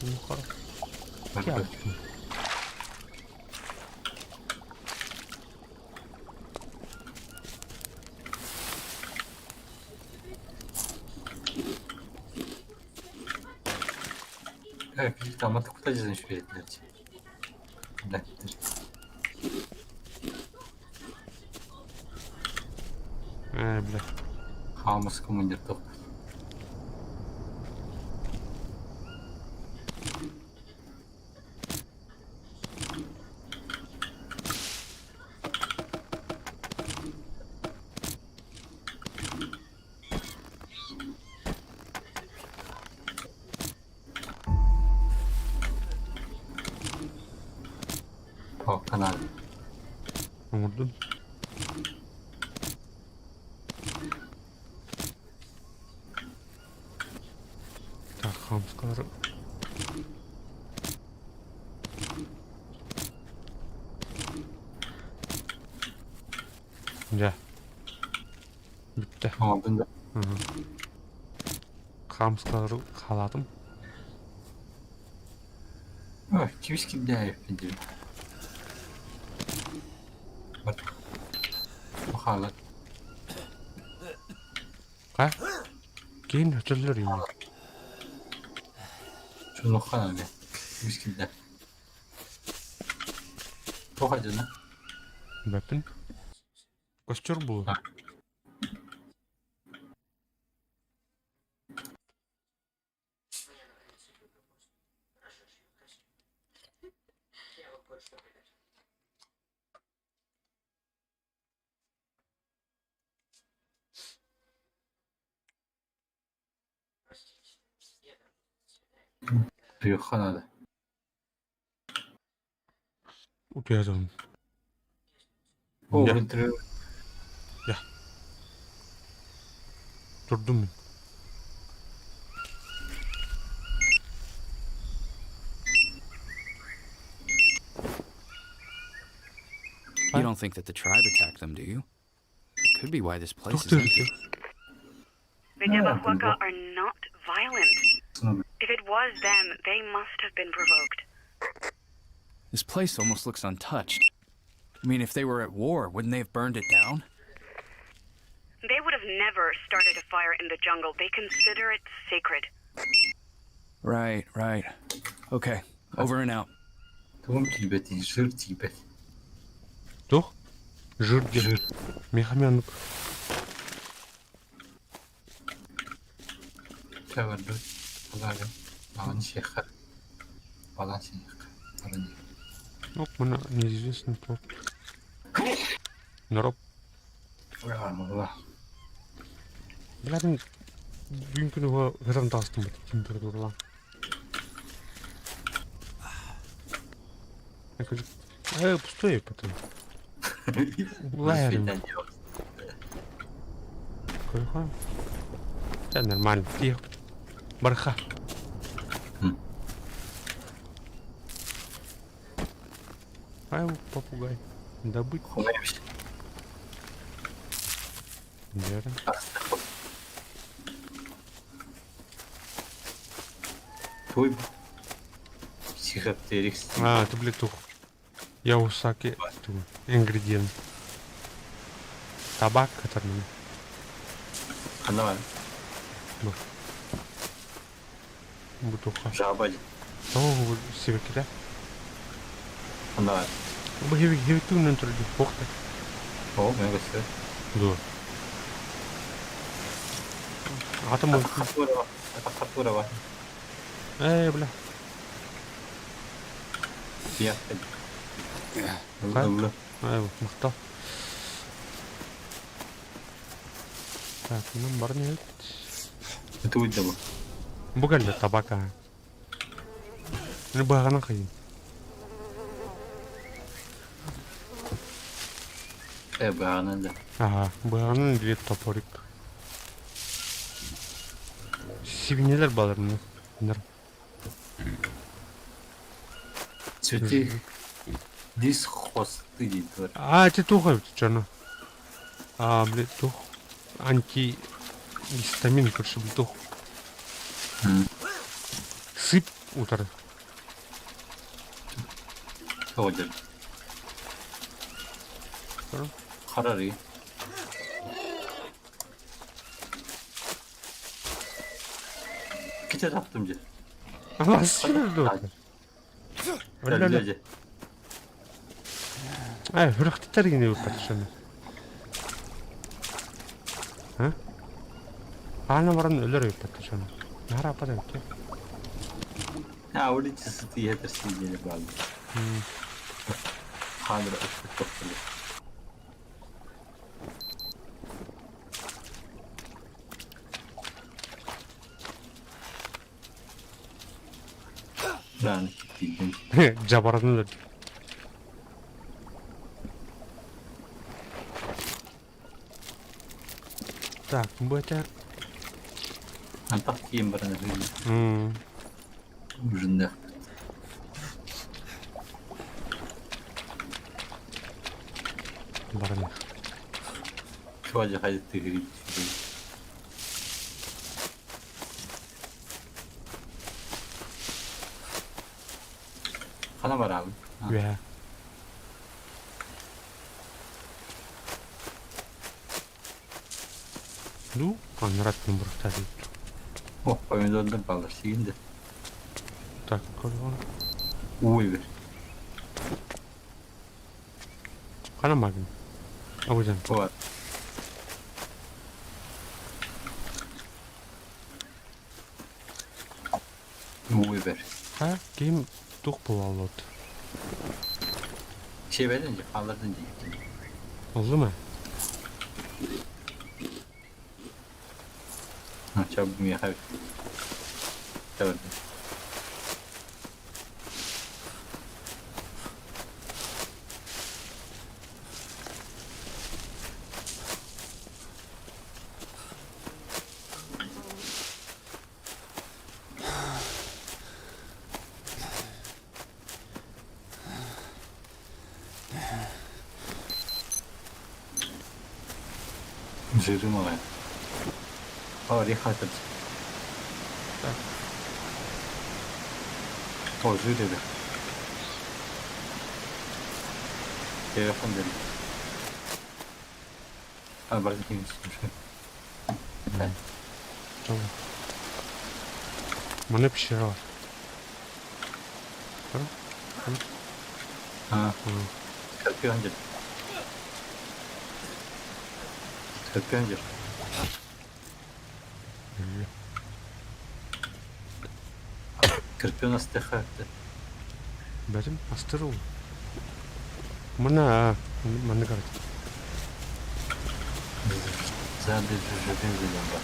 Ухара. Э, тамат кутажызын шүретнерчи. Да. Бля. Хамас командир тоқ. О, канал. Оңордун. Так, хамскалар. Дьэ. Бүттэ. Оҥордун да. Хамскалары халатым. Ой, кибис киддээйиппин диир. Бат. Махалат. Ха? Кейин өтөллөр юм. Чунуххана эмэ. Кибис киддээ. Туох дьоно? Бэппин. Костер булу. А. Туйухха надо. Утуйадым. О, Дьэ. блин, Турдум мин. don't think that the tribe attacked them, do you? It could be why this place Туох is empty. төрүтүй? The Yabahuaca are not violent. If it was them, they must have been provoked. This place almost looks untouched. I mean, if they were at war, wouldn't they have burned it down? They would have never started a fire in the jungle. They consider it sacred. Right, right. Okay, over and out. Тугум килбэтий, жир тиийбэт. Туох? Жир диэн. Жир. Миэхэ эмиэ оннук. Чэ барбыт. Балага. Балан сиэххэ. Балан сиэххэ. Баран Оп, мына неизвестный плод. Нороп. Ура, Бля, мин бүгүн күнү ытан таҕыстым температуралаан. Пустой потом. Лайерим. Көрөхөн. Да нормально. Тихо. Барха. Ай, попугай. Добыть. Верно. Туй психоптерикс. А, это, блядь, тух. Я усаки. Ингредиент. Табак, который... Ханна бар. Бутуха. Жаба. Того сибэккитэ. Ханна бар. Бу хевиктүүнэн турар туохта. Оо, мен көстөр. Дуо. Аҕатым Хапура хапура бар. Ээ, бля. Иә. Хай. Ылы. Ээ, махтал. Так, мынан баран иһэбит. Это уйда бу. Бу кэллэ табака. Быһаҕынан хайын. Э, быһаҕынан да. Аха, быһаҕынан или топорик. Сибинелер балар мына. Цветы. Дис хвосты дейді бар. А, это тух эбит дьоно. А, блядь, тух. Антигистамин, короче, блядь, тух. Сыпь утары. Тоҕо дьэр. Харары. Киче таптым же. Алас Дьэ. Ай, хүрөхтөр гинэ үппат шаны. А? Аана баран өлөр үппат шаны. Нара апат эбит. А, улица сыты ятыр сидели балы. Ханра тоқтылы. Раны киттидим. Жабаран өлөр. Так, бу это... Антах кием баран Ужинда. Баран. Чуаджа хайды тыгырит. Хана барабын. Үһэ. Ну, анрат нумрахта дейт. О, помидордар балдар сигинде. Так, көргөн. Уй бер. Хана магын. Абыдан. Бар. Уй бер. Ха, ким тух булалот. Şey verdin kaldırdın же. Oldu mu? Ha, çabuk mu yakar. Evet. Жирым аҕай. Орех атыр. Так. О, жир эбит. Телефон деді. А, бар Чего? Маны пещера бар. А, Скорпион деді. Скорпион деді. Скорпион астыха. Бәрім астыр ол. Мына, маны қарат. Зады жужжабен деген бар.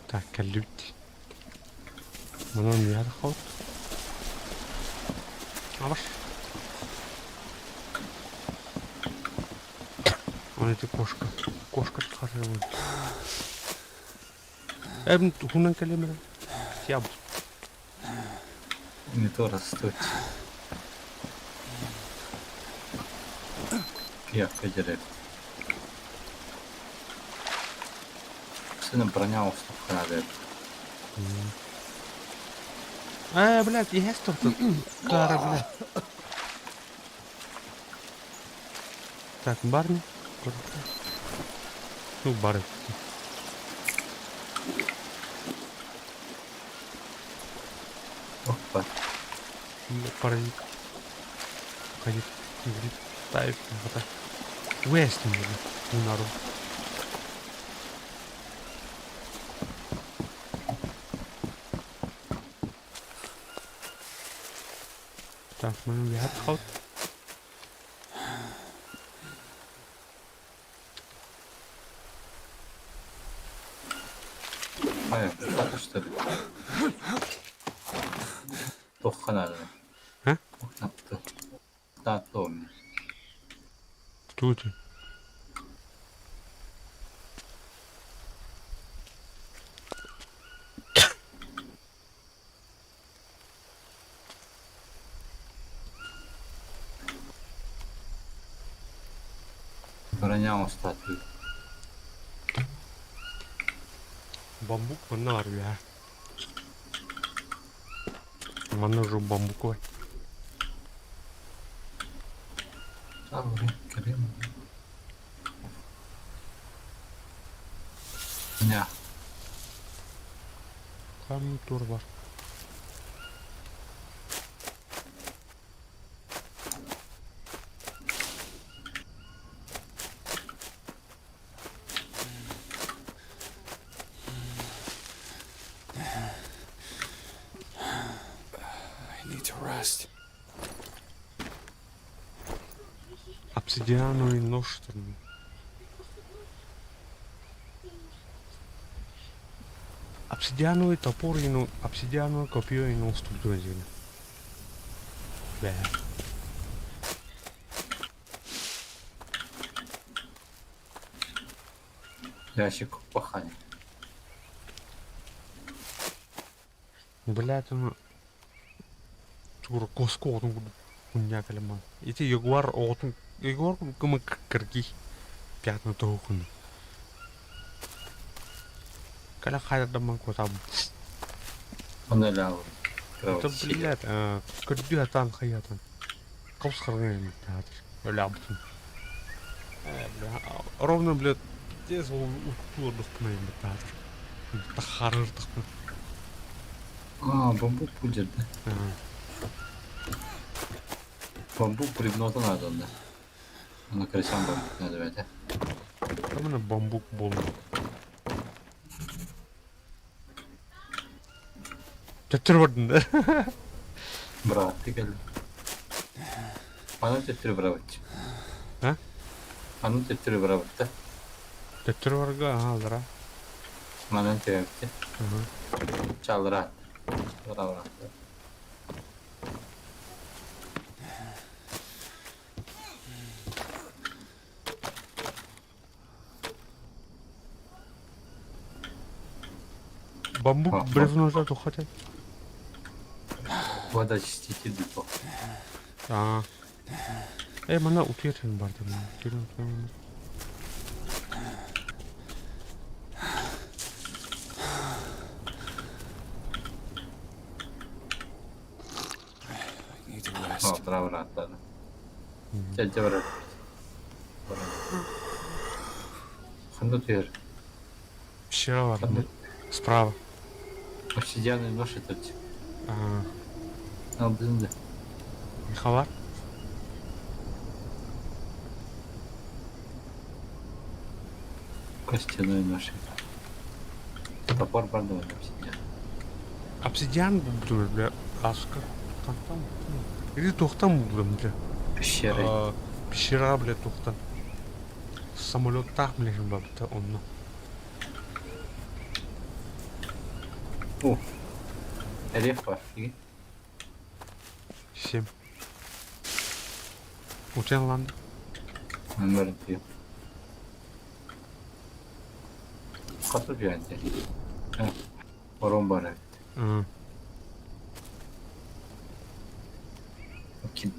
Так, кэллибит. Манан үөһэ таххабыт. Абаш. Оны ити кошка. Кошка тахарабын. Эбин туһунан кэлэмэрэ. Сиабыт. Не то растут. Я кадерек. Сына броня уступка Ээ, блядь, иһэс тохтот. Кара, блядь. Так, барни. Ну, бары. Опа. Паразит. Ходит. Ставит. Вестин, блядь. Народ. Так, мы үөһэ Ай, что что ли? Туохха наада? А? Таатта мне. Кто это? Броня устатыы. Бамбук манна баар үөһэ. Манна уже бамбуковай. Крем. Не. Там тур бар. I need to rest. Обсидиановый нож. Там. Обсидиановый топор и ну, обсидиановое копье и ну структура земли. Бля. Ящик пахани. Блядь, ну... Тур коско ну хуйня калиман. Ити ягуар оҕотун ягуар кымы кырги пятна тоохун. Кала хайдаман котам. Он лял. Это, блядь, көрдүү атан хаятан. Копс харган театр. Өләбүтүн. Бля, ровно, блядь, тез ол утуурдухпуна театр. Тахарырдахпын. А, бамбук пудер, да? Бамбук бревно надо, да. Аны красям бамбук надо, да? Камына бамбук болду. Төттөр бардын да. Брат, ты кел. Аны төттөрү бырабыт. А? Аны төттөрү бырабыт да. Төттөр барга, ага, алара. Манан төбөптү. Чалыраат. Быра Бамбук А, бревно тухата. Водоочиститель депо. Аа. Э манна утуйар сирим бар дии. I need to rest. Бырааттааны. Чэ, барар. Ханна утуйар? Пещера бар. Справа. Обсидиановый нож это Аа. Алдын да. Михалар? Костяной нож. Топор бар да обсидиан. Обсидиан булдум бля. Аска. Там. Или туохтан булдум бля. Пещера. Пещера бля туохтан. Самолеттаах билэһин барбыта онно. О. Орех бар. Семь. Утен ланды. Номер две. Хатыр биэнте. Орон бар эбит.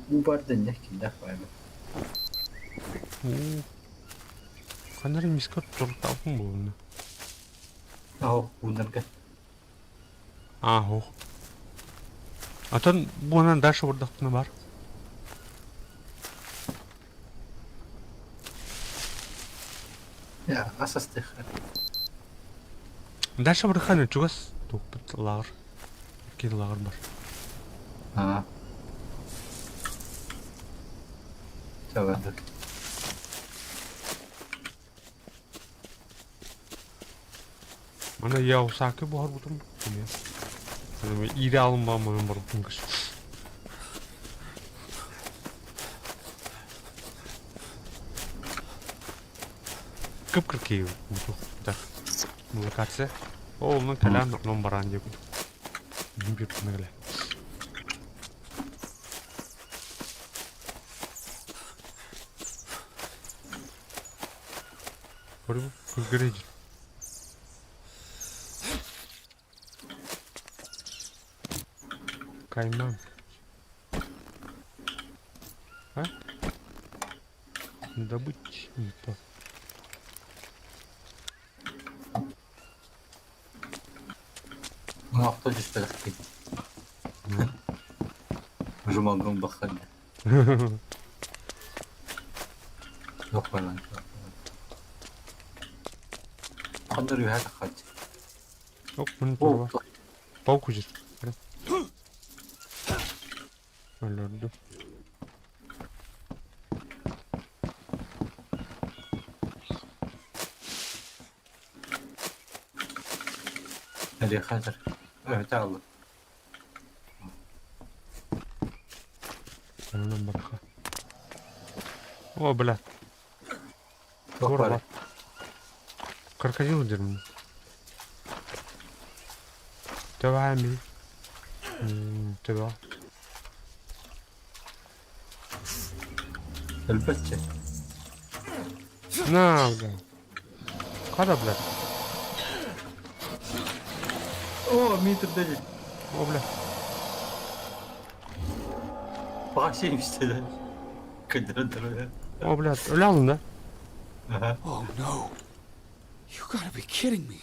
Уу бар дэннэх киндэх баайбыт. Ханна эрэ миска туруктаабын буолунна. Оо, уунарга. Аа, һуох. Атын буонан дальше бардахпына бар. Я, ас астыха. Дальше барыххана чугас туохпут лааҕыр. Икки лааҕыр бар. Аа. Чабардык. Маны Яусаки буһарбытым эмиэ. Иирэ алынбааммын барбытым кыс. Кып-кыркыы так локация. Ол онон кэлээн онон бараан диэбит. Биир кэлэ. Көргөрө Кайман. А? Добыть не то. Ну, авто түспэтэхпин. Жумалгын баххан. Yok falan. Хандар үһэ таххач. Ок, мин О, Паук үжир. Өлөрдүм. Nereye kadar? Evet aldım. Онон барха. О, бля. Туох Туора баар? бар. Крокодил дермин. Давай ми. Давай. Өлбөтчө. На, бля. Хара, бля. О, метр дали. О, бля. Баҕа истэ Кыдырын турар. О, бля. Өлө алын да? Аха. Oh no. You gotta be kidding me.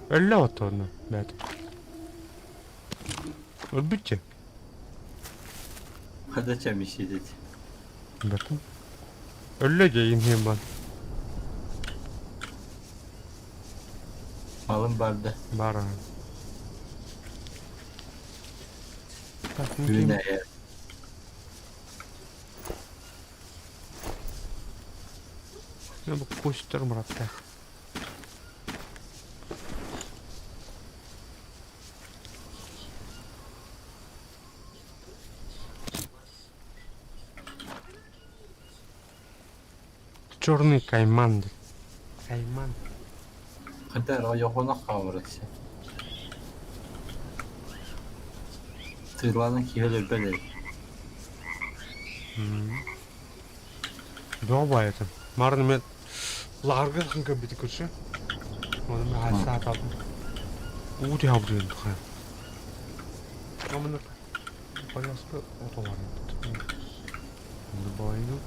Өлө оттоно, бэт. Өлбүтчэ. Хадача мишидет. Бэтим. Өллө дьэ иһин бан. Малым барды. Баар. Так, Үүнэ. Ну, пусть мураттаах. Черный кайман. Кайман. Хата района хаамырытся. Светлана киһи өлбөт Доба это. Марын мен ларгы хынка бити көрші. Оны мен хаса табым. Уу түһэ тухары. Маны повязка отолар. Бойну.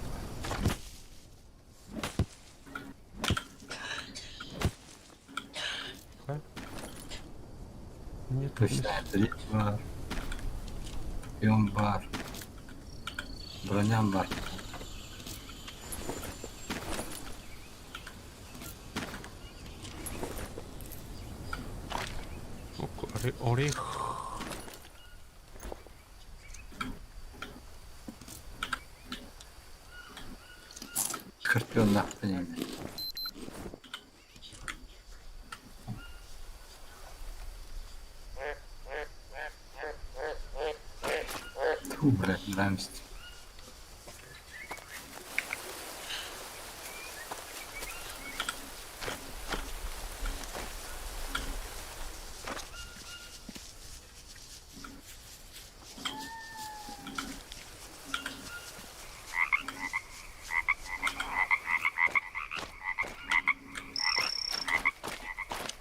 Нет, Бар. Пион бар. Броням бар. Орех. Скорпион нахуй. Тьфу, блядь, нравимся.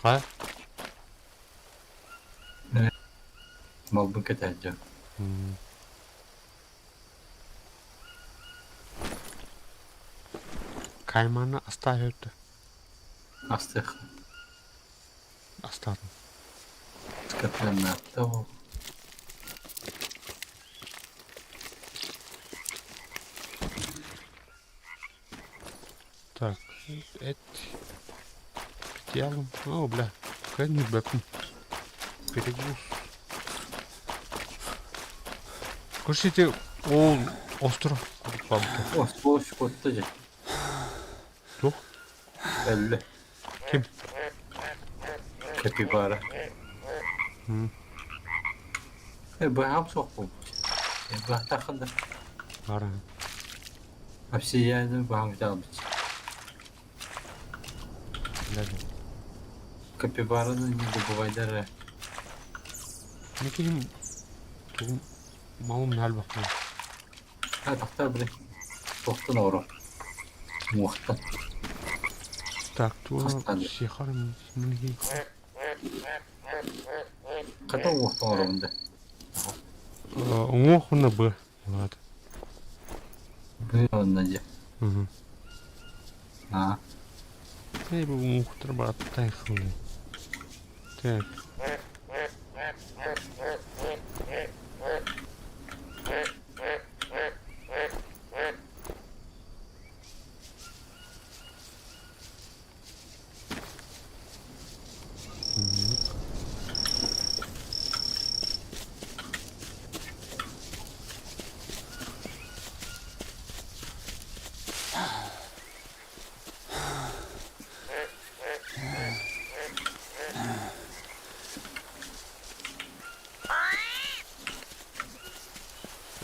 Хайа? Малбын кэтэһдьэ. Кайманы оставят. Астых. Оставим. Скорпион того. Так, это... Петялом. О, бля. Кэнни бэкум. Перегруз. Көрсете ол остров курдук О, сволочь куотта дьэ. Туох? Өллө. Ким? Капибара. Быһаам суох буолбут. Быһахтааххын да. Бара. Обсидианы быһаам бүтэ Блядь. Капибараны не добывайдар. Никим тугум малым нальбах. А тахта били. Туохтан оҕоро. Муохтан. Так, туга Хастан. сихар минги. Хата уохтан оҕоробун да. Уҥуох уонна б. Вот. Бу онно дьэ. Угу. Аа. Эй, бу уҥуохтар бааттай хылы. Так.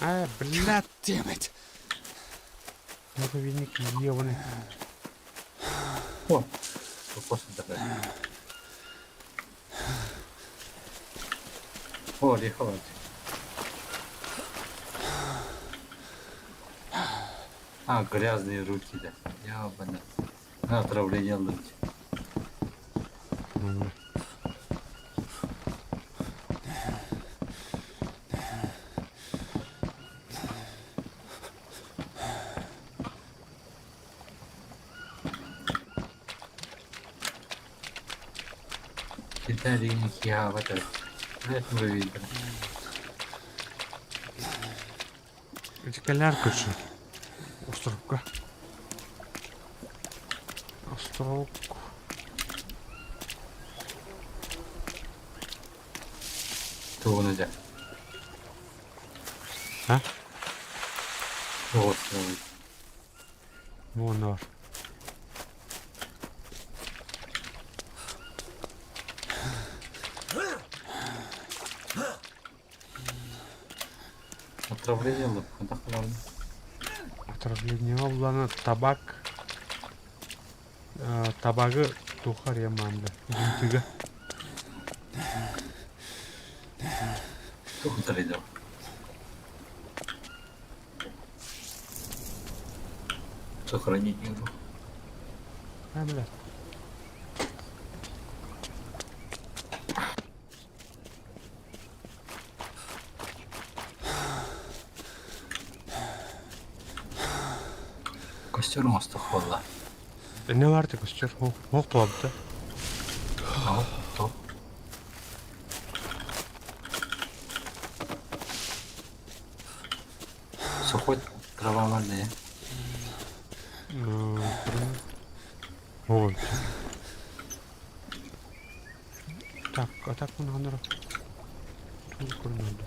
А, блядь. Damn it! Муравейник ебаный. О, кокос давай. О, ореховать. А, грязные руки, да. Ябана. На отравление лучше. М. Китайский хиавата. Блять, муравей. Эти колярка же. Островка. Островку. Тугуна дьэ. А? Вот, Вон бар. Отравление лып. Отравление булана табак. Табагы тухар яманды. Жинтиге. Тух отравление. Сохранить не могу. А, блядь. Костер оҥостох буолла. Не бар ты костер? Ох туолбута. Топ. Сухой трава бар да. Ой. Так, а так мунаныр. Тур көрүнөдү.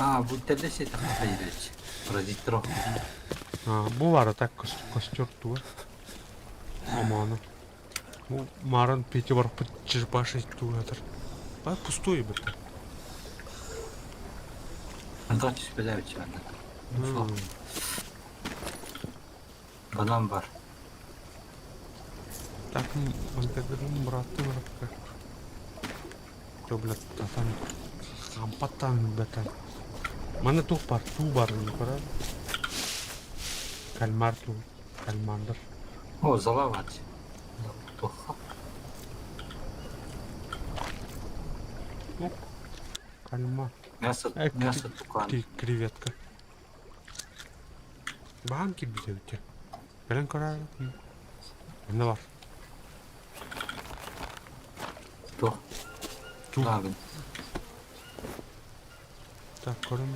А, бу тэллэ сиэтэххэ хайырыач. Паразиттар А, бу бар так костер туга. Омону. Бу марын пети барыппыт черепаший тугатыр. А пустой бит. Антон түспэлээбит манна. Банан бар. Так, антагырым братты братка. То, блядь, татан хампаттан бэтен. Мана тух бар, туу бар, не Кальмар туу, кальмандар. О, зала бар. Туха. Ну, кальмар. Мясо, мясо тукан. Креветка. Баан кирбитэ эбит Кэлэн көрөөрү. Иннэ бар. Туох? Туу. Лаабын. Так, көрөн.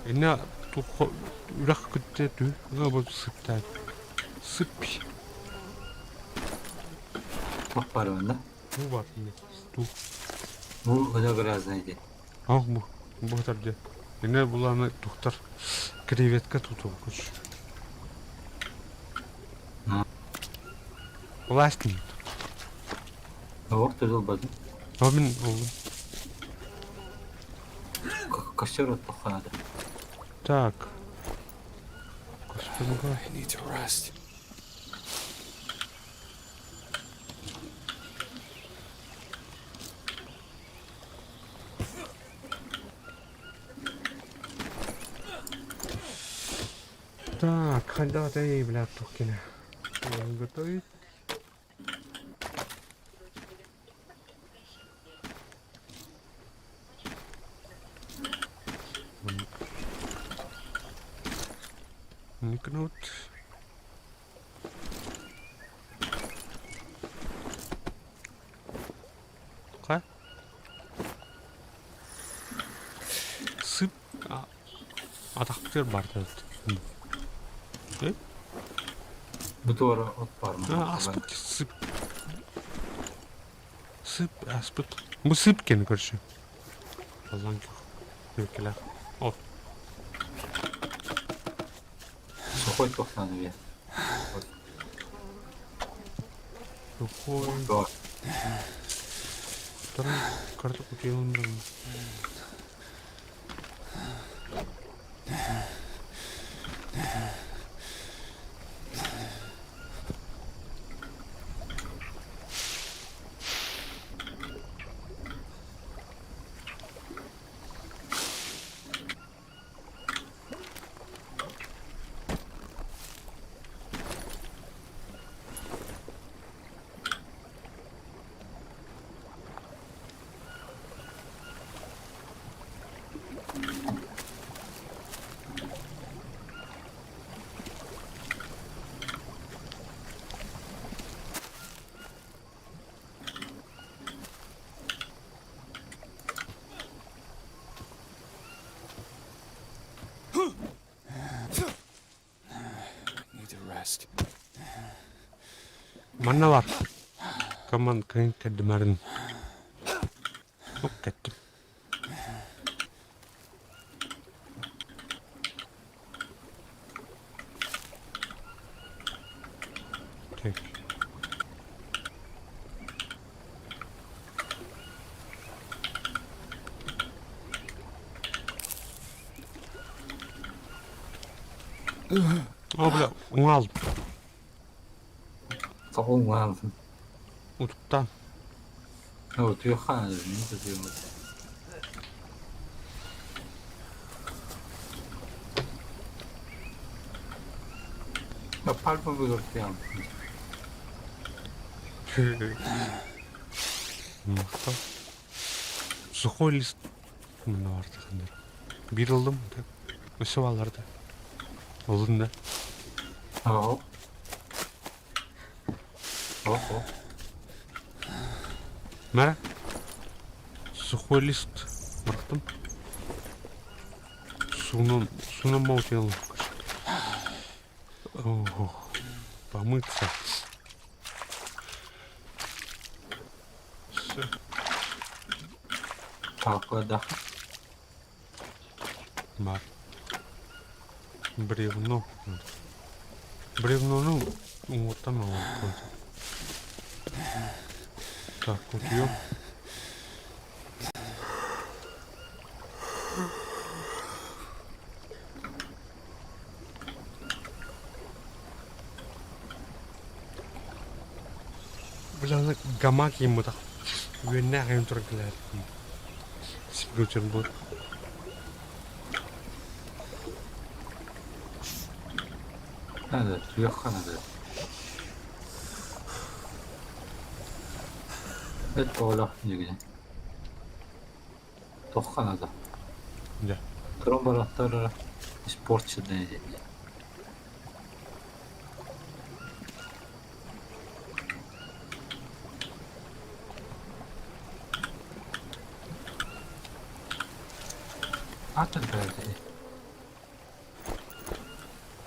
Иннэ тух үрэх күттэ түү. Бу сыптай. Сып. Туох бар онно? Бу бар. Туу. Бу өтө грязный дии. Ах бу. Бу тарде. Иннэ буланы тухтар креветка туту күч. Власть. Ор төзөл бадым. Мин oldu. Костер оттохха надо. Так. Костюмга. I need to rest. Так, хайда эй, бля, тухкина. Готовить. Никнут. Ка? Сып. Атақтыр бар деді. Бу туора от бар ма? Аспыт сып. Сып, аспыт. Бу сып кені көрші. Аллан көх. От. Сухой туох надо бе. Сухой. Туох. Второй карту купил. Need to rest. Манна бар. Команд кын кәдімәрін. Оп, кәттім. Так. О, бля, уңал. Тоҕуҥ Утуктан. О, туохха надо, мин тутуйум. Пальма выгортуям. Махтал. Сухой лист. Мына бартахандар. Биир ыллым, өссө бааллар да. Ыллын да. Ого. Ого. Мара. Сухой лист бырахтым. Суунан, суунан маутел. Ох, помыться. Все. Талкыда. Бар. Бревно. Бревнону уҥуоттан оҥорбут. Так, утуйуом. Бля, гамак ииммытах үөннээх айан туран кэлээт Сипгүчүн бу. Надо, туйахха надо. Эт оҕолоох дьигини. Туохха надо? Дьэ. Туран барахтар испорченные диэн. Атын бэрди.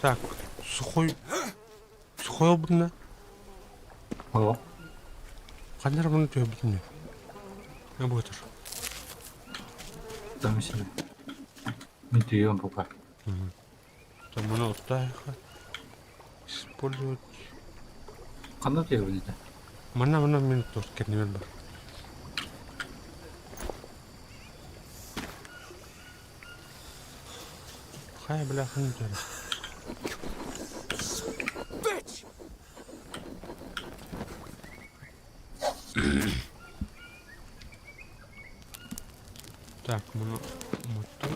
Так, сухой сухой обутуна О, ханна эрэ муну түһэрбитин Буотар. там себе. Мин түһүөм пока. Там муну оттаайха использовать. Ханна түһэбин этэ? Манна манна мин туох кэннибэр бар. Хайа бля ханна түһэрэ? Так, муну мутту.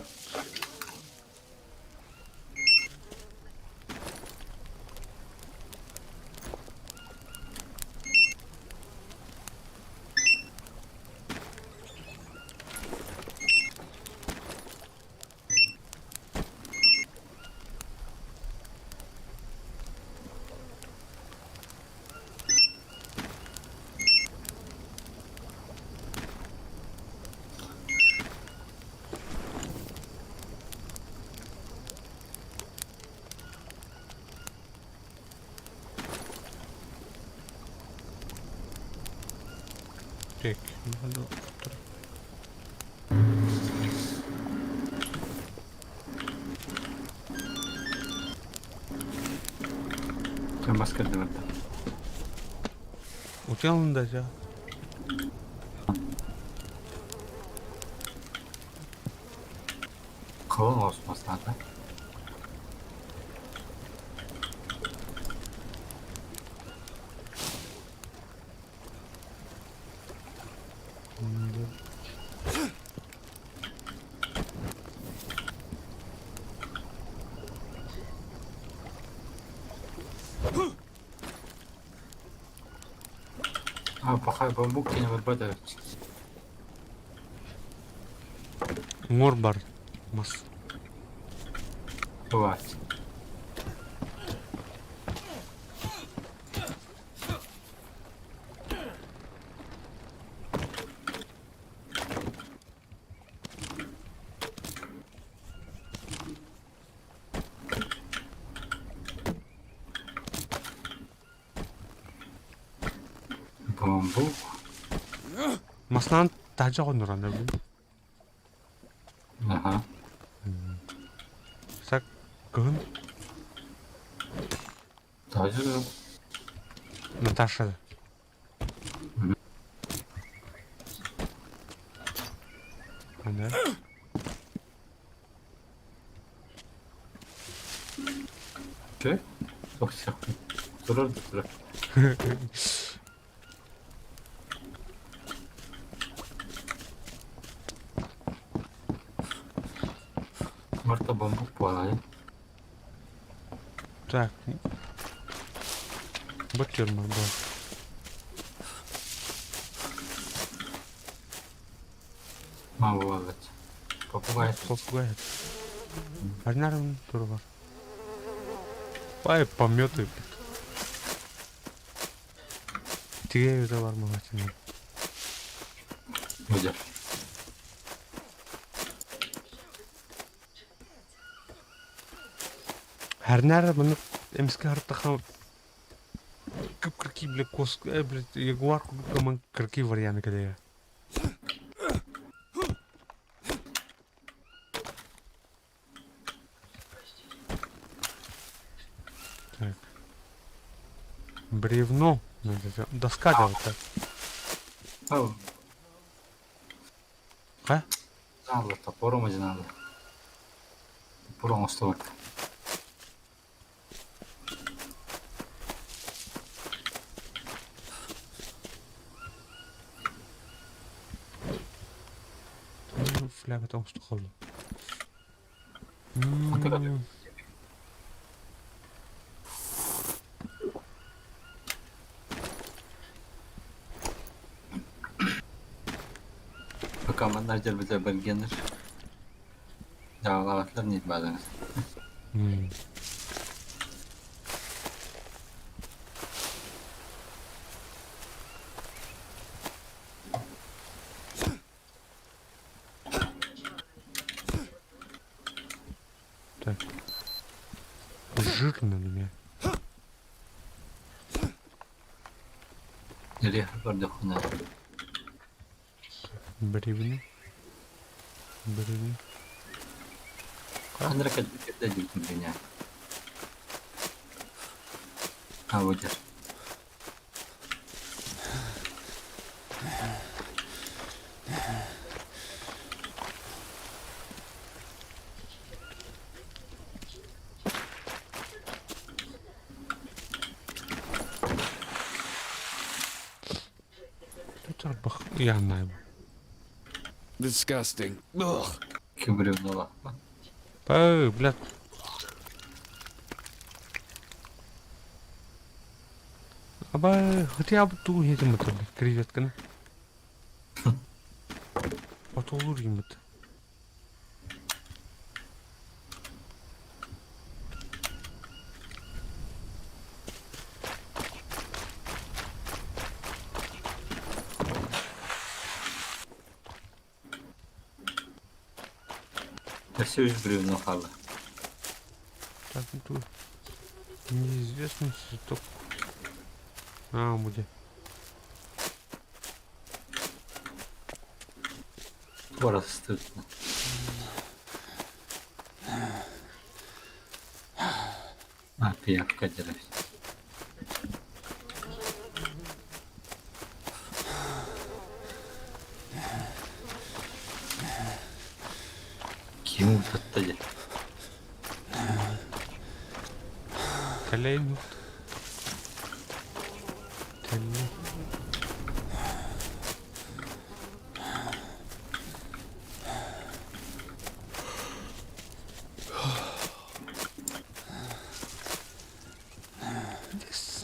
Так, надо Бас кэллим эрдэ. Утуйалын да дьэ. Кылын оҕус мастаата. А, пахай бамбук кини барбат эбит. Уҥуор бар мас. Бывает. Бамбук. Масынан таһдьа хоннорон эбит. Аха. Так, кыһын Таһдьа Наташа. Ана. Окей. Тохсиах. Турар да турар. Марта бамбук буолаайа. Так. Бөтүөрмэ бу. Ма буолбат. Попугай. Попугай. Арнарым турбар. Бай помёты. Тиге да бар магазин. Будет. Харнар маны эмске хартаха кып-кырки бile кос блядь ягуар курдук кырки варианты кэлэйэ. Так. Бревно. Доска да вот так. Ау. Ха? Надо, топором иди надо. Топором оставать. Фляга оҥостохолло. Пока манна дьэлбитэ бэргэнэр. Дьаалаабаттар ньирбаатыҥ. Так. Жирно на меня. Нэлиэх көрдөххүнэ Бревно. Бревно. Ханна эрэ кэлбит кэрдэ диэбитим меня. А вот Тарбах я знаю. Disgusting. Ugh. Кыбырыгнула. Эй, блядь. Аба, хотя бы ту едем это, креветканы. Отолур юмыт. Өссө үс бревно хаалла. Так, ну тут неизвестный цветок. А, будет. Туора сыстыбыт. А, пиявка дьэрэ. Ким утатта дьэ. Кэлэйин Тэллэй.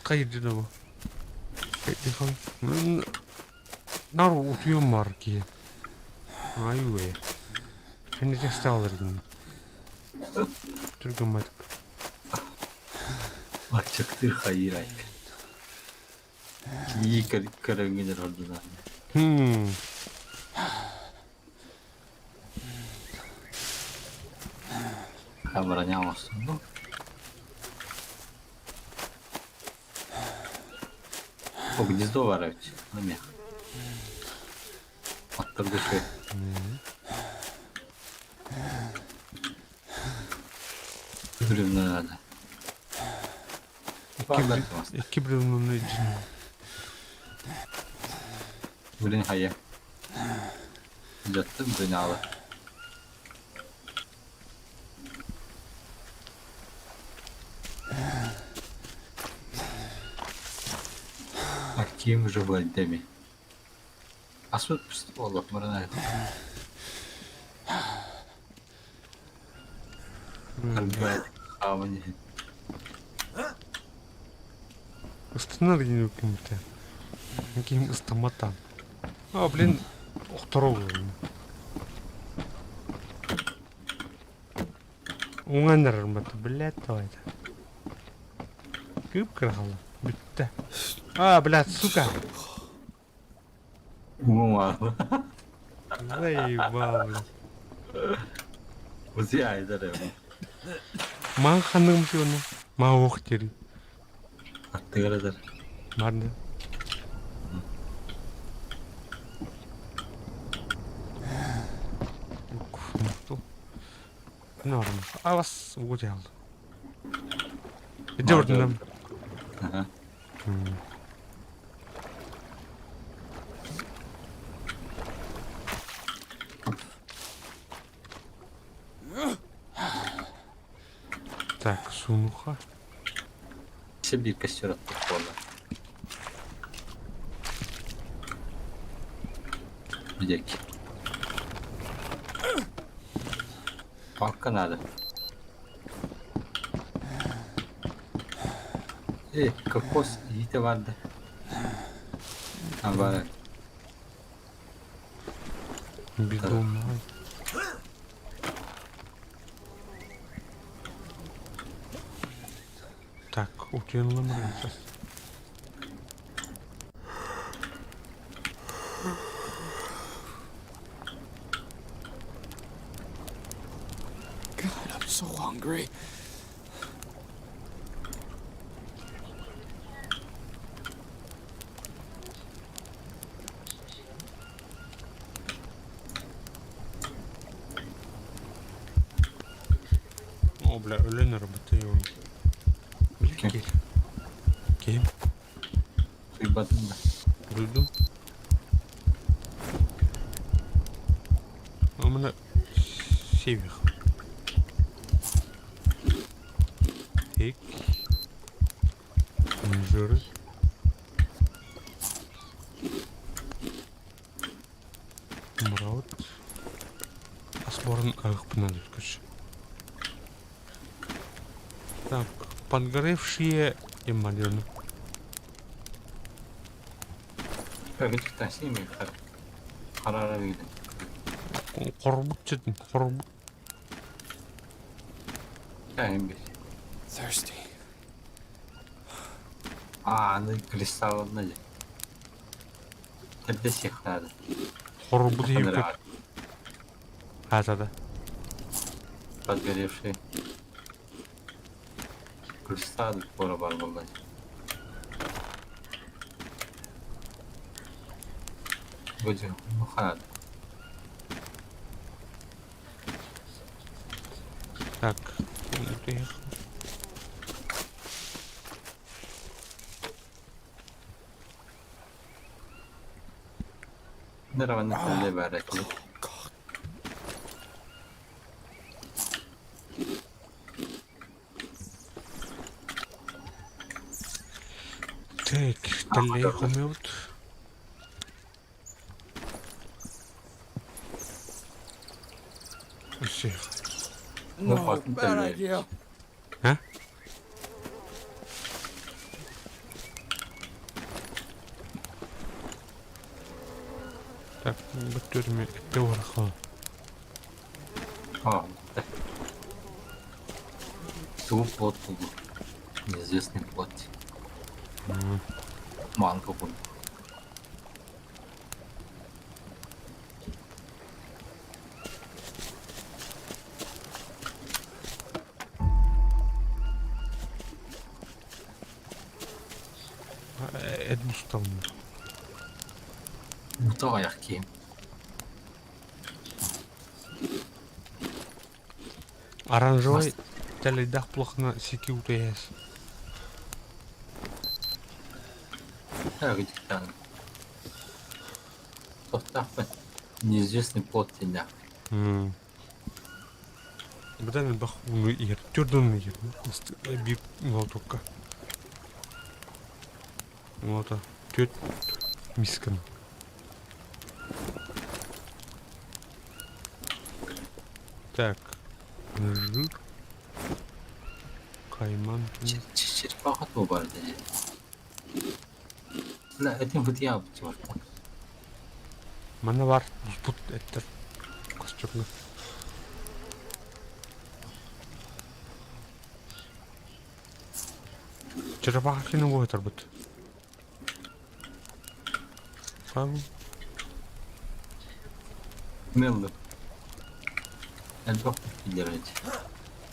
Хайдына бу. Нар утуйан бар киһи. Ай-уэ. Кэнники алыргын. Түргэн Аччыктыыр хайыыр айк. Кии көрөҥҥүн ордунан. Камераны оҥостуннум. О, гнездо баар эбит. Эмиэ. Оттор үчүгэй. Бревно надо. Икки бревнону илдьин. Блин, хайа. Дьаттым бынаалы. Актив уже владеми. Асут олох мырына. Хаамын Ыстынар диэн үккүммүтэ. Киһим ыстаммат А, блин, охторол. Уҥан эрэр блядь, давай. Кып-кыра хаалла. Бүттэ. А, блядь, сука. Уҥа Заебал, блядь. Узи айдар Маҥ ханныгым сиону. Ма ох тери. Аттыгар эдэр. Барда. Норм. Авас угутял. Иди ордунам. Ага. Так, сунуха. Все биир костер оттук буолла. Бидек. Палка надо. Э, кокос иһитэ барда. А бары. Бидон. Так, утуйан сейчас. God, I'm so hungry. О, бля, өлөн работаю. Бля, Ким? кел. Ким? Уйбатын да. Duydum. Амына севих. Тек. Жыры. Мұрат. Асборын ағықпынан өткіш. Так, подгоревшие эмалины. Кагытыктан симе харара видим. Қорбут жедім, қорбут. Кәйін бес. Thirsty. А, аны кристаллына же. Терде сихнады. Қорбут егіп Хазада. Подгоревший. Кристалл пора бар болды. Будет, ну ханады. Так, Нравы на бәрі. Так, тэллэй хомуйбут. Всех. Ну, No, fucking bad tell me. idea. А? Так, бүттөрүмө этте барахал. А, да. Ту плот был. Неизвестный плот. Манго был. Эт бусталын. Мутага аяқ киім. Оранжевый тэлэйдах плохно сики утаяс. Кагытыктан. Тоқтақпын. Неизвестный плот теня. Быдан бах уну ир, түрдөн ир. Бир молотокка. Молото. Төт мискин. Так. Жир. Кайман. Черепаха ту бар dedi. La этим вот я бутер. Мана бар. Бут эттер. Костюмны. Черепахины буһатарбыт. Хам Меллы. Элбэх киллэрэр этэ.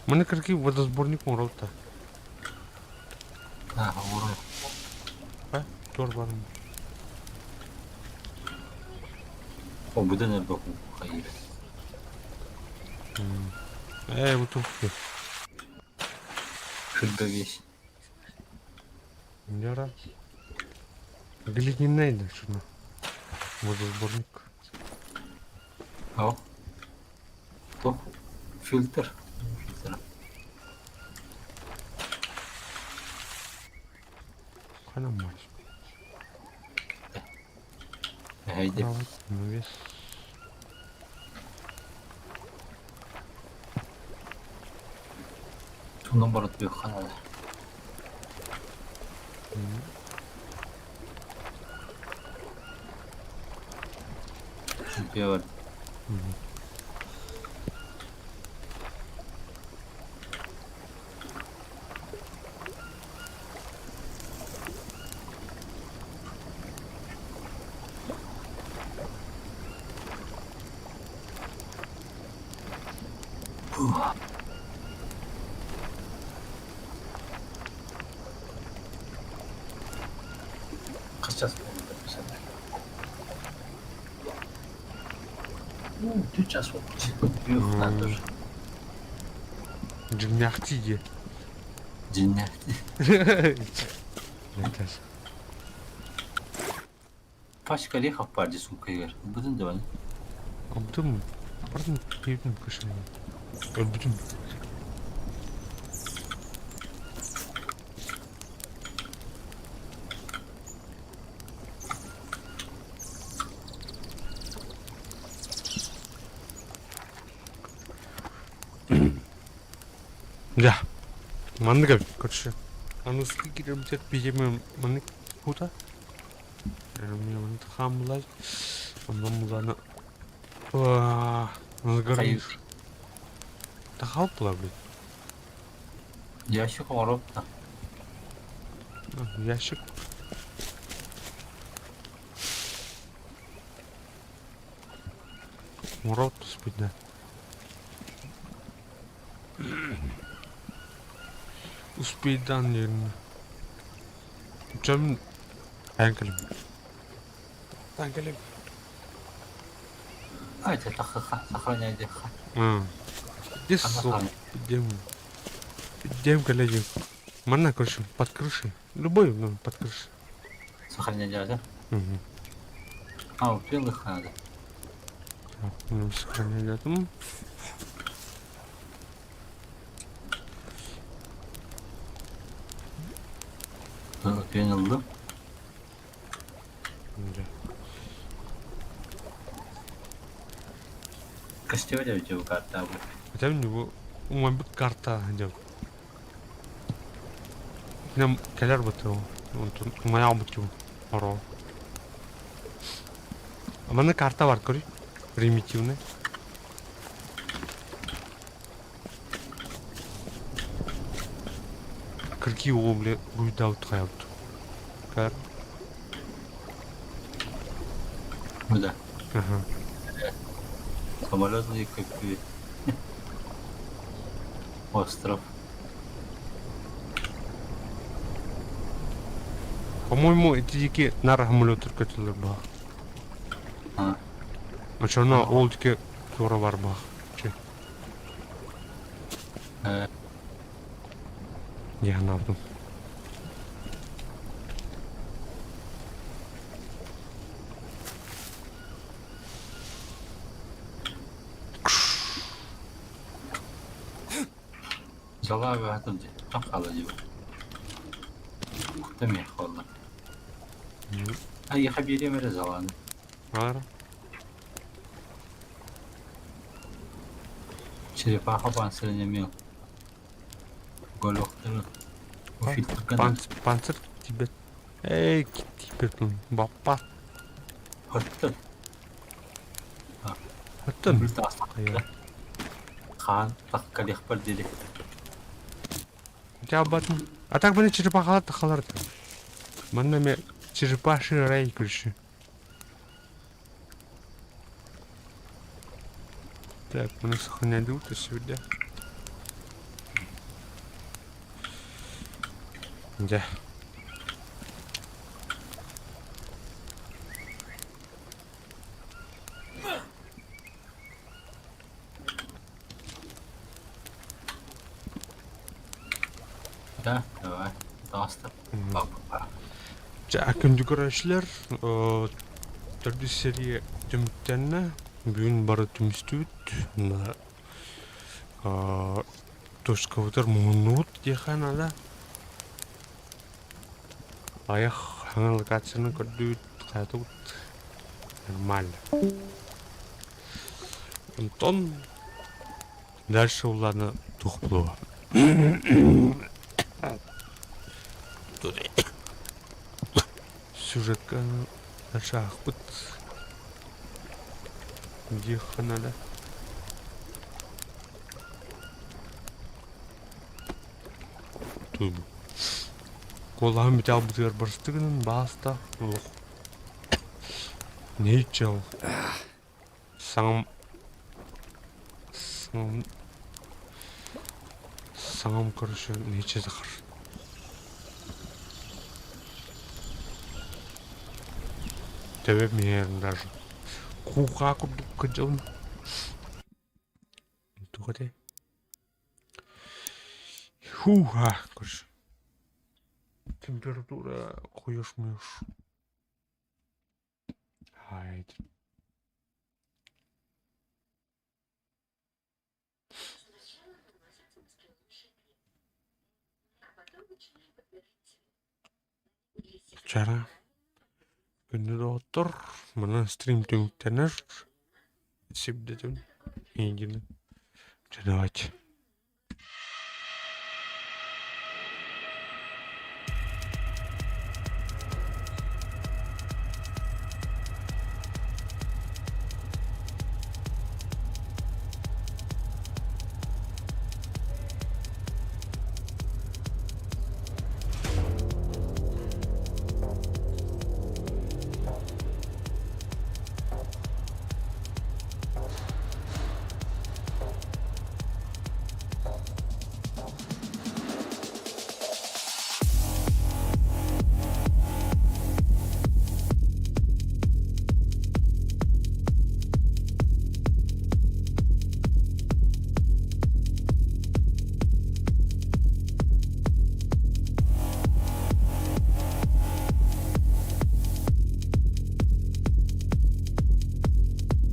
Маны кыргый водосборник оҥоролта. Аа, оҥорор. А, туор барым. О, быдан элбэх хайыр. Ээ, бу туох Кырга весь. Яра. Глиняный да шуну. Водосборник. О. То. Фильтр. Фильтр. Ханан баар. Эһэйди. Навес. Онон баран туйахха наада. Үтүө бар. Хас час буолбута билсэннэр. Ну, 3 час буолбут. Үөх тоже. Дьиҥнээхтии диэ. Дьиҥнээхтии. Этэр. Пачка орехов баар дии суумкайыгар. Ылбытын да баны. Ылбытым. Бардым киирдим кышын. Өлбүтүм. Дьэ, маннык эбит, короче. Аныгыскы киирэрбитигэр биһиги маннык кута. Хаамылай. Онон муланы Хайыы. Тахалпыла блин. Ящик оҥоруоп да. Ящик. Оҥороот түспүт да. Успейдан диэн. Дьон айан кэлим. Таан кэлим. А, это сохраняй диэххэ. Здесь суох. Идем. Идем коллеги. Манна, короче, под крышей. Любой, ну, под крышей. Сохраняй да? Угу. А, вот белых надо. Так, ну, сохраняй датум. Өтүөн ыллым. Дьэ. Костюм эбит бу картаабы. Хотя бу умайбыт карта диэн. Нам кэлэр бытыы онтон умайаабыт дуу оро. Манна карта бар көрүй. Примитивный. Кыргии уол бile буйдаабыт хайабыт. Кар. Ну да. Ага. Самолетный көппү. Остров. По-моему, эти диэки наар самолеттар көтөллөр баҕа. А. Оччоҕуна ол диэки туора бар баҕа. Чэ. Дии санаабытым. Дьалаа быһатын дии, туох хаала диибин. Куттам миэхэ буолла. Айыха биэриэм эрэ залааны. Баара. Черепаха панцирын эмиэ голохтору фильтрган Панцирь тибет. Эй, тибет баппат. Хоттон. Хоттон. Хаан тахкалиахпар диэри. Дьаабатын. А так маны черепахалар тахалар Манна ме черепаший рай короче. Так, мы сохраняли сегодня. Дьэ. Да, давай. Таҕыста. Дьэ, күндү көрөөччүлэр, төрдүс серия түмүктэннэ. Бүгүн бары түмүстүбүт. Мына точкабытыгар муһуннубут диэххэ наада. Айах хаҥа локацияны көрдүбүт, хайатыбыт нормально. Онтон дальше улаана туох буолуо? Сюжетка дальше аахпыт диэххэ наада. Куолаһым бүтэ албытыгар барыста гынан бааста олох нэһииччэ ол саҥам саҥам саҥам короче нэһииччэ захар Төбөм иһэрин даже куукаа курдук кырдьабын Туох этэй? Һуу-ха, короче. Температура хуёж-муёж. Хайт. Чара күндү доҕоттор, манан стрим түмүктэнэр. Сибдэтин эйигин. Чэ давайте.